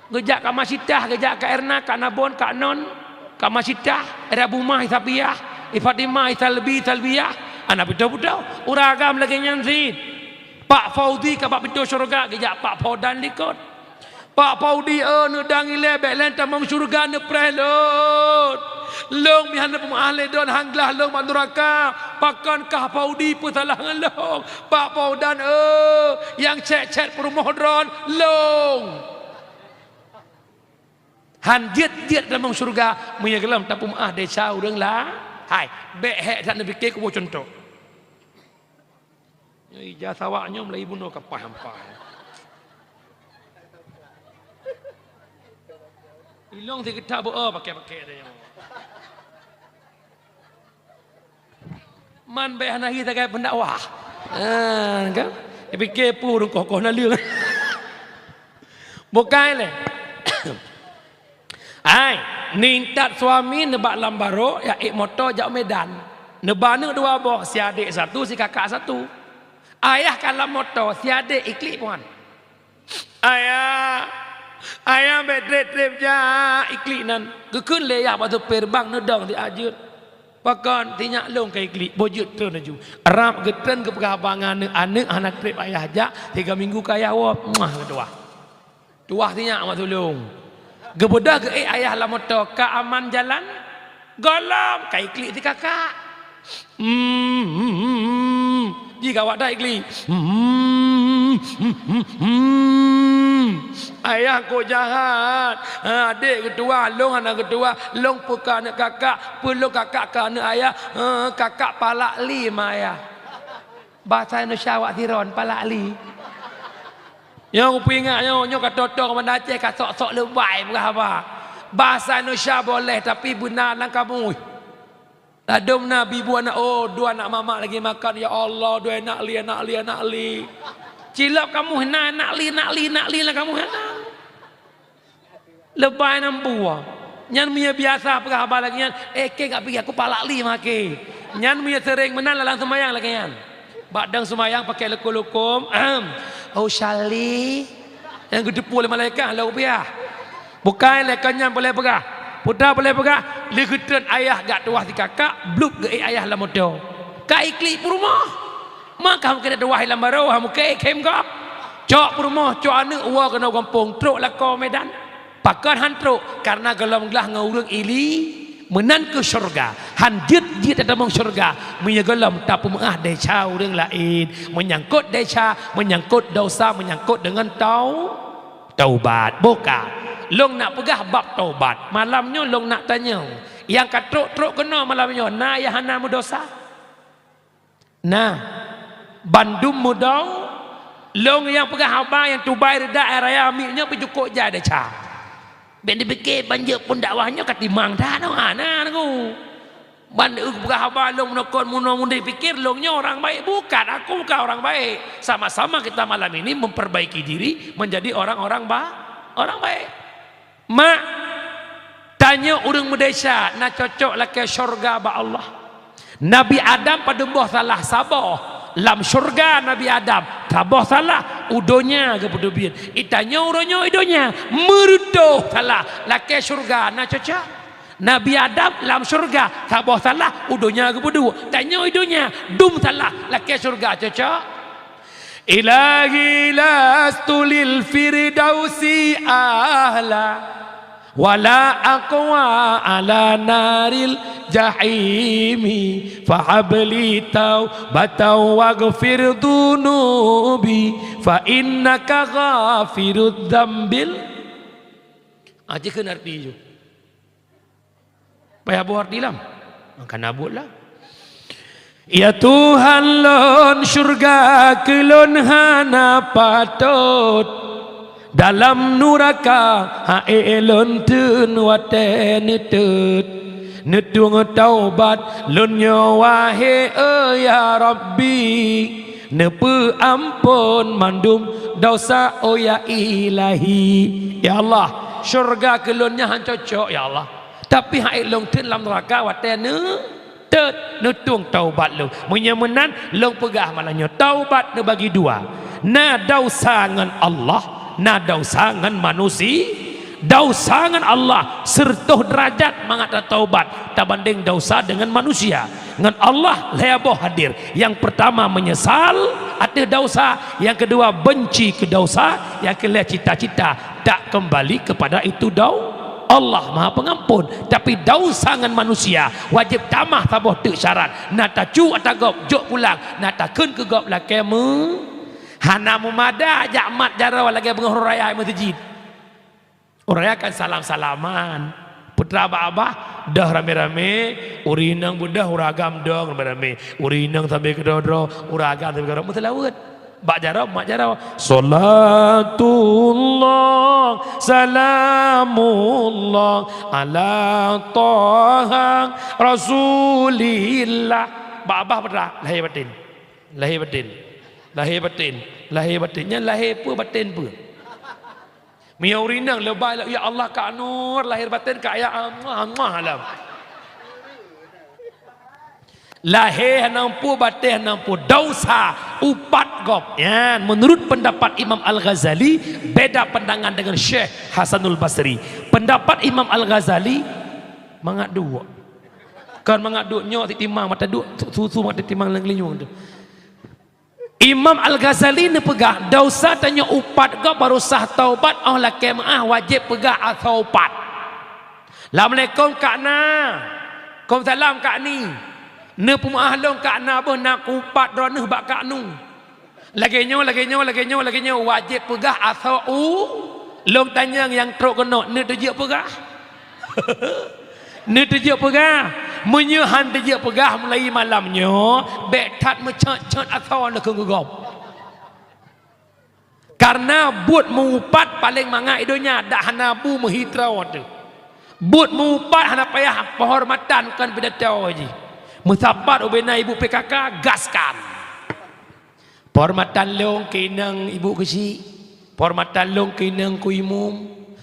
Geujak Kak Masitah, geujak Kak Erna, Kak Nabon, Kak Non, Kak Masitah, Era Bumah, Isabiah, I Fatimah, Isalbi, Isalbiah. Hana putôh-putôh. Ureuëng agam lagée nyan cit. Pak Fauzi ka bak pintoe syeuruga, geujak Pak Faudan likot. "Pak Fauzi, eh, neudong ilée, bék lé tamong syeuruga, neupreh lôn. Lôn meuhan neupeumaáh lé droen, han glaih lôn bak nuraka. Pakon kah Fauzi peusalah ngon lôn? Pak Faudan, eh, nyang cét-cét peurumoh droen, lôn." Han jeuet-jeuet tamong syeuruga, meunyoe gohlom tapeumaáh desya ureuëng la-, hai, bék hék that neupike kuboh cuntok. Nyoe ija sawak nyoe mulai bunoe ka paih ampai. Ilong sigeutah beu, oh, pakai-pakai dah nyoe. Man bék hana hi sagai pendakwah. Ah, kan? Pike pu ureuëng koh-koh naleueng. Bukai lé. Ai, ningtat suami neubak lam barô, ya ék moto jak Medan. Neuba aneuëk dua boh, si adék satu, si kakak satu. Ayah ka lam moto, si adék iklik puan. "Ayah, ayah bék treb-treb jak," iklik nan. Geukheun lé yah bak supir bang neudong di ajeuet. Pakon, tinyak lôn ka iklik, boh jeuet treun laju. Rab geutreun geupeugah haba ngon aneuëk, aneuëk hana treb ayah jak, tiga minggu ka ayah woe, muah geutuwah. Tuwah tinyak mak tulông. Geubeudôh geuék ayah lam moto, ka aman jalan? Gohlom, ka iklik si kakak. Hmm, hmm, hmm, hmm. Ji gawat dah iklik. Hmm, hmm, hmm, hmm. Ayah kok jahat. Ha, adék geutuwah, lôn hana geutuwah. Lôn peue keu aneuëk kakak, peue lôn kakak keu aneuëk ayah. Ha, kakak palak li ma ayah. Basa Indonesia awak siron, palak li. Nyoe kupeuingat nyoe, nyoe ka toto Banda Aceh ka sok-sok leubai peugah haba. Basa Indonesia boleh, tapi beuna lam kamus. Ladôm na bibu anak, oh, dua anak mamak lagi makan, ya Allah, dua anak li, anak li, anak li. Cilok kamus na anak li, anak li, anak li lam kamus na. Leubai nam buah. Nyan meunyoe biasa peugah haba lagée nyan, eh, keu gak pih aku palak li maké. Nyan meunyoe seuréng meunan lalang seumayang lagée nyan. Bak dang seumayang pakai leukom-leukom, ahem. Oh, Syali. Nyang geuteupeue lé malaikat, Allah rupiah. Bukai lé kon nyan boleh peugah. Putra boleh peugah, lé geutreun ayah gak tuwah si kakak, blub geuék ayah lam moto. Ka iklik peurumoh. Maka mungken tuwah lam barô, ha mungken khem gob. Cok peurumoh, cok aneuëk, woe keunoe gampông, trok lakoe Medan. Pakon han trok? Karena gohlom glah ngon ureuëng ili, meunan keu syeuruga. Han jeuet-jeuet tatamong syeuruga, meunyoe gohlom tapeumeuáh desya ureuëng laén. Meunyangkot desya, meunyangkot dosa, meunyangkot deungon tau-, taubat. Boh ka. Lôn nak peugah bab taubat. Malam nyoe lôn nak tanyong. Nyang ka trok-trok keunoe malam nyoe, na nyang hana meudosa? Nah, bandum mudong, lôn nyang peugah haba nyang tubai reudak ayah raya miet nyoe pih cukôp jai desya. Bék neupike ban jeuet phon dakwah nyoe ka timang that nyoe, hana nangku. Ban eu peugah haba lôn meunokot munoe mundai pikir lôn nyoe orang baik, bukan, aku bukan orang baik. Sama-sama kita malam ini memperbaiki diri menjadi orang-orang ba-, orang baik. Mak, tanyoe ureuëng meudesya na cocok lakée syeuruga bak Allah. Nabi Adam padum boh salah, saboh. Lam syeuruga Nabi Adam, saboh salah, u donya geupeuteubiet. Itanyoe uroe nyoe i donya, meureutôh salah, lakée syeuruga na cocok. Nabi Adam lam syeuruga, saboh salah, u donya geupeuduek. Tanyoe i donya, dum salah, lakée syeuruga cocok. Ilahi lastu lil firdausi ahla, wala aqwa ala naril jahimi, fahabli taubatan waghfir dunubi, fa innaka ghafirudz dzambil. Ah, jih kheun arti ju. Payah boh arti lam. Maka na buet lah. Ya Tuhan lôn, syeuruga keu lôn hana patot. Dalam nuraka ha'e lôn teun watée neutot. Neutueng taubat lôn nyoe wahé, eh, ya Rabbi. Neupeu amphon mandum dosa, oh ya Ilahi. Ya Allah, syeuruga keu lôn nyan han cocok, ya Allah. Tapi ha'e lôn teun lam neuraka watée neutot, neutueng taubat lôn. Meunyoe meunan, lôn peugah malam nyoe, taubat neubagi dua. Na dosa ngon Allah, na dosa ngon manusi-, dosa ngon Allah seureutoh deurajat mangat tataubat tabandeng dosa deungon manusia. Ngon Allah lhèe boh hadir. Nyang peurtama meunyeusal ateueh desya, nyang keudua beunci keu desya, nyang keulhèe cita-cita tak keumbali keupada itu dau-, Allah Maha Pengampun. Tapi desya ngon manusia wajéb tamah saboh teuk syarat. Na tacu ata gob jok pulang, na takheun keu gob lakèe meu-, hana meumada jak mat jaroe lagèe beungoh raya meuseujid. Ureueng kan salam-salaman. Putra bak abah, deuh ramé-ramé, ureueng inong beudeuh, ureueng agam dong ramé-ramé. Ureueng inong sambil keudroe-droe, ureueng agam sambil keudroe. Meuseulaweuet. Bak jaroe, mat jaroe. Salatullah, salamullah, ala Toha Rasulillah. Bak abah putra, lahé batin. Lahé batin. Lahé batin. Lahé batin. Nyan lahé peue, batin peue? Meunyoe ureueng inong leubeh, "Ya Allah, Kak Nur, lahir batin Kak ya, amuah, amuah alam." Lahé hana mampu, batin hana mampu, desya upat gob. Nyan, menurut pendapat Imam Al-Ghazali, beda pandangan dengan Syekh Hasanul Basri. Pendapat Imam Al-Ghazali, mangat duek. Kon mangat duek nyoe, titimang mata duek, su-, susu mata titimang lam geulinyueng tu. Imam Al-Ghazali neupeugah, desya tanyoe upat gob baru sah taubat, óh lakèe meu'ah wajéb peugah asoe upat. Assalamualaikum Kak Na. Waalaikumsalam Kak Ni. Neupeumeu'ah lôn Kak Na, boh na kuupat droeneuh bak Kak Nu. Lagèe nyoe, lagèe nyoe, lagèe nyoe, lagèe nyoe, wajéb peugah asoe u-, lôn tanyong nyang trok keunoe, neuteujeuet peugah? Neuteujeuet peugah? Meunyoe han teujeuet peugah, mulai malam nyoe, bèk that meucot-cot asoe neukheun keu gob. Kareuna buet meu-upat paleng mangat i donya, dak hana bu meuhi troe teuh. Buet meu-upat hana payah penghormatan, kon pidato jih. Meusapat ubena ibu P K K, gaskan. Penghormatan lôn keu inong ibu keuchik, penghormatan lôn keu inong ku imum,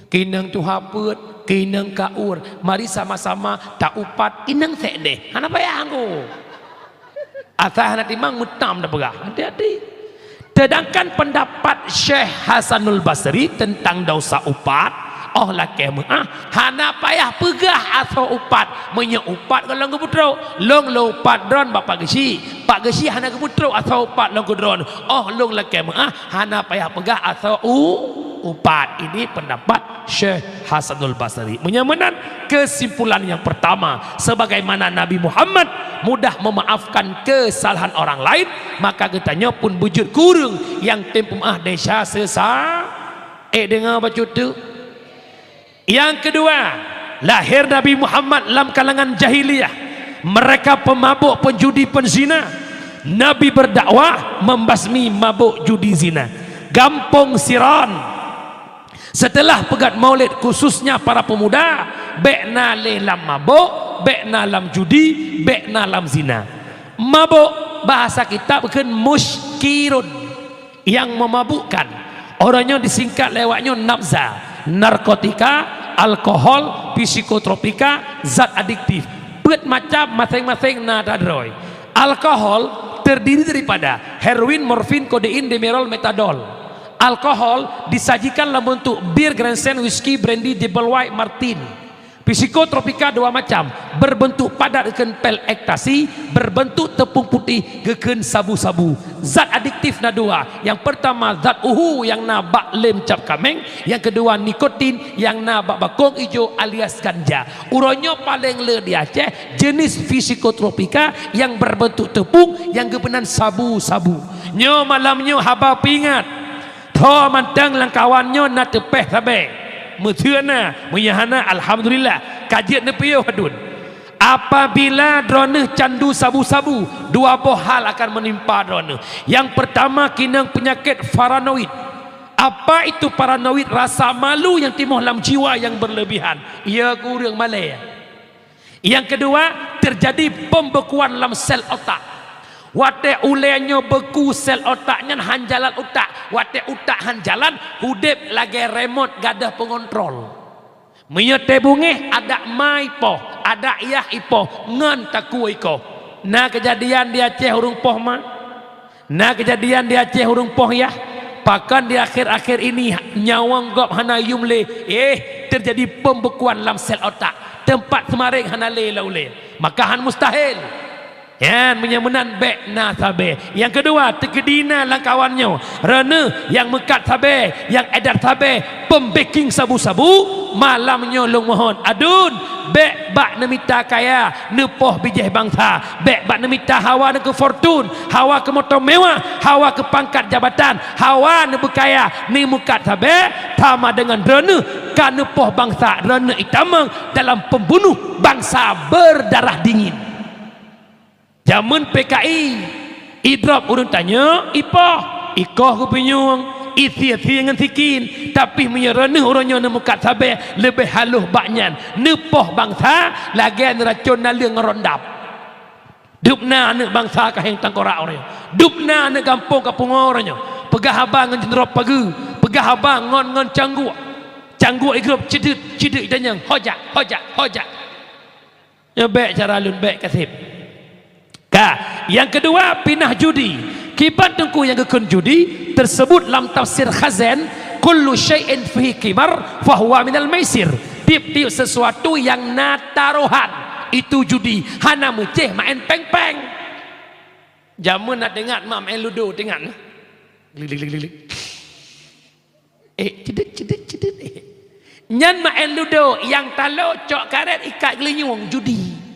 keu inong tuha peuet, keu inong kaur, mari sama-sama taupat inong sekdeh. Hana payah anggo. Asai hana timang meutam tapeugah. Hati-hati. Sedangkan pendapat Syekh Hasanul Basri tentang desya upat, óh lakèe meu'ah, hana payah peugah asoe upat. Meunyoe upat goh lom geupeutrok, lôn lôn upat droen bak Pak Geuchik. Pak Geuchik hana geupeutrok asoe upat lôn keu droen. Óh lôn lakèe meu'ah, hana payah peugah asoe u-, upat. Ini pendapat Syekh Hasanul Basri. Meunyoe meunan, kesimpulan nyang peurtama, sebagaimana Nabi Muhammad mudah memaafkan kesalahan orang lain, maka geutanyoe pun beujeuet keu ureueng nyang tem peumaaf desya sesa-, eh, deungoe bacut tu. Nyang keudua, lahé Nabi Muhammad lam kalangan jahiliyah. Mereka pemabuk, penjudi, penzina. Nabi berdakwah membasmi mabuk judi zina. Gampông Siron. Setelah peugöt Maulid, khususnya para pemuda, bèk na lé lam mabök, bèk na lam judi, bèk na lam zina. Mabök, bahasa kitab kheun muskirun, nyang memabukkan. Uroe nyoe disingkat lé awak nyoe nabza, narkotika, alkohol, psikotropika, zat adiktif. Peuet macam maséng-maséng na ladroe. Alkohol terdiri daripada heroin, morfin, kodein, demerol, metadol. Alkohol disajikan dalam bentuk bir, gresen, whisky, brandy, double white, Martin. Psikotropika dua macam, berbentuk padat geukheun pil ekstasi, berbentuk tepung putih geukheun sabu-sabu. Zat adiktif na dua, yang pertama zat uhu nyang na bak lem cap kaméng, yang kedua nikotin nyang na bak bakong ijo alias ganja. Uroe nyoe paleng le di Aceh jenis psikotropika nyang berbentuk tepung nyang geupeunan sabu-sabu. Nyoe malam nyoe haba peuingat. Tho mantong lam kawan nyoe na teupeh sabe. Meuseu na, meunyoe hana, alhamdulillah, ka jeuet neupiôh aduen. Apabila droeneuh candu sabu-sabu, dua boh hal akan menimpa droeneuh. Yang pertama, kinong penyakit paranoid. Apa itu paranoid? Rasa malu yang timoh lam jiwa yang berlebihan. Ia keu ureueng malèe. Yang kedua, terjadi pembekuan lam sel otak. Watèe ulèe nyoe beku sel otak nyan, han jalan utak. Watèe utak han jalan, udép lagèe remot gadôh pengontrol. Meunyoe teu beungéh, adak ma ipoh, adak yah ipoh, ngon takue ikoh. Na keujadian di Aceh ureueng poh ma? Na keujadian di Aceh ureueng poh yah? Pakon di akhir-akhir ini nyawöng gob hana yum lé, eh, terjadi pembekuan lam sel otak. Teumpat seumaréng hana lé lam ulèe. Maka han mustahil. Nyan, meunyoe meunan bék na sabe. Nyang keudua, teukeudi na lam kawan nyoe, droeneuh nyang meukat sabe, nyang edar sabe, pembacking sabu-sabu, malam nyoe lôn mohon, aduen, bék bak neumita kaya, neupoh bijéh bansa, bék bak neumita hawa neu keu fortun, hawa keu moto mewah, hawa keu pangkat jabatan, hawa neubeukaya, neumeukat sabe, sama deungon droeneuh ka neupoh bansa, droeneuh itamong dalam pembunuh bansa berdarah dingin. Jameun P K I, idrob ureuëng tanyoe, ipoh, ikoh geupinyueng, isie-sie ngon sikin, tapi meunyoe droeneuh uroe nyoe neumeukat sabe, leubeh haloh bak nyan, neupoh bansa lagée neuracon naleueng ngon rondap. Dubna aneuëk bansa ka héng tangkorak uroe nyoe. Dubna aneuëk gampông ka pungoe uroe nyoe. Peugah haba ngon jeunrob pageue, peugah haba ngon, ngon cangguek. Cangguek igrob ceudeut, ceudeut itanyong, "Hojak, hojak, hojak." Nyoe bék cara lôn, bék kaseb. Ka, nyang keudua, pinah judi. Kiban teungku nyang geukheun judi, teusebut lam tafsir Khazen, "Kullu syai'in fihi qimar fahuwa minal maisir." Tiep-tiep sesuatu nyang na tarohan, itu judi, hana meucéh maén péng-péng. Jameun na teuingat mak maén ludo, teuingat? Glik, glik, glik, glik, glik. Eh, ceudeut, ceudeut, ceudeut, eh. Nyan maén ludo, nyang talo cok karet ikat geulinyueng, judi.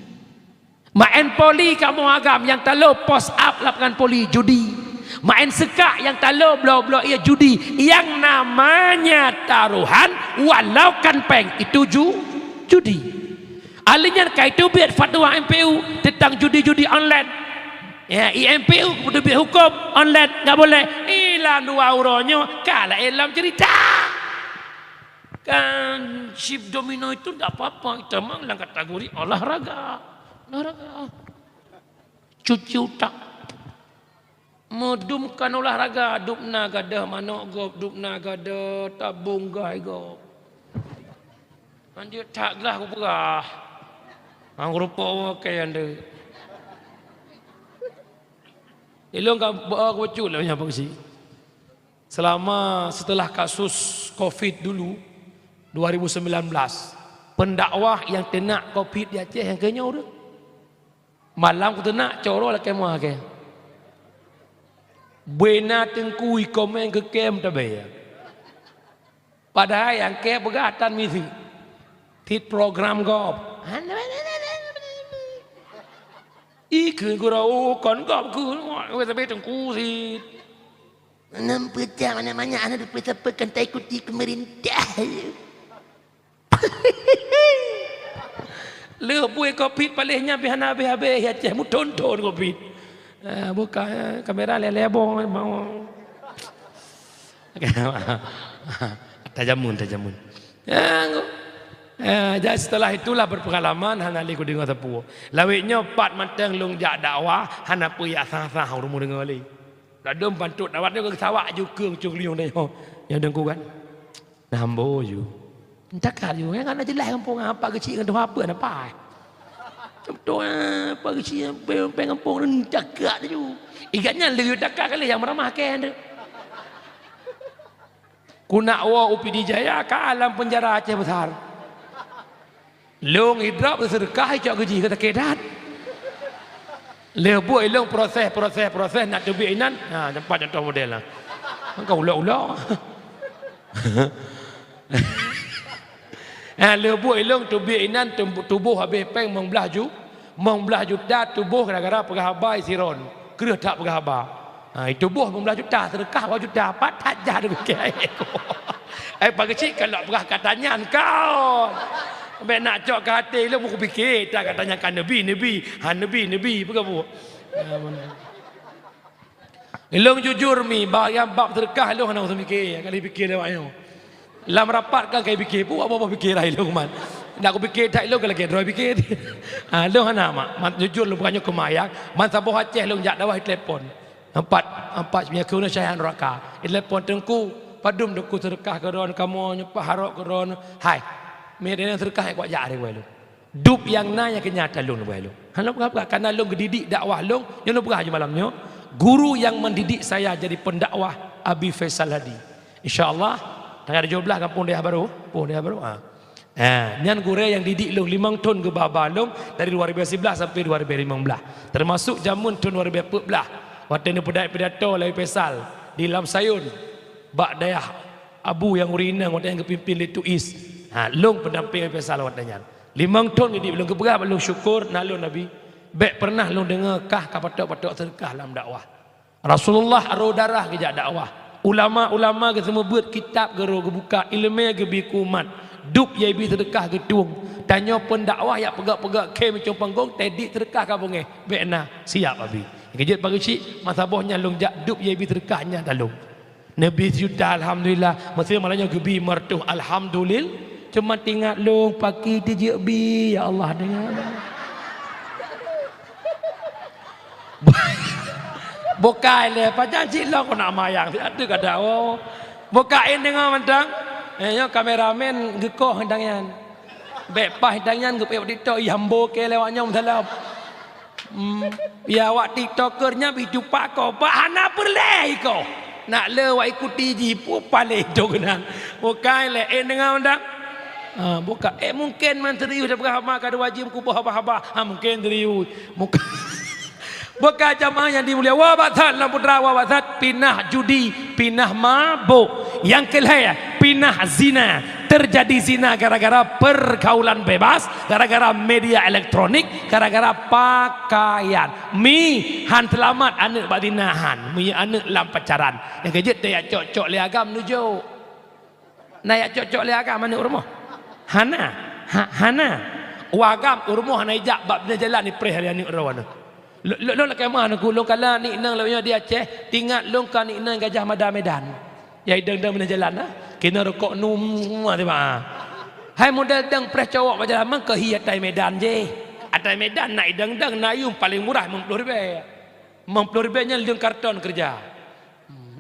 Maén poli kamoe agam, nyang talo post up lapangan poli, judi. Maén seukak, nyang talo bloe-bloe ié, judi. Nyang namanya taruhan, walau kan péng, itu ju-, judi. Ahli nyan ka iteubiet fatwa M P U teuntang judi-judi online. Ya, I M P U geuteubiet huköm online, nggak boleh. Ilan dua uroe nyoe, ka laén lom cerita. Kan chip domino itu ndak apa-apa, itu memang dalam kategori olahraga. Olahraga. Cuci utak. Meudum kan olahraga, dubna gadôh manok gob, dubna gadôh tabong gai gob. Anjir that glah kupeugah. Hang rupa wakée ande. Ilong ka bawa kucut lah banyak fungsi. Selama, setelah kasus covid dulu, dua ribu sembilan belas, pendakwah nyang teunak covid di Aceh nyang keunyoe ureuëng. Malam kuteunak coro lakée mua kée. Buena teungku ikomeng keu kem tabe. Padahai nyang kée peugah tan miseue. Cit program gob. Ikeu gurau kon gob keu, tapi teungku cit. Nam peucah mana banyak aneuk dipeusapeue kan taikuti pemerintah. Leuh buet covid paléh nyan pih hana habéh-habéh, ya Aceh meuthon-thon covid. Ah, buka, eh, kamera lé-lé boh mau. Tajamun, tajamun. Ya, eh, jadi setelah itulah berpengalaman hana lé kudeungoe sapeue. Lawét nyoe pat mantong lôn jak dakwah hana peue jak sah-sah ureuëng deungoe lé. Ladom bantuk dakwah nyoe geusawak ju keung cong liong nyoe. Nyoe deungku kan. Nah, ambo ju. Cakap ju, nyang hana jeulaih gampông apa geuchik ngon tuha apa na pai. Contoh apa geuchik peng gampông ni cakap ju. Igat nyan leu cakap kali nyang meuramah kén tu. Kunak woe u Pidie Jaya ka lam penjara Aceh Besar. Lôn idrop seudeukah icok geuji keu sakét that. Lheueh buet ilong proses, proses, proses nak teubiet inan. Ha, nampak contoh model lah. Engkau ulok-ulok. Ha, lheueh buet ilong teubiet inan tum-, tuboh habéh péng limong blaih ju-, limong blaih juta tuboh gara-gara peugah haba isiron. Kreueh that peugah haba. Ha, itu boh limong blaih juta, seudeukah dua juta, pat that jah dipike. Eh, Pak Geuchik, kalau peugah kata nyan kau. Bék nak cok keu até lôn, kupike that kata nyan ka neubi, neubi. Ha, neubi, neubi, peugah buet. Ha, mana? Ilong jujur mi, bak nyang bab seudeukah ilong hana usah pike, kali pike lewat nyoe. Lam rapat kan kai pike, buat apa-apa pike dah ilong man. Nak kupike that ilong kan lagée droe pike. Ha, ilong hana mak. Man, jujur lôn bukan nyoe keumayang. Man saboh Aceh lôn jak dakwah telepon. Empat, empat nyoe keu syah nuraka. Telepon teungku, padum teungku seudeukah keu droen kamoe nyoe paharok keu droen. Hai. Mi dena seudeukah kuat jak hari wai lôn. Dub nyang na nyang keu nyata lôn wai lôn. Hana peugah-peugah karena lôn geudidik dakwah lôn, nyoe lôn peugah ju malam nyoe. Guru yang mendidik saya jadi pendakwah Abi Faisal Hadi. Insya Allah, tanggal tujoh belas gampông Dayah Barô, gampông Dayah Barô. Ha. Ha, nyan gurée nyang didik lôn limong thon geuba-ba lôn dari dua ribu sebelas sampai dua ribu lima belas. Teumasok jameun thon dua ribu empat belas, watée neupeudait pidato lé Faisal di Lam Sayun, bak dayah Abu nyang ureueng inong watée nyan geupimpin lé Tuis. Ha, lôn peudampéng Faisal watée nyan. Limong thon geudidik lôn, geupeugah bak lôn syukur na lôn Nabi. Bék pernah lôn deungoe kah ka patok-patok seudeukah lam dakwah. Rasulullah rô darah geujak dakwah. Ulama-ulama geuseumeubeuet kitab geuro geubuka, iéleumé geubi keu umat. Dub yai bi seudeukah geutueng. Tanyoe peudakwah jak peugah-peugah khém icong panggong, teudiek seudeukah ka beungéh. Bék na, siab abi. Keujeuet pagi cik, masa boh nyan lôn jak dub yai bi seudeukah nyan dalom. Neubi sijuta alhamdulillah, meusé malam nyoe geubi meureutoh alhamdulillah. Cuma tingat lôn paki tijeuek bi, ya Allah, deungoe. Bukai lé, pajan cit lôn keuneuk mayang, siat teuk kada, oh. Bukai deungoe mantong. Eh, nyoe kameramen geukoh dang nyan. Bék paih dang nyan geupeuék TikTok, ih ambo keu lewat nyoe meusalam. Hmm. Ya, awak TikToker nyan bit tupak ko, bah hana peureulée iko. Nak le awak ikuti jih, pu paléh to keunan. Bukai lé, eh, deungoe mantong. Ha, buka. Eh, mungkin man serius dah peugah haba ka dua jeuem kuboh haba-haba. Ha, mungkin serius. Buka. Buka jamaah yang dimulia. Wa batat lam putra, wa batat pinah judi, pinah mabuk. Yang kelhée, pinah zina. Terjadi zina gara-gara pergaulan bebas, gara-gara media elektronik, gara-gara pakaian. Mi han seulamat aneuk bak zina han. Mi aneuk lam pacaran. Nyang keujeuet teuyak cok-cok lé agam nujok. Na yak cok-cok lé agam aneuk rumoh? Hana. Ha, hana. Wagam u rumoh hana ijak bak binéh jalan ipreh lé aneuk droe nyoe. Lôn, lôn, lôn lakée meu'ah nangku, lôn kala aneuk inong lôn nyoe di Aceh, tingat lôn ka aneuk inong Gajah Mada Medan. Ya idong-dong binéh jalan, ha? Keunoe rukok num, tiba. Hai model dong preh cowok bak jalan, meukeue hi atai Medan jih. Atai Medan na idong-dong, na yum paléng murah limong ploh ribée. Limong ploh ribée nyan leueng karton keureuja.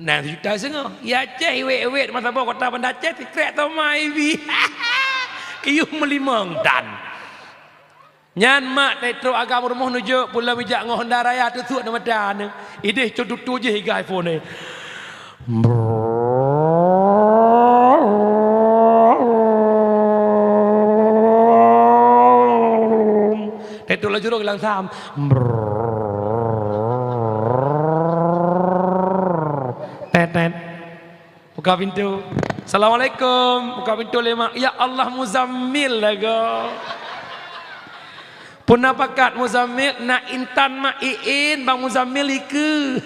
Nang sijuta seungoh. Ya Aceh, iwet-iwet masa boh kota Banda Aceh, sikrek toma ibi. Iyuh meulimong tan. Nyan mak teutrok agam rumoh nujok pulang bijak ngon Honda Raya teusuek di mata neu. Ideh cut tutu jih iga iPhone neu. Teutrok laju rong langsam. Brrrr. Tet, tet. Buka pintu. Assalamualaikum. Buka pintu lé mak. Ya Allah, Muzammil lagoe. Puna pakat Muzammil, na intan mak iin, bang Muzammil ikeue.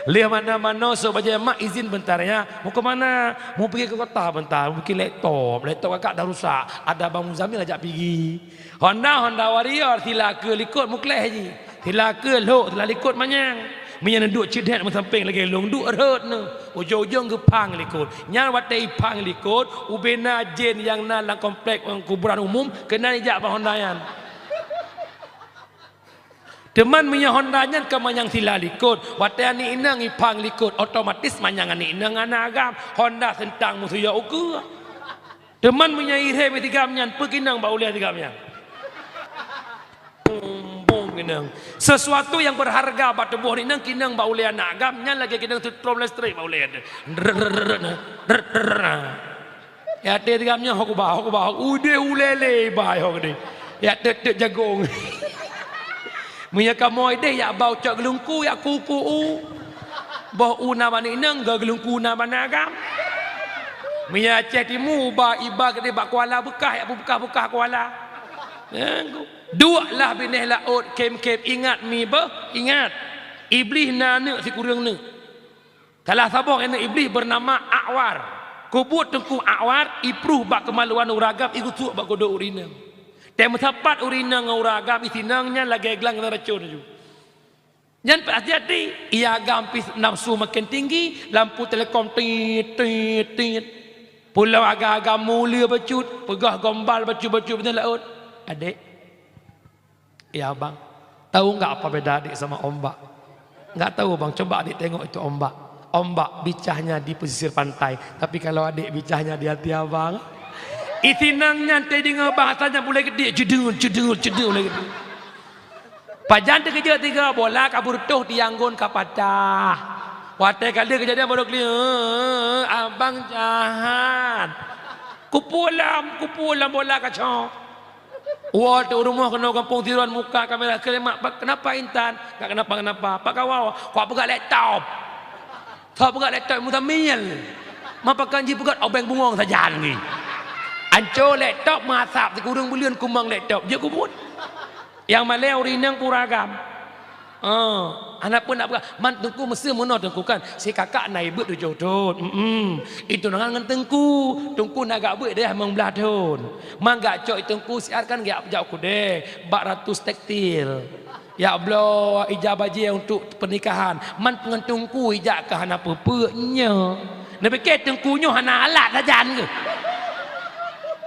Lheueh manoe-manoe sôk bajée mak izin bentar ya. Mau ke mana? Mau pergi ke kota bentar, mau bikin laptop. Laptop kakak dah rusak. Ada bang Muzammil ajak pigi. Honda, Honda Warrior, sila keue likot mukléh jih. Sila keue lhok, sila likot manyang. Meunyoe neuduek ceudet meusampéng lagée lôn duek rhot neu. Ujong-ujong geupang likot. Nyan watée ipang likot, ubena jén nyang na lam komplek kuburan umum keunan ijak bak Honda nyan. Teuma meunyoe Honda nyan ka manyang sila likot, watée aneuk inong ipang likot, otomatis manyang aneuk inong hana agam. Honda seuntang meusuyo ukeue. Teuma meunyoe irhem sigam nyan, peue kinong bak ulée sigam nyan? Bong-bong kinong. Sesuatu yang berharga bak tuboh inong kinong bak ulée aneuk agam nyan lagée kinong seutrom listrik bak ulée. Ya até sigam nyan hok ba, hok ba, udeh ulée lé bai hok deh. Ya tet-tet jagong. Meunyoe kamoe deh yak bau cok geulungku yak kuku u. Boh u na bak inong, ga geulungku na bak agam. Meunyoe Aceh Timu, ba iba geude bak kuala beukah, yak beukah-beukah kuala. Ya, duek lah binéh laôt khém-khém, ingat mi beuh, ingat. Iblih na aneuk sikureueng neuk. Salah saboh aneuk Iblih beunama Akwar. Kubuet teungku Akwar, ipruh bak keumaluan uragam, igeusuek bak godo urineueng. Tée meusapat urineueng ngon uragam, isinong nyan lagée glang racun laju. Nyan pih hati-hati, ia agam pih nafsu makin tinggi, lampu telekom tit, tit, tit. Pulo agam-agam mulia bacut, peugah gombal bacut-bacut binéh laôt. Adek, ya bang, tahu nggak apa beda adik sama ombak? Nggak tahu bang, coba adik tengok itu ombak. Ombak bicahnya di pesisir pantai, tapi kalau adik bicahnya di hati abang. Isinong nyan teudeungoe bahasanya mulai gede, jedul, jedul, jedul, mulai gede. Pajan teukeujot tiga bola ka beureutoh tiang gon ka patah. Watée ka lheueh keujadian baru kli, "Eh, abang jahat." Kupulam, kupulam bola kaco. Woe teuk rumoh keunoe gampông Tiron muka kamera keulemak, "Pak, kenapa Intan?" "Enggak kenapa-kenapa." "Pak Kawawa, kupeugah laptop." Tho peugah laptop Muzamil. Ma pakon jipeugah obeng bungong sajan ngi. Anco laptop meuasap sikureueng buleuen kumang laptop. Jeuet kubuet. Nyang malée ureueng inong pura agam. Oh, hana peue nak peugah. Man teungku meuseu meunoe teungku kan. Si kakak na ibeuet tujoh thon. Mm-mm. Itunangan ngon teungku. Teungku na gak beuet deh limong blaih thon. Man gak cok teungku siat kan gak jak kudeh. Bak ratus tekstil. Yak bloe ija bajée untuk pernikahan, man ngon teungku ijak keu hana peue-peue nyoe. Neupike teungku nyoe hana alat sajan keuh.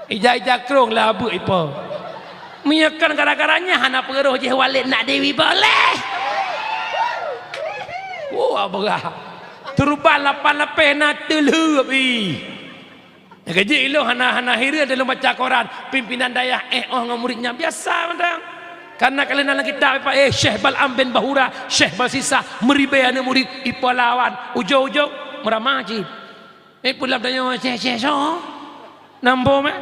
Ija-ija krong lah beuk ipo. Meunyoe kon gara-gara nyan hana peuroh jih Walid nak Dewi boleh. Wah, beurah. Turban lapan lapeh na teulheueh ih. Nyang keujeuet ilôn hana, hana hireuen lôn baca koran, pimpinan dayah éh oh ngon murit nyan biasa mantong. Karena ka lheueh na lam kitab, eh, Syekh Bal'am bin Bahura, Syekh Balsisah, meuribée aneuk murit, ipolawan, ujong-ujong meuramah cit. Eh, pulam tanyoe Syekh, Syekh soe? Nambom, eh?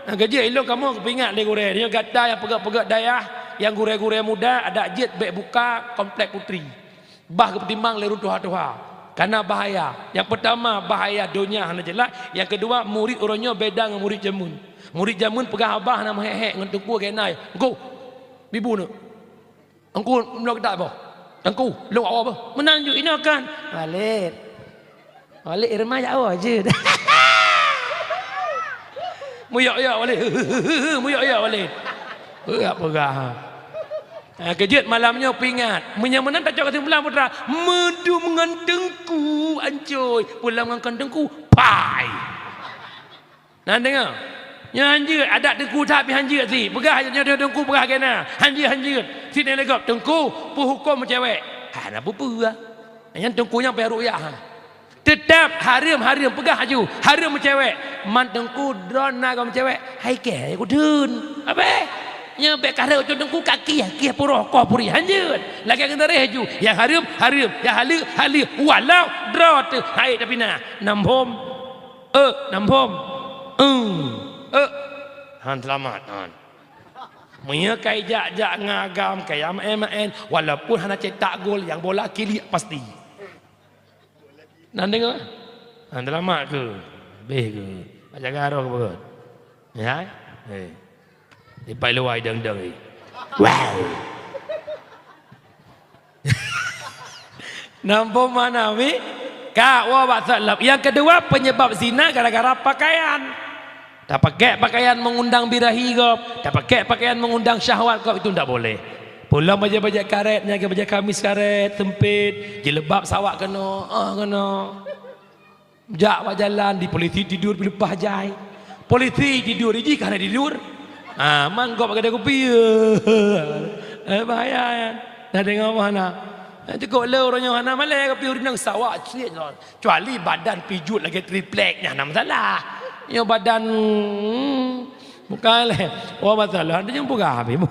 Nyang keujeuet ilôn kamoe kupeuingat lé gurée, nyoe gata nyang peugét-peugét dayah, nyang gurée-gurée muda, adak jeuet bék buka komplek putri. Bah geupeutimang lé ureueng tuha-tuha. Kana bahaya. Nyang peutama, bahaya donya hana jeulaih. Nyang keudua, murit uroe nyoe beda ngon murit jameun. Murit jameun peugah haba hana meuhék-hék ngon teungku lagée nyoe, "Teungku, bi bu neuk. Teungku, meunyoe geutak boh. Teungku, lôn awak boh." Meunan ju inoe kan. Walid. Walid Irma jak awak jeuet. Muyok-yok Walid. Muyok-yok Walid. Peugah-peugah. Ha, keujeuet malam nyoe peuingat. Meunyoe meunan tacok keusimpulan putra, meudum ngon teungku ancôi, pulang ngon kon teungku, pai. Na deungoe? Nyoe hanjeuet, adat teungku that pih hanjeuet sit. Peugah nyoe teungku peugah keu na. Hanjeuet, hanjeuet. Sit nyan lé gob, teungku, peuhuköm cewek. Hana peue-peue. Nyan teungku nyang payah rukyah. Teutap hareuem, hareuem, peugah laju, hareuem meucewek. Man teungku droeneuh na gob meucewek, hai kée kudun. Abeh, nyoe bék ka rhot ucok teungku ka kieh, kieh puroh koh puri hanjeuet. Lagée ngon tareh laju, nyang hareuem, hareuem, nyang haleue, haleue, walau droe teuh hai tapi na. Nambom, eh, nambom, eh, eh. Han seulamat, han. Meunyoe kai jak-jak ngon agam, kai maén-maén, walaupun hana cetak gol, nyang bola kiliek pasti. Na deungoe? Hana seulamat keuh? Beh keuh. Bak jaga roh keuh. Ya? Eh. Dipai luwai dang-dang ni. Wow. Nambom mana mi? Ka wa bak salap. Nyang keudua, penyebab zina gara-gara pakaian. Tapakée pakaian mengundang birahi gob, tapakée pakaian mengundang syahwat gob, itu ndak boleh. Pulang bajée-bajée karet, nyan bajée kamis karet, sempit, jilbab sawak keunoe, ah, keunoe. Jak bak jalan, di polisi tidur, dileupah jai. Polisi tidur, iji ka hana tidur. Ah, man gob bak gadai kupi. Eh, bahaya, ya. Dah dengar apa hana? Eh, cukup le ureueng nyoe hana malée, tapi ureueng nyoe sawak cit. Kecuali badan pijuet lagée triplek, nyan hana masalah. Nyoe badan, hmm, bukan lé. Oh, masalah. Ada nyang peugah habis.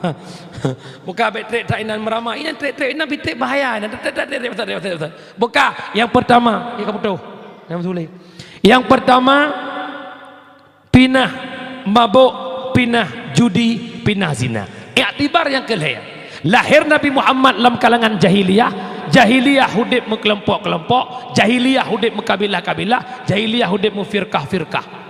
Bukan bék trek-trek inan meuramah. Inan trek-trek inan pitrek bahaya. Inan trek-trek, trek-trek, trek-trek, trek-trek. Bukan. Yang pertama, ya, kamu tahu. Yang sulit. Yang pertama, pinah mabök, pinah judi, pinah zina. Iktibar nyang keu lhée, lahé Nabi Muhammad lam kalangan jahiliyah, jahiliyah udeb meukelompok-kelompok, jahiliyah udeb meukabilah-kabilah, jahiliyah udeb meufirkah-firkah.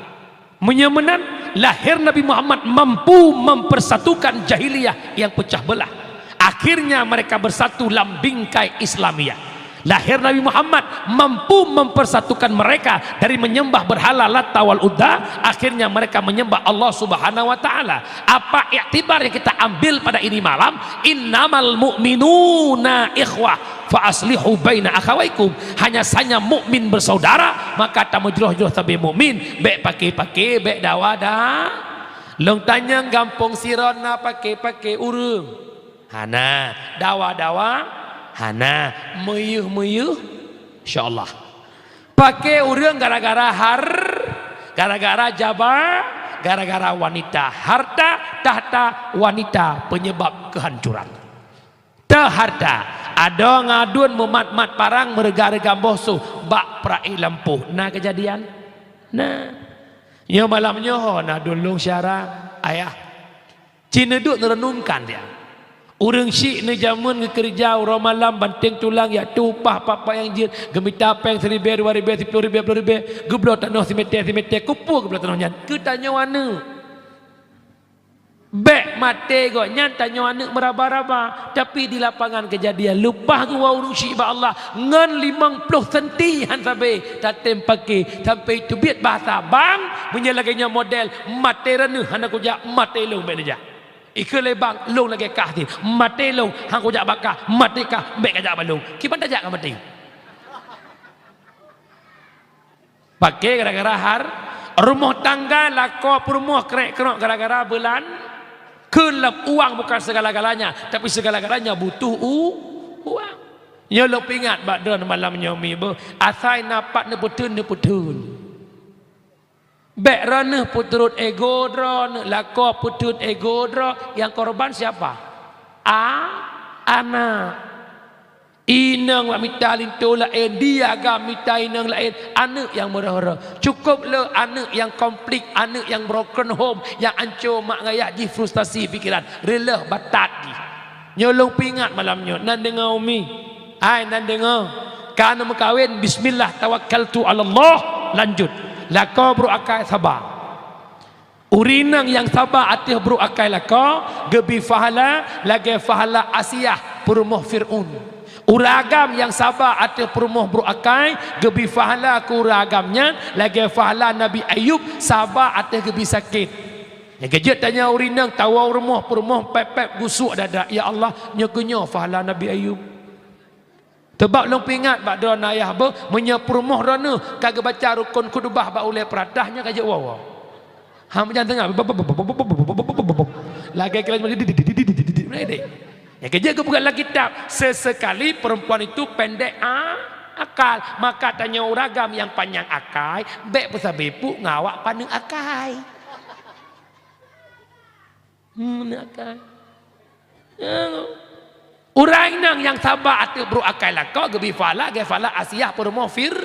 Meunyoe meunan, lahé Nabi Muhammad mampu mempersatukan jahiliyah nyang peucah beulah. Akhirnya mereka bersatu lam bingkai Islamiyah. Lahé Nabi Muhammad mampu mempersatukan mereka dari menyembah berhala Lata wal Uzza, akhirnya mereka menyembah Allah Subhanahu wa Ta'ala. Apa iktibar yang kita ambil pada ini malam? Innamal mu'minuna ikhwah, fa aslihu baina akhawaikum. Hanya sanya mukmin bersaudara, maka tameujroh-jroh sabe mukmin, bék pake-pake, bék dawa da. Lôn tanyong gampông sidroe na pake-pake ureueng. Hana. Dawa-dawa? Hana. Meuyeuh-meuyeuh? Insya Allah. Pake ureueng gara-gara har-, gara-gara jaba, gara-gara wanita. Harta, tahta, wanita, penyebab kehancuran. Teuharta. Adoe ngon aduen meumat-mat parang, meureuga-reuga boh soh bak prak ié lampôh. Na keujadian? Na. Nyoe malam nyoe ho na dulông syara ayah. Ci neuduek neureunungkan dia. Ureuëng syiek neujameun geukeureuja uroe malam banteng tulang jak tupaih papa nyang jeuet, geumita péng siribèe, dua ribèe, siploh ribèe, ploh ribèe, geubloe tanoh simètè-simètè, keupeue geubloe tanoh nyan? Keu tanyoe aneuëk. Bèk maté gobnyan tanyoe aneuëk meuraba-raba, tapi di lapangan keujadian leupah geuwoe ureuëng syiek bak Allah ngon limong ploh senti han sabé tatém paké, sampai teubiet bahasa bang, meunyoe lagèe nyoe model, maté droeneueh hana kujak, maté lôn bèk neujak. Ikheun lé bang, lôn lagèe kah cit, maté lôn han kujak bak kah, maté kah bèk kajak bak lôn. Kiban tajak ka maté. Paké gara-gara har-, rumoh tangga lakoe peurumoh krek-krok gara-gara beulan, kheun lom uang bukan segala-galanya, tapi segala-galanya butuh u-, uang. Nyoe lôn peuingat bak droeneuh malam nyoe mi beuh, asai na pat neupeutheun, neupeutheun. Bèk droeneueh peuturot ego droeneueh, lakoe peutheun ego droe, nyang korban siapa? A-, anak. Inong bak mita linto laén, di agam mita inong laén, aneuëk nyang meureuh-reuh. Cukôp le aneuëk nyang konflik, aneuëk nyang broken home, nyang anco mak ngayah jih frustasi pikeran, reuleuh batat jih. Nyoe lôn peuingat malam nyoe, nan deungoe umi. Hai nan deungoe, ka neumeukawen, bismillah tawakkaltu 'alallah, lanjut. Lakoe brôk akai saba. Ureuëng inong nyang saba ateueh brôk akai lakoe, geubri pahala lagèe pahala Asiah peurumoh Fir'aun. Ureuëng agam nyang saba ateueh peurumoh brôk akai, geubri pahala keu ureuëng agam nyan lagèe pahala Nabi Ayub saba ateueh geubri sakét. Nyang keujeuet tanyoe ureuëng inong tawoe u rumoh peurumoh pép-pép gusuk dada, "Ya Allah, nyoe keuh nyoe pahala Nabi Ayub." Teubab lôn peuingat bak droeneueh ayah beuh, meunyoe peurumoh droeneueh ka geubaca rukon khutubah bak ulèe peuratah nyan ka jeuet woe-woe. Ha, meujan teungoh. Lagèe kira nyang keujeuet geupeugah lam kitab, sesekali perempuan itu pendek a-, akal, maka tanyoe ureuëng agam nyang panyang akai, bèk peusabe puk ngon awak paneuk akai. Hmm, akai. Ya. Ureuëng inong nyang saba ateueh brôk akai lakoe geubri pahala lagèe pahala Asiah peurumoh Fir-,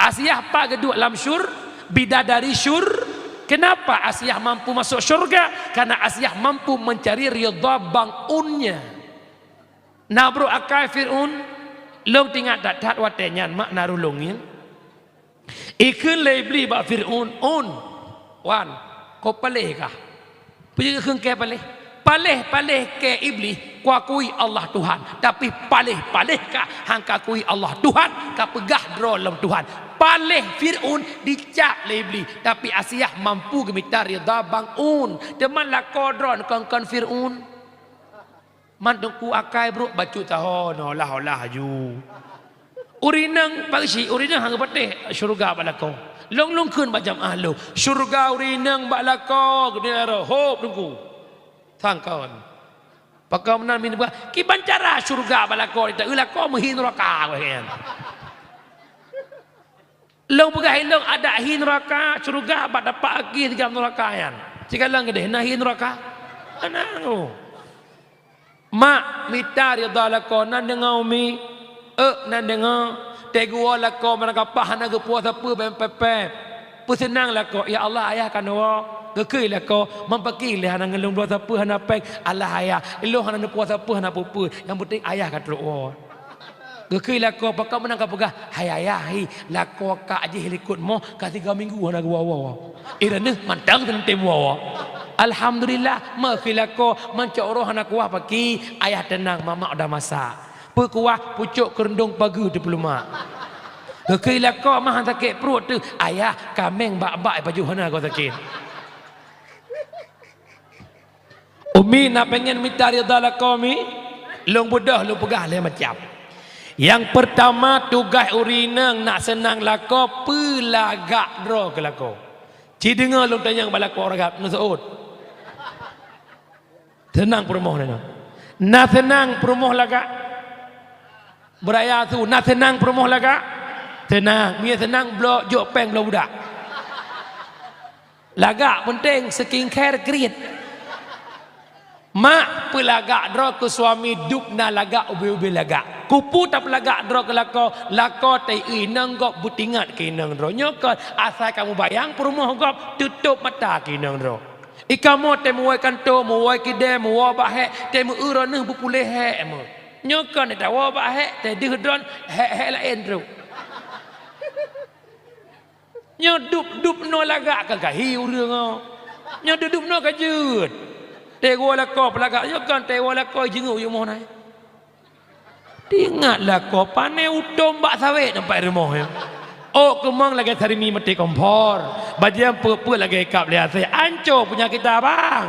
Asiah pat geuduek lam syur-, bidadari syur-, kenapa Asiah mampu masuk syurga? Karena Asiah mampu mencari ridha bang unnya. Na brôk akai Fir'aun, lôn teuingat that-that watèe nyan mak na rhueng lôn ngieng. Ikheun lé Iblih bak Fir'aun, "Un, wan, kô paléh kah?" Peue geukheun kèe paléh? Paléh-paléh kèe Iblih, kuakui Allah Tuhan, tapi paléh-paléh kah han kakui Allah Tuhan, kapeugah droe lom Tuhan. Paléh Fir'aun dicap lé Iblih, tapi Asiah mampu geumita ridha bang un. Teuma lakoe droe kon-kon Fir'aun. Man teungku akai brôk bacut taho, nyoe olah-olah aju. Ureuëng inong pakici, ureuëng inong han geupatéh syeuruga bak lakoe. Lôn-lôn kheun bak jamaah lôn, syeuruga ureuëng inong bak lakoe geuneuk rhot teungku. Sangkon. Pakon meunan min bah, kiban cara syeuruga bak lakoe, ta lakoe meuhi neuraka weh nyan. Lôn peugah ilôn adak hi neuraka, syeuruga bak tapak aki sigam neuraka nyan. Sikalon keudeh na hi neuraka. Anang. Mak mita ridha lakoe nan deungoe umi. Euk nan deungoe. Teguwoe lakoe meunan kapah hana geupuwoe sapeue bèk pép-pép. Peuseunang lakoe, "Ya Allah, ayah ka neuwoe." Geukheun lakoe, "Man pakri lé hana ngon lôn bloe sapeue hana péng." "Alah ayah, ilôn hana neupuwoe sapeue hana peue-peue. Nyang peunteng ayah ka trok woe." Geukheun lakoe, "Pakon meunan kapeugah?" "Hai ayah hi, lakoe kak jih likot moh ka tiga minggu hana geuwoe-woe. Ireuneuh mantong teuntèe woe-woe." "Alhamdulillah," meukeue lakoe, "Man cok uroe hana kuah pakri, ayah teunang mamak udah masak. Peu kuah pucok keureudueng pageue teupeuleuma." Geukheun lakoe, "Mah sakét pruet teuh." "Ayah, kaméng bak-bak pajoh hana goe sakét." Umi na péngen mita ridha lakoe mi? Lôn beudôh lôn peugah lhèe macam. Nyang peurtama tugaih ureueng inong nak seunang lakoe peulagak droe keu lakoe. Ci deungoe lôn tanyong bak lakoe ragab, neuseuôt. Seunang peurumoh na. Na seunang peurumoh lagak? Beuraya su, na seunang peurumoh lagak? Seunang. Meunyo seunang bloe jok péng bloe budak. Lagak peunteng, skincare kriet. Mak peulagak droe keu suami dub na lagak ubé-ubé lagak. Kupeue tapeulagak droe keu lakoe, lakoe teu inong gob beutingat keu inong droe. Nyoe kon asai kamoe bayang peurumoh gob, teutôb mata keu inong droe. I kamoe teu meuwoe kantô, meuwoe kidée, meuwoe bak hék, teu meu-eu droeneuh beupuléh hék meuh. Nyoe kon tawoe bak hék, teu deuh droen hék-hék laén trok. Nyoe dub-dub noe lagak ka gahi ureuëng oh. Nyoe dub-dub noe ka jeuet. Teu woe lakoe peulagak nyoe kon teu woe lakoe jinguk yumoh nai. Ingat lakoe pané utom bak sawét nampak rumoh nyoe. Ôk keumong lagée sarimi maté kompor. Bajée peuet-peuet lagée kab lé asée. Anco punya kita bang.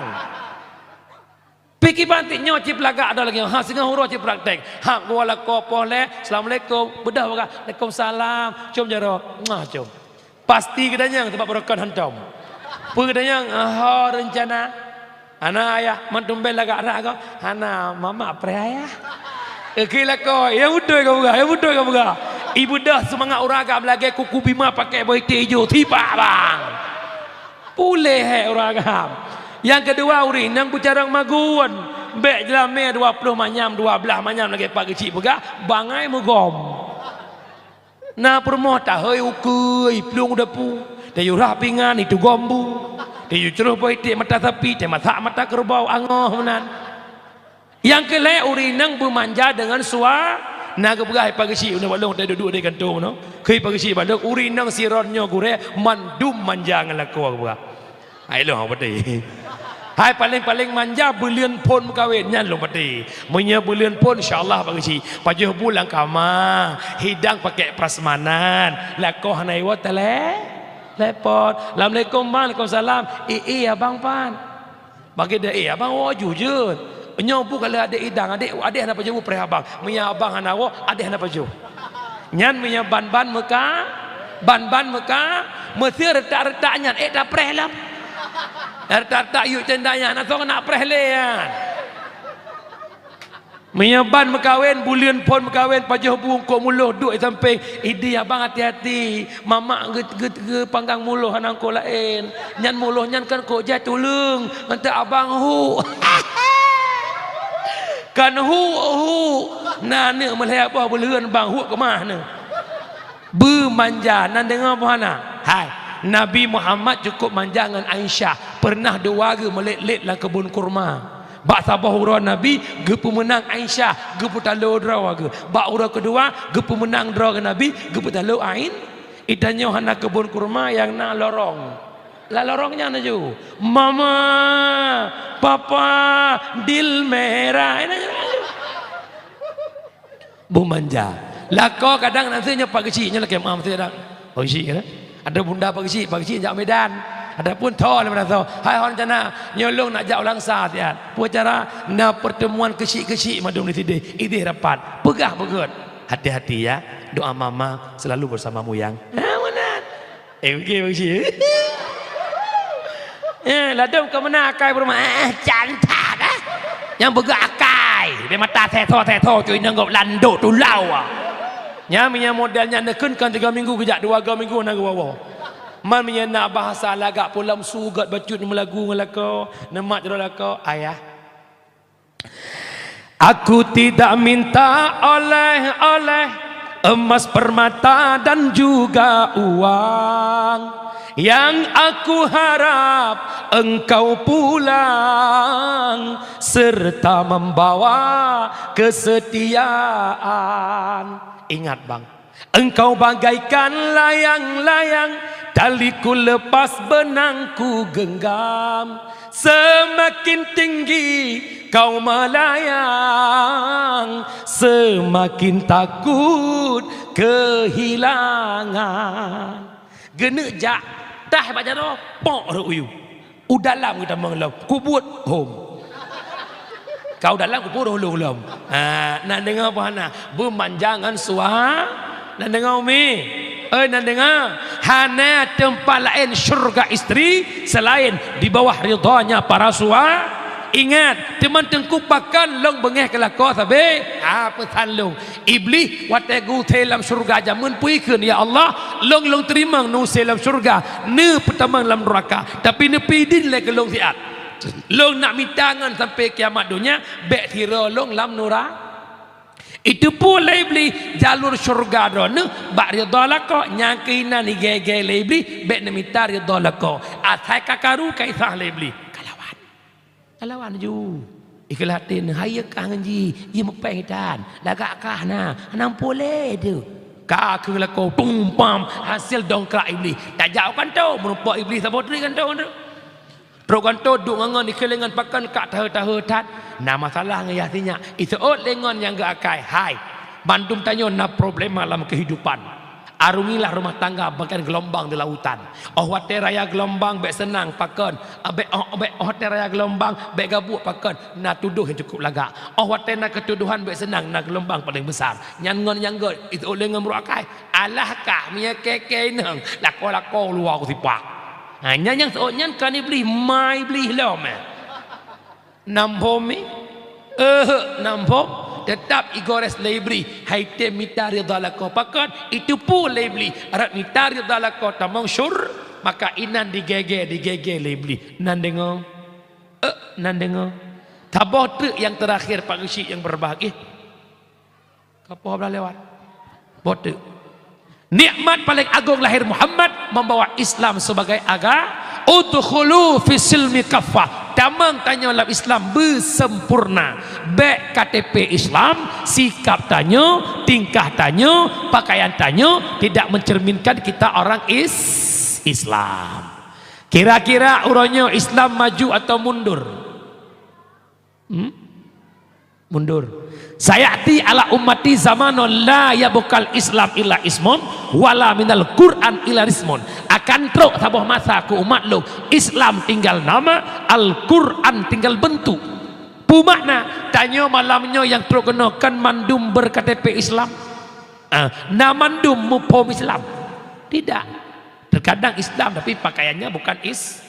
Pih kiban tik nyoe cit peulagak ada lagée, ha singoh uroe cit praktek. Ha geuwoe lakoe poh lhée, "Assalamualaikum." Beudôh bagaih, "Waalaikumsalam." Com jaroe, muah com. Pasti geudanyang teubak beurokon hantom. Peue geudanyang, "Ho reuncana?" "Hana ayah, man tumbén lagak rak goe." "Hana, mamak preh ayah." Oke lakoe, nyang beutôi ka peugah, nyang beutôi ka peugah. Ibeudôh seumangat ureuëng agam lagée kuku bima pakai boh iték ijo, tibak bang. Puléh hék ureuëng agam. Nyang keudua ureuëng inong beucarông magun. Bék jeulamé dua ploh manyam, dua blaih manyam lagée Pak Geuchik peugah, bangai meugom. Na peurumoh tahôi ukeue, plueng u dapu, tayue rhah pingan, itugom bu, tayue croh boh iték mata sapi, tamasak mata keureubeue angoh meunan. Nyang keu lhée ureuëng inong beumanja deungon sua, na geupeugah Pak Geuchik uneuk bak lôn teuduek-duek di kantô nyoe. Kheun Pak Geuchik bak lôn, ureuëng inong sidroe nyoe gurée mandum manja ngon lakoe geupeugah. Hai lôn hana peudeh. Hai paléng-paléng manja buleuen phon meukawen nyan lôn peudeh. Meunyoe buleuen phon insya Allah Pak Geuchik. Pajoh bu lam kama, hidang pakai prasmanan, lakoe hana iwoe tele-, telepon. Assalamualaikum bang, waalaikumsalam. Eh, eh abang pan. Bagi deh, eh, abang woe jujur. Nyoe bu ka lheueh adék idang, adék, adék hana pajoh bu preh abang. Meunyo abang hana woe, adék hana pajoh. Nyan meunyo ban-ban meuka, ban-ban meuka, meuseu reutak-reutak nyan, eh, tapreh lom. Reutak-reutak yuk tenda nyan, asoe keuneuk preh lé nyan. Meunyo ban meukawen, buleuen phon meukawen, pajoh bu eungkôt muloh duek di sampéng, ideh abang hati-hati, mamak geut-, geut-, geupanggang muloh hana eungkôt laén. Nyan muloh nyan kan kok jai tuleueng, mantong abang hu. Kan hu, hu. Na aneuk meulhèe boh buleuen bang hu keumah neuh. Beumanja, na deungoe boh hana? Hai, Nabi Muhammad cukup manja ngon Aisyah. Pernah dua geuh meulét-lét lam keubon kurma. Bak saboh uroe Nabi geupeumeunang Aisyah, geupeutalo droe geuh. Bak uroe keudua geupeumeunang droe geuh Nabi, geupeutalo Ain. Itanyoe hana keubon kurma nyang na lorong. Lam lorong nyan laju, "Mama, Papa, dil merah." Beumanja. Lakoe kadang na seunyok Pak Geuchik nyoe lakée meu'ah meusidang. Pak Geuchik kan? Ada bunda Pak Geuchik, Pak Geuchik jak Medan. Adapun tho lé meunan tho. Hai hon cana, nyoe lôn nak jak u Langsa siat. Peue cara? Na pertemuan keuchik-keuchik mandum di sideh. Ideh rapat. Peugah beugét. Hati-hati ya. Doa mama selalu bersamamu yang. Ha, meunan. Eh, oke, bagus. Eh, ladom ka meunan akai beurumah. Eh, cantat, eh. Nyang beugah akai. Bèk mata seso-seso, cuy, nyan gob landok tulau, ah. Nyan, meunyo model nyan neukheun kan tiga minggu geujak, dua ga minggu na geuwoe-woe. Man meunyo na bahasa lagak pulam sugot bacut neumelagu ngon lakoe, neumat jaroe lakoe, ayah. Aku tidak minta oleh-oleh, emas, permata, dan juga uang. Yang aku harap engkau pulang serta membawa kesetiaan. Ingat, Bang. Engkau bagaikan layang-layang, taliku lepas, benangku genggam. Semakin tinggi kau melayang, semakin takut kehilangan. Geuneuk jak, tah bak jaroe, pok rot u yue. U dalam geutamong lom, kubuet hom. Kau dalam kubuet lom lom. Ha, na deungoe peue hana? Beumanja ngon sua-, na deungoe umi? Oi, na deungoe? Hana teumpat laén syurga istri selain di bawah ridhanya para sua-, ingat, teuma teungku pakon lôn beungéh keu lakoe sabe? Ha, peusan lôn. Iblih watée geuusé lam syeuruga jameun peue ikheun, "Ya Allah, lôn, lôn teurimong neuusé lam syeuruga, neupeutamong lam nuraka, tapi neupeuidin lé keu lôn siat. Lôn nak mita ngon sampai kiamat donya, bék sidroe lôn lam nura-." Iteupeue lé Iblih jalur syeuruga droeneuh bak ridha lakoe, nyang keuh inan igèe-gèe lé Iblih, bèk neumita ridha lakoe. Asai ka karu ka isah lé Iblih. Kalawan. Kalawan ju. Ikheun até neuh, hai yue kah ngon jih, jih meupéng tan. Lagak kah na, hana muphom lé teuh. Ka keuh lakoe, pum pam, hasil dongkrak Iblih. Tajak u kantô, meurumpok Iblih saboh treuk kantô teuh. Trok kantô duek ngon-ngon ikheun lé ngon pakon ka taheu-taheu that. Na masalah ngon yah sinyak. Iseuôt lé ngon nyang geuakai, "Hai, mandum tanyoe na problema lam keuhidupan. Arungilah rumah tangga bagaikan geulumbang di lautan. Óh watèe raya geulumbang bèk seunang pakon, bèk, óh, bèk, óh watèe raya geulumbang bèk gabuek pakon, na tudoh nyang cukup lagak. Óh watèe na keutudohan bèk seunang, na geulumbang paleng beusar." Nyan ngon nyang göt, iseuôt lé ngon beuruakai. Alah kah, meunyoe kèe-kèe inong, lakoe-lakoe luwa kusipak. Ha, nyan nyang seuôt nyan kon Iblih, ma Iblih lom, eh. Na muphom mi? Eh, na muphom. Teutap igores lé Iblih, hai tem mita ridha lakoe. Pakon? Iteupeue lé Iblih, rot mita ridha lakoe tamong syur-, maka inan digèe-gèe, digèe-gèe lé Iblih. Nan deungö? Eh, nan deungö? Saboh treuk nyang teurakhir, Pak Geuchik nyang berbahagia. Ka poh blah lewat. Boh teuk. Nikmat paling agong lahir Muhammad membawa Islam sebagai aga-, "Udkhulu fis silmi kaffah." Tamong tanyoe lam Islam beusempurna. Bèk K T P Islam, sikap tanyoe, tingkah tanyoe, pakaian tanyoe tidak mencerminkan kita orang is-, Islam. Kira-kira uroe nyoe Islam maju atau mundur? Hmm? Mundur. "Sayati ala ummati zamanun la yabqal Islam illa ismun, wala minal Qur'an illa rismun." Akan trok saboh masa keu umat lôn, Islam tinggal nama, Al-Qur'an tinggal bentuk. Peue makna? Tanyoe malam nyoe nyang trok keunoe kan mandum ber-K T P Islam? Ah, na mandum muphom Islam? Tidak. Terkadang Islam tapi pakaiannya bukan is-,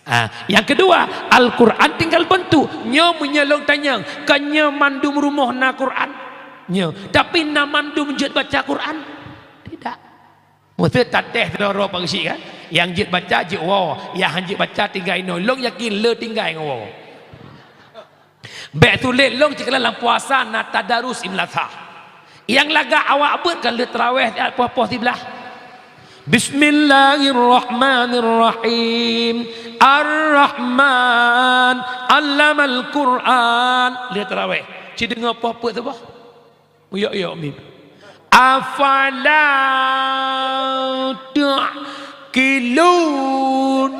Ah, nyang keudua, Al-Qur'an tinggal bentuk. Nyoe meunyoe lôn tanyong, kon nyoe mandum rumoh na Qur'an? Nyoe. Tapi na mandum jeuet baca Qur'an? Tidak. Meuseuet tatéh sidroe-droe Pak Geuchik kan? Nyang jeuet baca jeuet woe, nyang han jeuet baca tinggai inoe. Lôn yakin le tinggai ngon woe. Bèk sulet lôn cit keunan lam puasa na tadarus Ibnu Lathah. Nyang lagak awak beuet kan lheueh tarawèh poh-poh siblaih. Bismillahirrahmanirrahim. Ar-Rahman, 'allamal Qur'an. Lheueh tarawèh. Ci deungö poh peuet saboh. Uyok-uyok mim. Afala ta'qilun.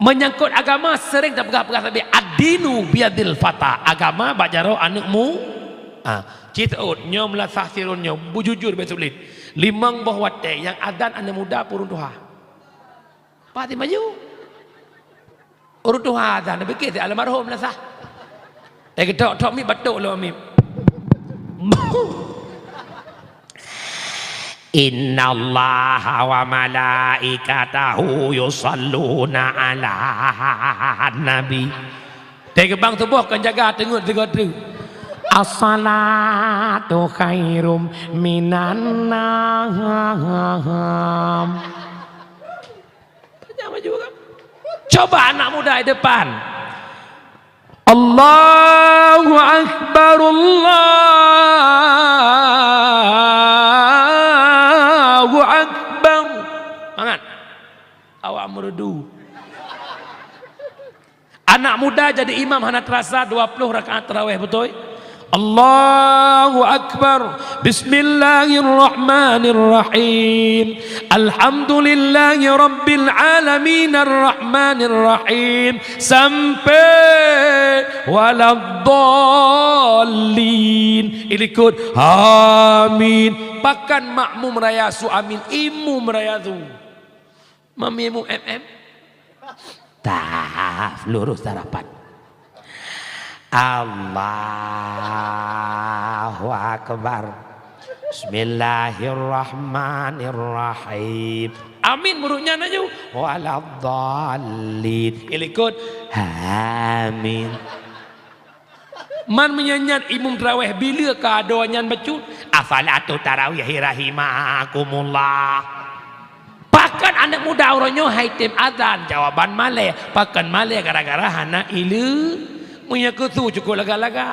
Menyangkut agama sering tapeugah-peugah sabé, "Ad-dinu biyadil fata." Agama bak jaroe aneuk mu-, ah, ci teuôt, nyoe meulasah sirôn nyoe, beujujur bèk sulet. Limong boh watèe nyang azan aneuk muda peue ureueng tuha. Pati maju. Ureueng tuha azan, neupike si almarhum meulasah. Eh, geutok-tok mic batuk lom mic. Innallaha wa malaikatahu yusalluna 'alan nabi. Teugeubang tuboh kon jaga teungeut sigoe treuk. As-salatu khairum minan naum. Tanya maju kan? Coba anak muda di depan. Allahu Akbar, Allahu Akbar. Mangat. Awak merdu. Anak muda jadi imam hana terasa dua puluh rakaat tarawih, beutôi? Allahu Akbar. Bismillahirrahmanirrahim. Alhamdulillahi Rabbil Alamin, Ar-Rahmanirrahim. Sampai waladdallin. Ilikot, amin. Pakon makmum raya su amin, imum raya su. Mami mu M M. Tah, lurus tarapat. Allahu Akbar. Bismillahirrahmanirrahim. Amin, murit nyan laju. Waladdallin. Ilikot. Amin. Man meunyan nyan imum tarawih bila ka adoe nyan bacut, "As-salatu tarawih rahimakumullah." Pakon aneuk muda uroe nyoe hai tem azan, jawaban malèe. Pakon malèe? Gara-gara hana ileu-, meunyoe keu su cukôp lagak-lagak.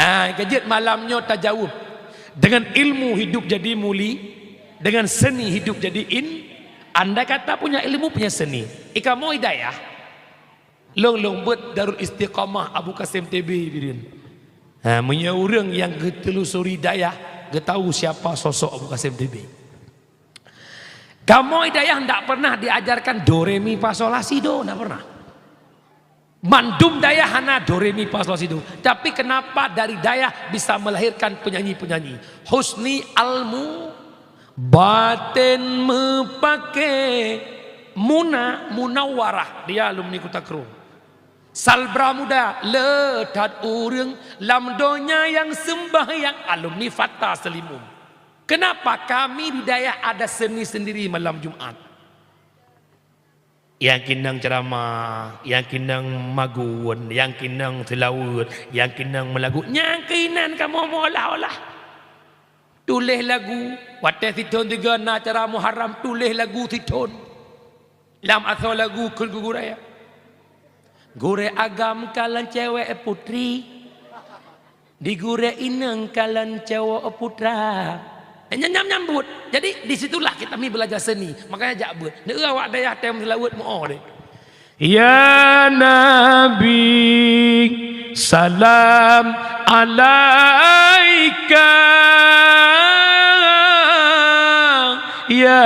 Ah, keujeuet malam nyoe tajaweueb. Dengan ilmu hidup jadi muli, dengan seni hidup jadi in-, andai kata punya ilmu, punya seni. Ikamoe dayah, lôn-lôn beuet Darul Istiqamah Abu Qasim T B bidin. Ha, meunyoe ureuëng nyang geutelusuri dayah, geutahu siapa sosok Abu Qasim T B. Kamoe dayah ndak pernah diajarkan do, re, mi, fa, sol, la, si, do, ndak pernah. Mandum dayah hana do, re, mi, fa, sol, la, si, do. Tapi kenapa dari dayah bisa melahirkan penyanyi-penyanyi? Husni ilmu, baten meupaké, muna, munawarah, dia alumni Kuta Krueng. Salbra muda, le that ureuëng lam donya nyang seumbahyang, alumni Fata Seulimeum. Kenapa kami di dayah ada seni sendiri malam Jumat? Nyang keunong ceuramah, nyang keunong magun, nyang keunong seulaweuet, nyang keunong meulagu, nyang keunan kamoe meuolah-olah. Tuléh lagu, watée sithon sigoe na acara Muharram, tuléh lagu sithon. Lam asoe lagu kheun keu gurée. Gurée agam kalon cewek putri. Di gurée inong kalon cowok putra. Nyan, nyan, nyan buet. Jadi, di situlah kita mi belajar seni. Makanya jak beuet. Neu awak dayah tem seulaweuet meuoh deh. Ya Nabi, salam alaika. Ya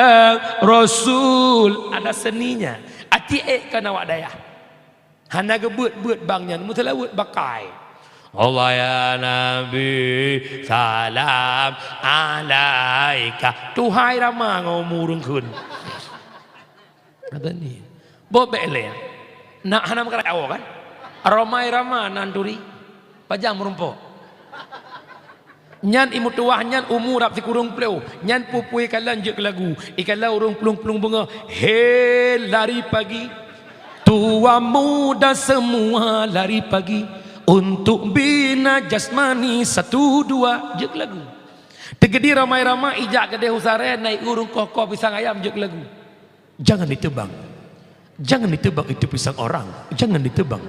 Rasul, ada seninya. Aci ék kan awak dayah. Hana geubeuet-beuet bang nyan, meuseulaweuet bakai. Allah ya Nabi, salam alaika. Tuhai rama ngon umu ureuëng kheun. Kata ni. Boh bék lé. Nak hana meukarat awoe kan? Romai rama nan turi. Pajang meurumpok. Nyan imeutuwah nyan umu rab sikureueng plôh, nyan pue-pue ikalon jeuet keu lagu. Ikalon ureuëng plueng-plueng beungoh, "He lari pagi, tua muda semua lari pagi, untuk bina jasmani satu dua," jeuet keu lagu. Teugeudi ramai-ramai ijak keudeh u Sarée, na ureuëng koh-koh pisang ayam jeuet keu lagu. Jangan ditebang. Jangan ditebang itu pisang orang. Jangan ditebang.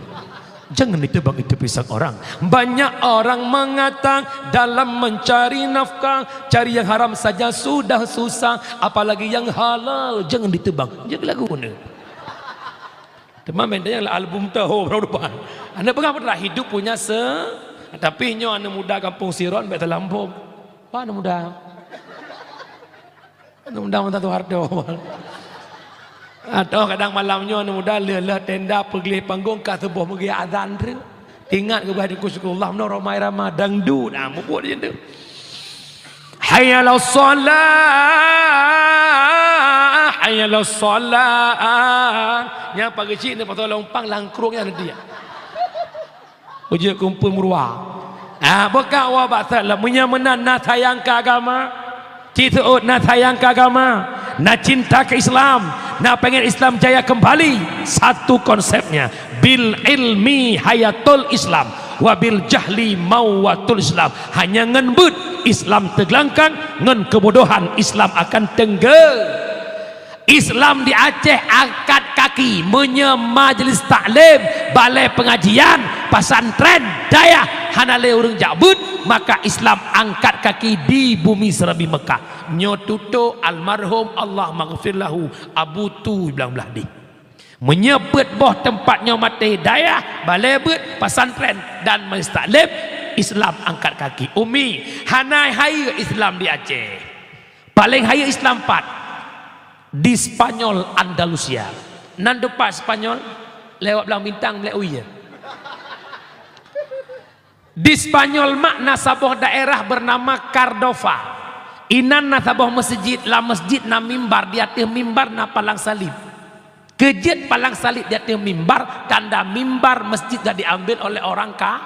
Jangan ditebang itu pisang orang. Banyak orang mengatakan dalam mencari nafkah, cari yang haram saja sudah susah, apalagi yang halal. Jangan ditebang. Jeuet keu lagu ni. Teuma meunan nyang lam album tu, ho, baru depan. Aneuk peugah beutôi, hidup punya se-, tapi nyoe aneuk muda kampung Siron bék talampôh. Wah, aneuk muda. Aneuk muda mantong Soeharto. Atau kadang malam nyoe aneuk muda lheueh-lheueh tenda peugleh panggong ka suboh meugeuh azan treuk. Ingat geubaih di Syukurullah meunoe Rhoma Irama dangdut. Ah, mubuet je tu. Hayya 'alas shalah, hayya 'alas shalah. Nyang pageucik ni pasal lompang langkrueng nyan dia. Ujok kumpul meurua. Ah, buka wa bak salam. Meunyoe meunan na sayang keu agama. Ci seuôt na sayang keu agama. Na cinta keu Islam. Na pengen Islam jaya kembali. Satu konsepnya. Bil ilmi hayatul Islam. Wa bil jahli mauwatul Islam. Hanya ngon beuet Islam teuglangkang, ngon keubodohan Islam akan teunggé. Islam di Aceh angkat kaki, meunyoe majlis taklim, balai pengajian, pesantren, dayah hana lé ureuëng jak beuet, maka Islam angkat kaki di bumi Seurabi Mekah. Nyoe tutoe almarhum Allah maghfir lahu Abu Tu Blang Blahdeh. Meunyoe peuet boh teumpat nyoe maté dayah, balai beuet, pesantren dan majlis taklim, Islam angkat kaki. Umi, hana hayeue Islam di Aceh. Paleng hayeue Islam pat di Spanyol Andalusia. Nan teumpat Spanyol lewat Blang Bintang, Mlek Ui. Di Spanyol mak na saboh daerah bernama Cardova. Inan na saboh meuseujid, lam meuseujid na mimbar, di ateueh mimbar na palang salib. Keujeuet palang salib di ateueh mimbar, tanda mimbar meuseujid ka diambil oleh orang ka-,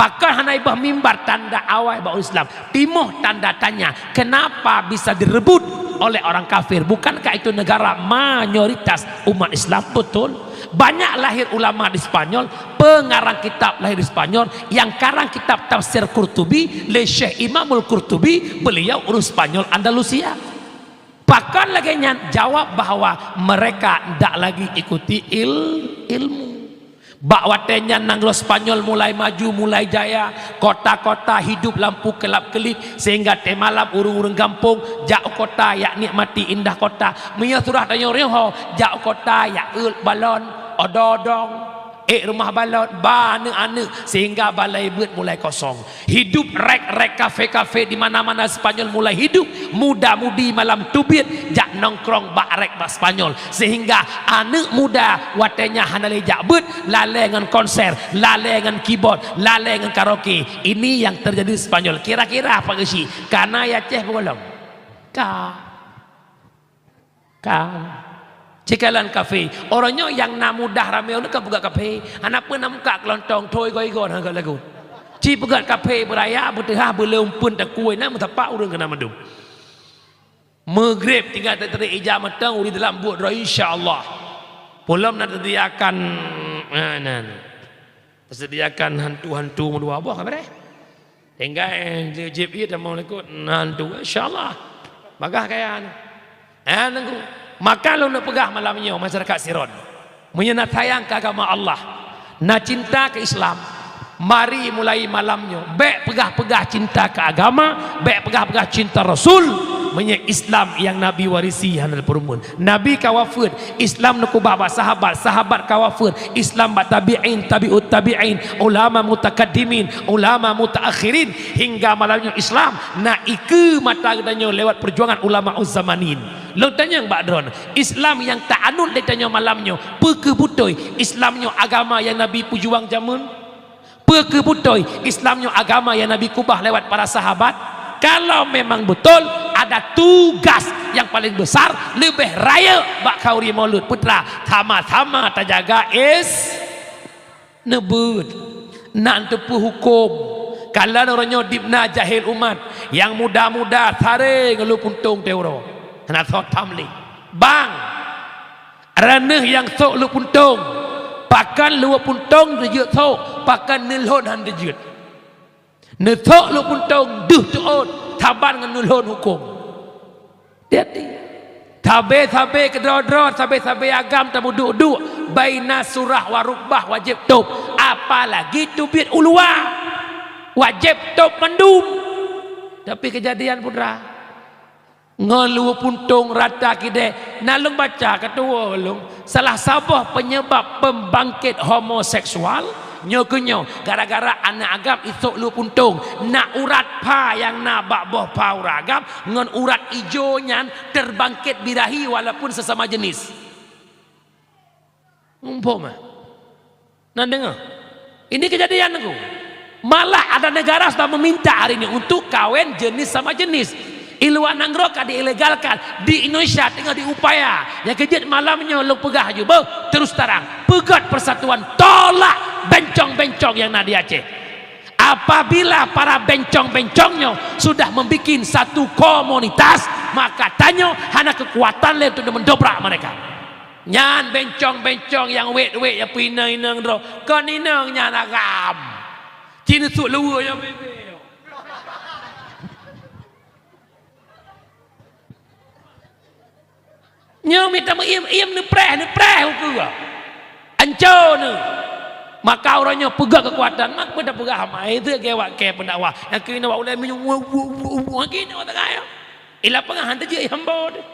pakon hana ibah mimbar tanda awai bak Islam. Timoh tanda tanya, kenapa bisa direbut oleh orang kafir? Bukankah itu negara mayoritas umat Islam? Betul. Banyak lahir ulama di Spanyol, pengarang kitab lahir di Spanyol, yang karang kitab tafsir Qurtubi lé Syekh Imamul Qurtubi, beliau ureuëng Spanyol Andalusia. Pakon lagée nyan? Jawab bahwa mereka ndak lagi ikuti il-, ilmu. Bak watée nyan nanggroe Spanyol mulai maju, mulai jaya, kota-kota hidup lampu kelap-kelip, sehingga teumalam ureuëng-ureuëng gampông jak u kota jak nikmati indah kota. Meunyoe surah tanyoe riho, jak u kota jak euet balon, odong-odong, ék rumoh balon, ba aneuëk-aneuëk, sehingga balai beuet mulai kosong. Hidup rék-rék, kafe-kafe di mana-mana Spanyol mulai hidup. Muda-mudi malam teubiet jak nongkrong bak rék bak Spanyol, sehingga aneuëk muda watée nyan hana lé jak beuet, lalée ngon konser, lalée ngon keyboard, lalée ngon karaoke. Ini yang terjadi di Spanyol. Kira-kira apa geusi? Kana ya ceh peugolom? Ka. Ka. Cikalon kafe. Uroenyoe nyang na mudah ramé uneuk ka peugah kafe. Hana peue na muka keulontong, thoi goe-goe hana lagu. Ci peugah kafe beuraya, beuteuhah, beuleumpun takue na meusapat ureuëng keunan mandum. Meugreb tinggai teuteurik ija mantong, uri dalam buet droe insya Allah. Peulom na teusediakan, na, na, na. Teusediakan hantu-hantu meudua boh ka beureh. Tinggai jeuet ie tamong likot na hantu insya Allah. Bagah kaya ni. Eh, nunggu. Maka lôn peugah malam nyoe masyarakat Siron. Meunyoe na sayang keu agama Allah, na cinta keu Islam, mari mulai malam nyoe bék peugah-peugah cinta keu agama, bék peugah-peugah cinta Rasul. Meunyoe Islam nyang Nabi warisi hana peurumun. Nabi ka wafeuet, Islam neukeubah bak sahabat, sahabat ka wafeuet, Islam bak tabi'in, tabi'ut tabi'in, ulama mutakaddimin, ulama mutaakhirin, hingga malam nyoe Islam na ikeue mata geutanyoe lewat perjuangan ulama uzzamanin. Lôn tanyong bak droeneuh, Islam nyang taanut lé tanyoe malam nyoe, peu kheueh beutôi Islam nyoe agama nyang Nabi peujuang jameun? Peu kheueh beutôi Islam nyoe agama nyang Nabi keubah lewat para sahabat? Kalau memang beutôi, ada tugas nyang paleng besar, leubeh rayeuk bak khanduri Maulud Putra, sama-sama tajaga is-, Neubeuet, nak teupeu huköm. Kalon uroe nyoe dibna jahil umat, nyang muda-muda saré ngon luweue puntông teuh uroe. Hana soe tham lé. Bang, droeneuh nyang sôk luweue puntông, pakon luweue puntông neujeuet sôk, pakon neulhon hana neujeuet. Neusôk luweue puntông deuh teuôt, saban ngon neulhon huköm. Hati-hati. Sabe-sabe keudroe-droe, sabe-sabe agam tameuduek-duek, baina surah wa rukbah wajéb tôb, apalagi teubiet u luwa. Wajéb tôb mandum. Tapi keujadian putra, ngon luweue puntông rata kidée, na lôn baca keu tuwoe lôn, salah saboh peunyeubab peumbangkét homoseksual nyoe keuh nyoe, gara-gara aneuëk agam isôk luweue puntông, na urat pha nyang na bak boh pha urat agam ngon urat ijo nyan terbangkét birahi walaupun sesama jenis. Muphom, eh? Na deungoe? Ini kejadian aku. Malah ada negara sudah meminta hari ini untuk kawin jenis sama jenis. Di luwa nanggroe ka diilegalkan, di Indonesia teungoh diupaya. Nyang keujeuet malam nyoe lôn peugah aju, beuh, terus terang, peugét persatuan, tolak bencong-bencong nyang na di Aceh. Apabila para bencong-bencong nyoe sudah membikin satu komunitas, maka tanyoe hana keukuatan lé untuk mendobrak mereka. Nyan bencong-bencong nyang wét-wét nyang peuinong-inong droe, kon inong nyan agam. Ci neusôk luweue nyang bebe. Nyoe mita meuiem-iem neupreh, neupreh ukeue. Anco neuh. Maka uroe nyoe peugah keukuatan, mak peue tapeugah hama, itu ge wak ke pendakwah. Nyang keunoe wak ulée minyeuk, wu, wu, wu, wu, lagi nyoe teuka nyoe. Ila peugah han teujeuet hamba deh.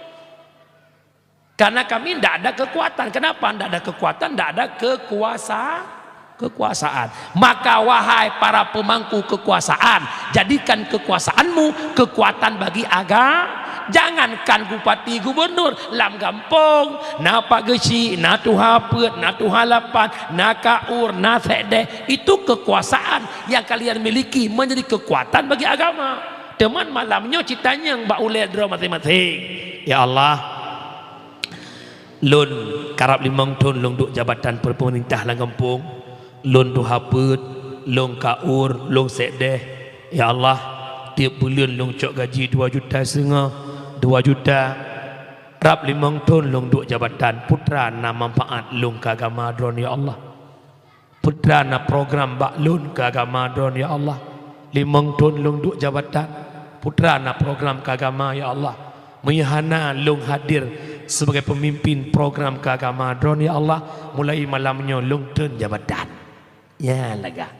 Karena kami ndak ada kekuatan. Kenapa ndak ada kekuatan? Ndak ada kekuasa-, kekuasaan. Maka, wahai para pemangku kekuasaan, jadikan kekuasaanmu kekuatan bagi aga-, jangankan bupati, gubernur, lam gampông, na Pak Geuchik, na Tuha Peuet, na Tuha Lapan, na Kaur, na Sekdes, itu kekuasaan yang kalian miliki menjadi kekuatan bagi agama. Teuma malam nyoe ci tanyong bak ulée droe maséng-maséng, "Ya Allah, lôn karab limong thon lôn duek jabatan peumeurintah lam gampông, lôn Tuha Peuet, lôn Kaur, lôn Sekdes. Ya Allah, tieb buleuen lôn cok gaji dua juta seungoh, dua juta. Rab limong thon lôn duek jabatan, peue teuma na manfaat lôn keu agama Droeneuh, ya Allah. Peue teuma na program bak lôn keu agama Droeneuh, ya Allah. Limong thon lôn duek jabatan, peue teuma na program keu agama, ya Allah. Meunyo hana lôn hadir sebagai pemimpin program keu agama Droeneuh, ya Allah, mulai malam nyoe lôn thon jabatan. Ya, lagak.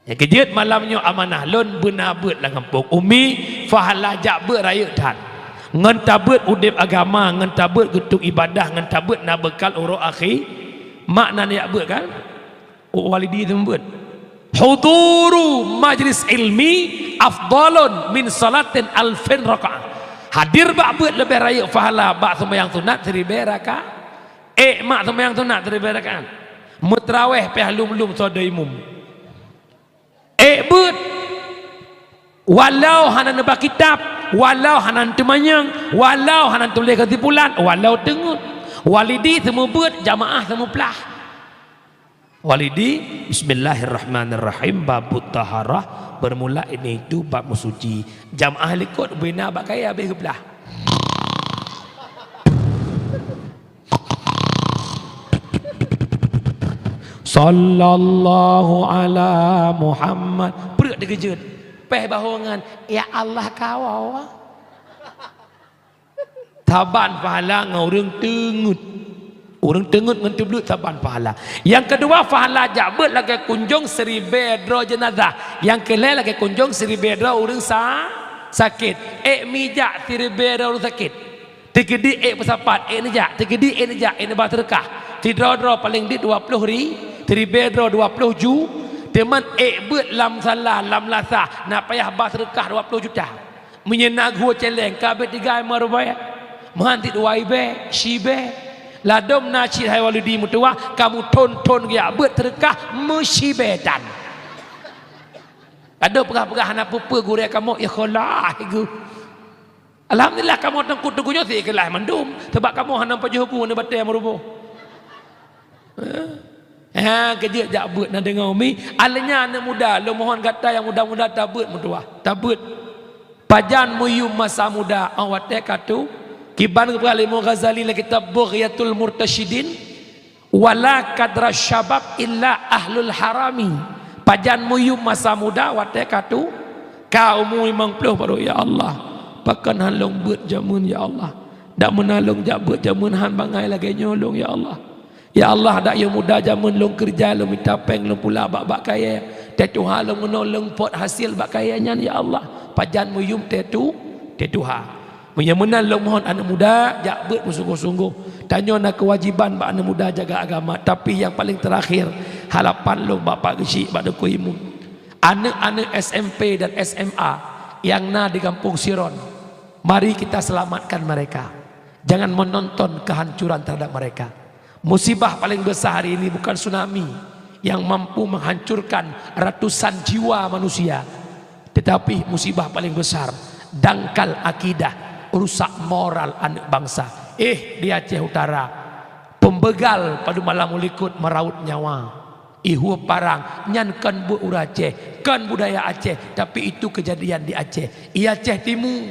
Nyang keujeuet malam nyoe amanah lôn beuna beuet lam gampông. Umi, pahala jak beuet rayeuk that. Ngon tabeuet udeb agama, ngon tabeuet geutueng ibadah, ngon tabeuet na beukal uroe akhé. Mak na jak beuet kan? Oh, walidi teuma beuet. Huduru majlis ilmi afdalun min salatin alfin rakaat. Hadir bak beuet leubeh rayeuk pahala bak seumayang sunat siribée rakaat. Ék mak seumayang sunat siribée rakaat. Meutrawéh pih lom-lom soe deuh imum. Ék beuet, walau hana neuba kitab, walau hana neuteumanyong, walau hana neutuléh keusimpulan, walau teungeut. Walidi seumeubeuet, jamaah seumeuplah. Walidi, bismillahirrahmanirrahim, babut taharah, bermula ini itu bab meusuci. Jamaah likot bina bak kayée habéh geuplah. Sallallahu ala Muhammad. Pruet dikeujeuet. Péh bahongan, "Ya Allah, kawoe." Saban pahala ngon ureuëng teungeut. Ureuëng teungeut ngon teubleuet saban pahala. Nyang keudua, pahala jak beuet lagée kunjong siribée droe jeunazah. Nyang keulhée lagée kunjong siribée droe ureuëng sa-, sakét. Ék mijak siribée droe ureuëng sakét. Teukeudi ék peusapat, ék neujak, teukeudi ék neujak, ék neuba seudeukah. Sidroe-droe paleng dit dua ploh ri-, siribée droe dua ploh ju, teuma ék beuet lam salah, lam lasah, na payah ba seudeukah dua ploh juta. Meunyoe na geuh céléng, ka abéh tinggai meurubée. Meuhan cit dua ibée, sibée. Ladôm na cit hai Walidi meutuwah, kamoe thon-thon geujak beuet seudeukah meushibée tan. Ladôm peugah-peugah hana peue-peue gurée kamoe ikhlaih geuh. Alhamdulillah, kamoe teungku-teungku nyoe sikeulaih mandum, sabab kamoe hana pajoh bu nibak batée meuruboh. Ha, keujeuet jak beuet na deungoe umi. Aleunya aneuëk muda, lôn mohon gata nyang muda-muda tabeuet meutuwah, tabeuet. Pajan meuyum masa muda, 'oh watée ka tu, kiban geupeugah lé Imam Ghazali lam kitab Bughyatul Murtasyidin, "Wala kadra syabab illa ahlul harami." Pajan meuyum masa muda watée ka tu, ka umu limong ploh baru, "Ya Allah, pakon han lôn beuet jameun, ya Allah? Dak meunan lôn jak beuet jameun han bangai lagée nyoe lôn, ya Allah. Ya Allah, dak yoh muda jameun lôn keureuja, lôn mita péng, lôn pula bak-bak kayée. Tée tuha lôn meunoe lôn pot hasil bak kayée nyan, ya Allah." Pajan meuyum tée tu, tée tuha. Meunyoe meunan lôn mohon aneuëk muda jak beuet meusunggoh-sunggoh. Tanyoe na keuwajiban bak aneuëk muda jaga agama, tapi nyang paleng teurakhir, harapan lôn bak Pak Geuchik, bak Teungku Imum. Aneuëk-aneuëk S M P dan S M A nyang na di Gampông Siron, mari kita selamatkan mereka. Jangan menonton kehancuran terhadap mereka. Musibah paling besar hari ini bukan tsunami yang mampu menghancurkan ratusan jiwa manusia, tetapi musibah paling besar, dangkal akidah, rusak moral aneuk bangsa. Eh, di Aceh Utara, pembegal padum malam u likot meraut nyawa. Ihue parang, nyan kon buet ureuëng Aceh, kon budaya Aceh, tapi itu kejadian di Aceh. I Aceh Timu,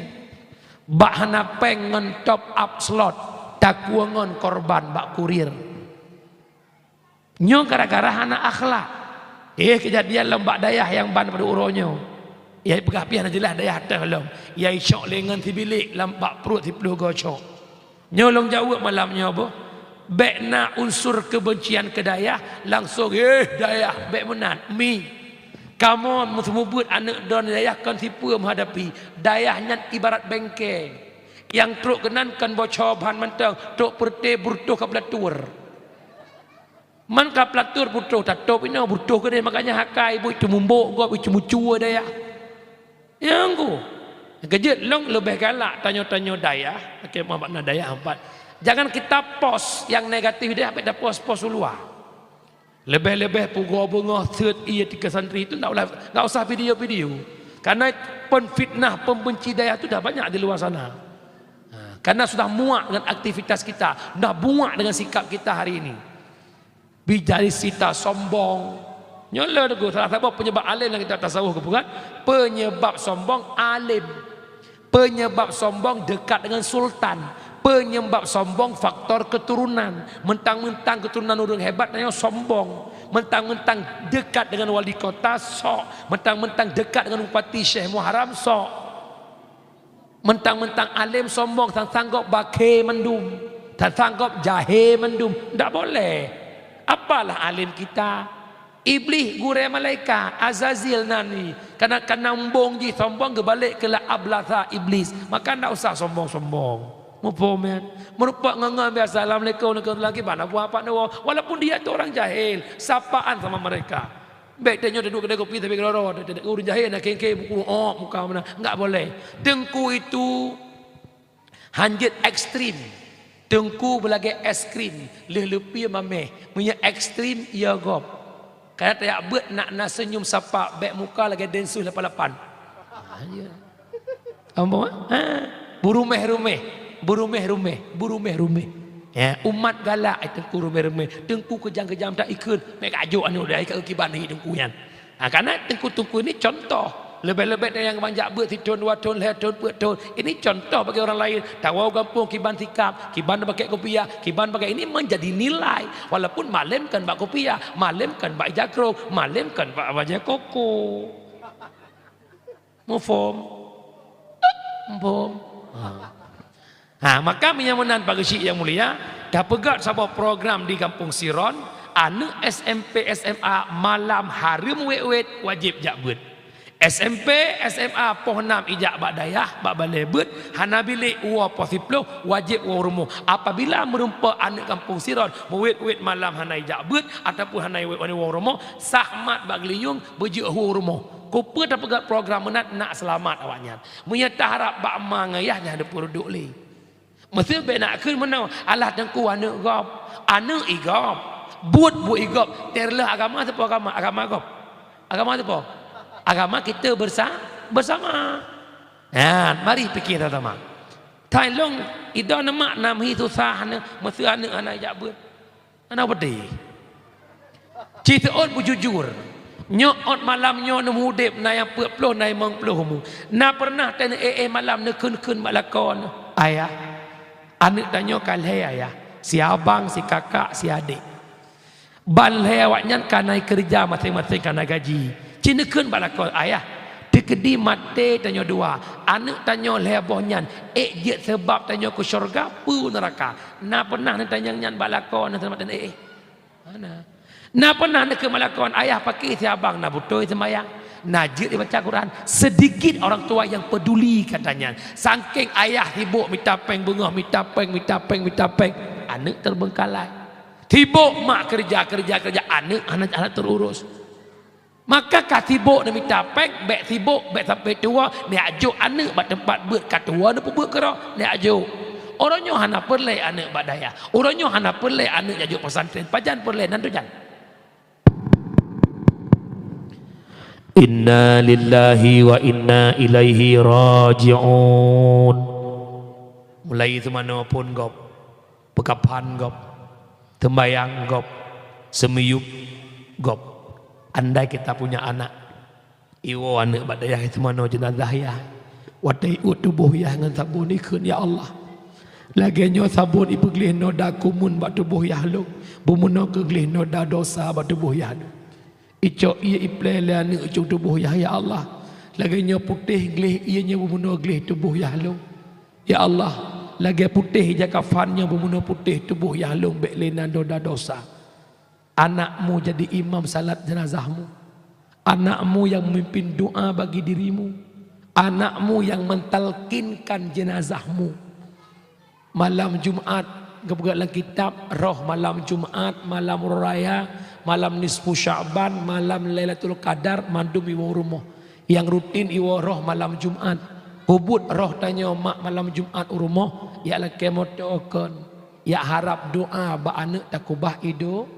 bak hana péng ngon top up slot, takue ngon korban bak kurir. Nyoe gara-gara hana akhlak. Eh, kejadian lom bak dayah nyang ban padum uroe nyoe. Nyang peugah pih hana jeulaih dayah teuh lom. Nyang icok lé ngon sibilék lam bak pruet siploh goe cok. Nyoe lôn jaweueb malam nyoe boh. Bék na unsur keubencian keu dayah, langsong, "Eh, dayah, bék meunan, mi. Kamoe meuseumeubeuet aneuëk droeneuh dayah kon sipeue meuhadapi. Dayah nyan ibarat bengke. Nyang trok keunan kon boco ban mantong, trok peureute beureutoh ka peulatur." Man ka peulatur beureutoh tatôb inoe, beureutoh keudeh, makanya hakai buet teumumbok gob, teumucue dayah. Nyang ku, keujeuet lôn leubeh galak tanyoe-tanyoe dayah, oke, meuh makna dayah empat. Jangan kita post nyang negatif deh, sampai dah post-post u luwa. Leubeh-leubeh pugoe beungoh, seuet ié tike santri itu ndak ulah, ndak usah video-video. Karena penfitnah, pembenci dayah itu dah banyak di luar sana. Ha, karena sudah muak dengan aktivitas kita, dah muak dengan sikap kita hari ini. Bijari sita sombong. Nyoe le teungku, salah saboh penyebab alim dalam kitab tasawuf geupeugah, penyebab sombong alim. Penyebab sombong dekat dengan sultan. Penyebab sombong faktor keturunan. Mentang-mentang keturunan ureuëng hebat, tanyoe sombong. Mentang-mentang dekat dengan wali kota, sok. Mentang-mentang dekat dengan bupati Syekh Muharram, sok. Mentang-mentang além sombong, sang-sang gob bakhe mandum, sang-sang gob jahé mandum. Ndak boleh. Apalah além kita? Iblih gurée malaikat, Azazil nan ni. Kana, kana umbong jih sombong, geubalek keu la ablasa Iblis. Maka ndak usah sombong-sombong. Muphom, ya? Meureumpok ngon-ngon biasa, "Assalamualaikum, waalaikumsalam, kiban, Abu, apa ni, wo?" Walaupun dia tu orang jahil, sapaan sama mereka. Bék tanyoe taduek keude kopi tapi keudroe-droe, ureuëng jahé na kheng-kheng buku, oh, muka mana. Enggak boleh. Teungku itu hanjeuet ekstrim. Teungku beulagée es krim, lheueh leupie mameh. Meunyoe ekstrim, ia gob. Kana tajak beuet nak na seunyum sapa, bék muka lagée densus lapan lapan. Ah, ya. Ampôn, ha? Beurumeh-rumeh, beurumeh-rumeh, beurumeh-rumeh. Ya, umat galak, eh, teungku rumeh-rumeh, teungku keujam-keujam, tak ikheun, meukajoe aneuk dah, ikheun kiban hi teungku nyan. Ha, karena teungku-teungku ini contoh. Lebih-lebih dari nyang banyak beuet sithon, dua thon, lhée thon, peuet thon. Ini contoh bagi orang lain. Tawoe gampông kiban sikap, kiban pakai kopiah, kiban pakai ini menjadi nilai. Walaupun malem kan bak kopiah, malem kan bak jakrong, malem kan bak bajée koko. Muphom? Muphom? Ha. Ha, maka meunyoe meunan, Pak Geuchik nyang mulia, tapeugét saboh program di Gampông Siron, aneuk S M P, S M A malam hareuem wét-wét wajéb jak beuet. S M P, S M A poh nam ijak bak dayah, bak balée beuet, hana bilék woe poh siplôh, wajéb woe rumoh. Apabila meureumpok aneuk Gampông Siron meuwét-wét malam hana ijak beuet, ataupun hana iwét woe rumoh, sah mat bak geulinyueng, beujeuet hu rumoh. Keupeue tapeugét program meunan? Nak seulamat awaknyan. Meunyoe taharab bak ma ngon yah, nyan hana peue reudok lé. Meuseuti bék nak kheun meunoe, alah teungku aneuk gob, aneuk i gob, buet-buet i gob, terleuh agama sapeue agama, agama gob. Agama sapeue? Agama kita bersa-, bersama. Nah, mari pikir sama-sama. Thai lôn idong neumak nam hi susah neu, meuseuti aneuk hana jak beuet. Hana peudeh. Ci seuôt beujujur. Nyoe ôt malam nyoe neumudeb, na nyang peuet ploh, na nyang limong ploh umu. Na pernah teuneuk éh-éh malam neukheun-kheun bak lakoe, "Ayah, aneuk tanyoe ka lhée, Ayah. Si abang, si kakak, si adek. Ban lhée awaknyan ka na keureuja, maséng-maséng ka na gaji." Ci neukheun bak lakoe, "Ayah, teukeudi maté tanyoe dua, aneuk tanyoe lhée boh nyan, ék jeuet seubab tanyoe keu syeuruga peu neuraka?" Na pernah neutanyong nyan bak lakoe neuh seulamat dan éh? Hana. Na pernah neukheun bak lakoe, "Ayah, pakri si abang na beutôi seumayang, na jeuet ibaca Quran?" Sedikit orang tua yang peduli katanya. Sangkeng ayah sibok mita péng beungoh, mita péng, mita péng, mita péng, aneuk terbengkalai. Sibok mak keureuja, keureuja, keureuja, aneuk hana, hana teururus. Maka ka sibok neumita péng, bék sibok, bék sampai tuwoe, neujak jok aneuk bak teumpat beuet, ka tuwoe neupeubuet keudroe, neujak jok. Uroe nyoe hana peureulée aneuk bak dayah. Uroe nyoe hana peureulée aneuk jak jok pesantren. Pajan peureulée nan tujan? Inna lillahi wa inna ilaihi raji'un. Mulai teumanoe phon gob, peukaphan gob, teumbayang gob, seumiyueb gob. Andai kita punya anak, iwoe aneuk bak dayah teumanoe jeunazah yah. Watée iuet tuboh yah ngon sabon ikheun, "Ya Allah, lagée nyoe sabon ipeugleh noda kumun bak tuboh yah lôn, beumeunoe keugleh noda dosa bak tuboh yah lôn." Icok ié iplée lé aneuk cong tuboh yah, "Ya Allah, lagée nyoe putéh gleh ié nyoe beumeunoe gleh tuboh yah lôn. Ya Allah, lagée putéh ija kafan nyoe beumeunoe putéh tuboh yah lôn, bék lé na noda dosa." Anakmu jadi imam salat jenazahmu. Anakmu yang memimpin doa bagi dirimu. Anakmu yang mentalkinkan jenazahmu. Malam Jumat, geupeugah lam kitab, roh malam Jumat, malam uroe raya, malam nisfu Sya'ban, malam Lailatul Qadar, mandum iwoe u rumoh. Nyang rutin iwoe roh malam Jumat. Peubuet roh tanyoe mak malam Jumat u rumoh, jak lakée moto kon. Jak harab doa bak aneuk takeubah ido,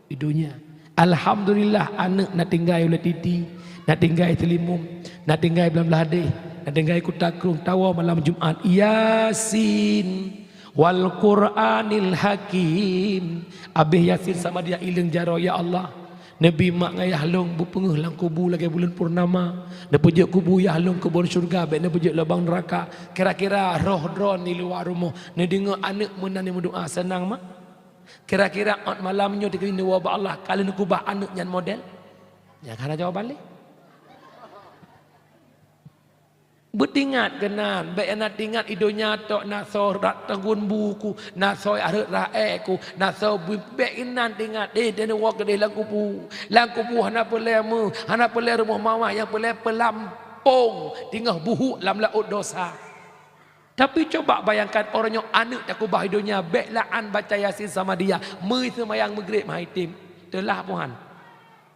di donya. Alhamdulillah, aneuk na tinggai ulée titi, na tinggai teulimum, na tinggai blah-blah deh, na tinggai kuta krueng tawoe malam Jumat. Yasin wal Qur'anil Hakim. Abéh Yasin sama dia ileueng jaroe, ya Allah. Neubi mak ngon yah lôn beupeungeuh lam kubu lagée buleuen purnama. Neupeujeuet kubu yah lôn keubon syeuruga, bék neupeujeuet lubang neuraka. Kira-kira roh droeneuh di luwa rumoh neudeungoe aneuëk meunan nyang meudoá, seunang mak? Kira-kira ôt malam nyoe teukeudi neuwoe bak Allah ka lheueh neukeubah aneuëk nyan model? Nyan hana jawaban lé. Beutingat keunan, bék na tingat i donya tok na soe rak teungguen bu ku, na soe areuet raék ku, na soe bui, bék inan tingat, eh, dan woe keudeh lam kubu. Lam kubu hana peureulée meu, hana peureulée rumoh mawah, nyang peureulée peulampong teungoh buhuk lam laôt dosa. Tapi coba bayangkan, uroe nyoe aneuëk takubah i donya, bék la'an baca Yasin sama dia, meuseumayang Maghrib meuhai tem. Teulah puhan.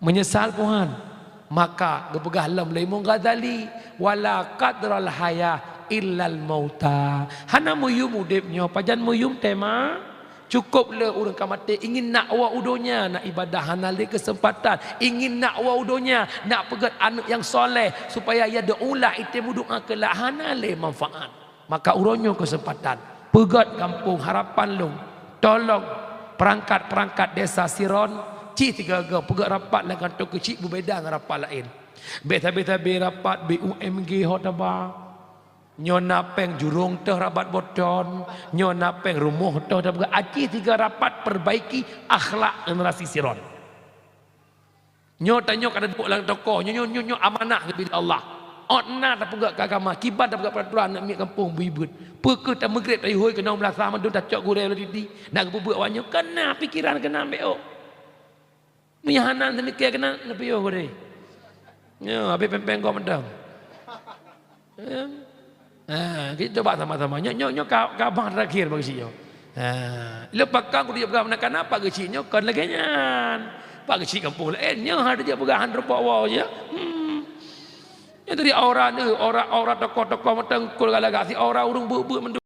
Meunyeusal puhan. Maka geupeugah lom lé Imam Ghazali, "Wala qadral haya illal mauta." Hana meuyum udeb nyoe, pajan meuyum teuma? Cukop le ureuëng ka maté, ingin nak woe u donya, nak ibadah hana lé keuseumpatan, ingin nak woe u donya, nak peugét aneuëk nyang soleh, supaya yad'ulah, item meudoá keu lé, hana lé manfaat. Maka uroe nyoe keuseumpatan. Peugét gampông harapan lôn, tolong peurangkat-peurangkat desa Siron, cit sigoe-goe peugét rapat lam kantô keuchik beubeda ngon rapat laén. Bék sabe-sabe rapat, B U M G ho taba. Nyoe na péng jurông teuh rabat boton, nyoe na péng rumoh teuh taba. Aci sigoe rapat perbaiki akhlak generasi Siron. Nyoe tanyoe ka taduek lam toko, nyoe, nyoe, nyoe, nyoe amanah geubri lé Allah. Ôt na tapeugét keu agama, kiban tapeugét peuraturan, aneuk miet gampông beuibeut. Peu kheueh tameugreb tayue hôi keunong meulasah mandum tacok gurée lôn titi, nak geupeubeuet awak nyoe, keunan pikeran keunan bék ôk. Meunyo hana neumikée keunan, neupiôh gurée. Nyoe, habéh péng-péng gob mantong. Ya. Ha, kita cuba sama-sama. Nyoe, nyoe, nyoe ka, ka bah terakhir bagi si nyoe. Ha, lepas kan kudu peugah meunan, kenapa geuchik nyoe kon lagée nyan? Pak geuchik gampông laén, nyoe harus dia peugah han rumpok woe je. Hmm. Nyoe tadi aura ni, aura, aura tokoh-tokoh mantong kul galak si aura ureuëng beuet-beuet mandum.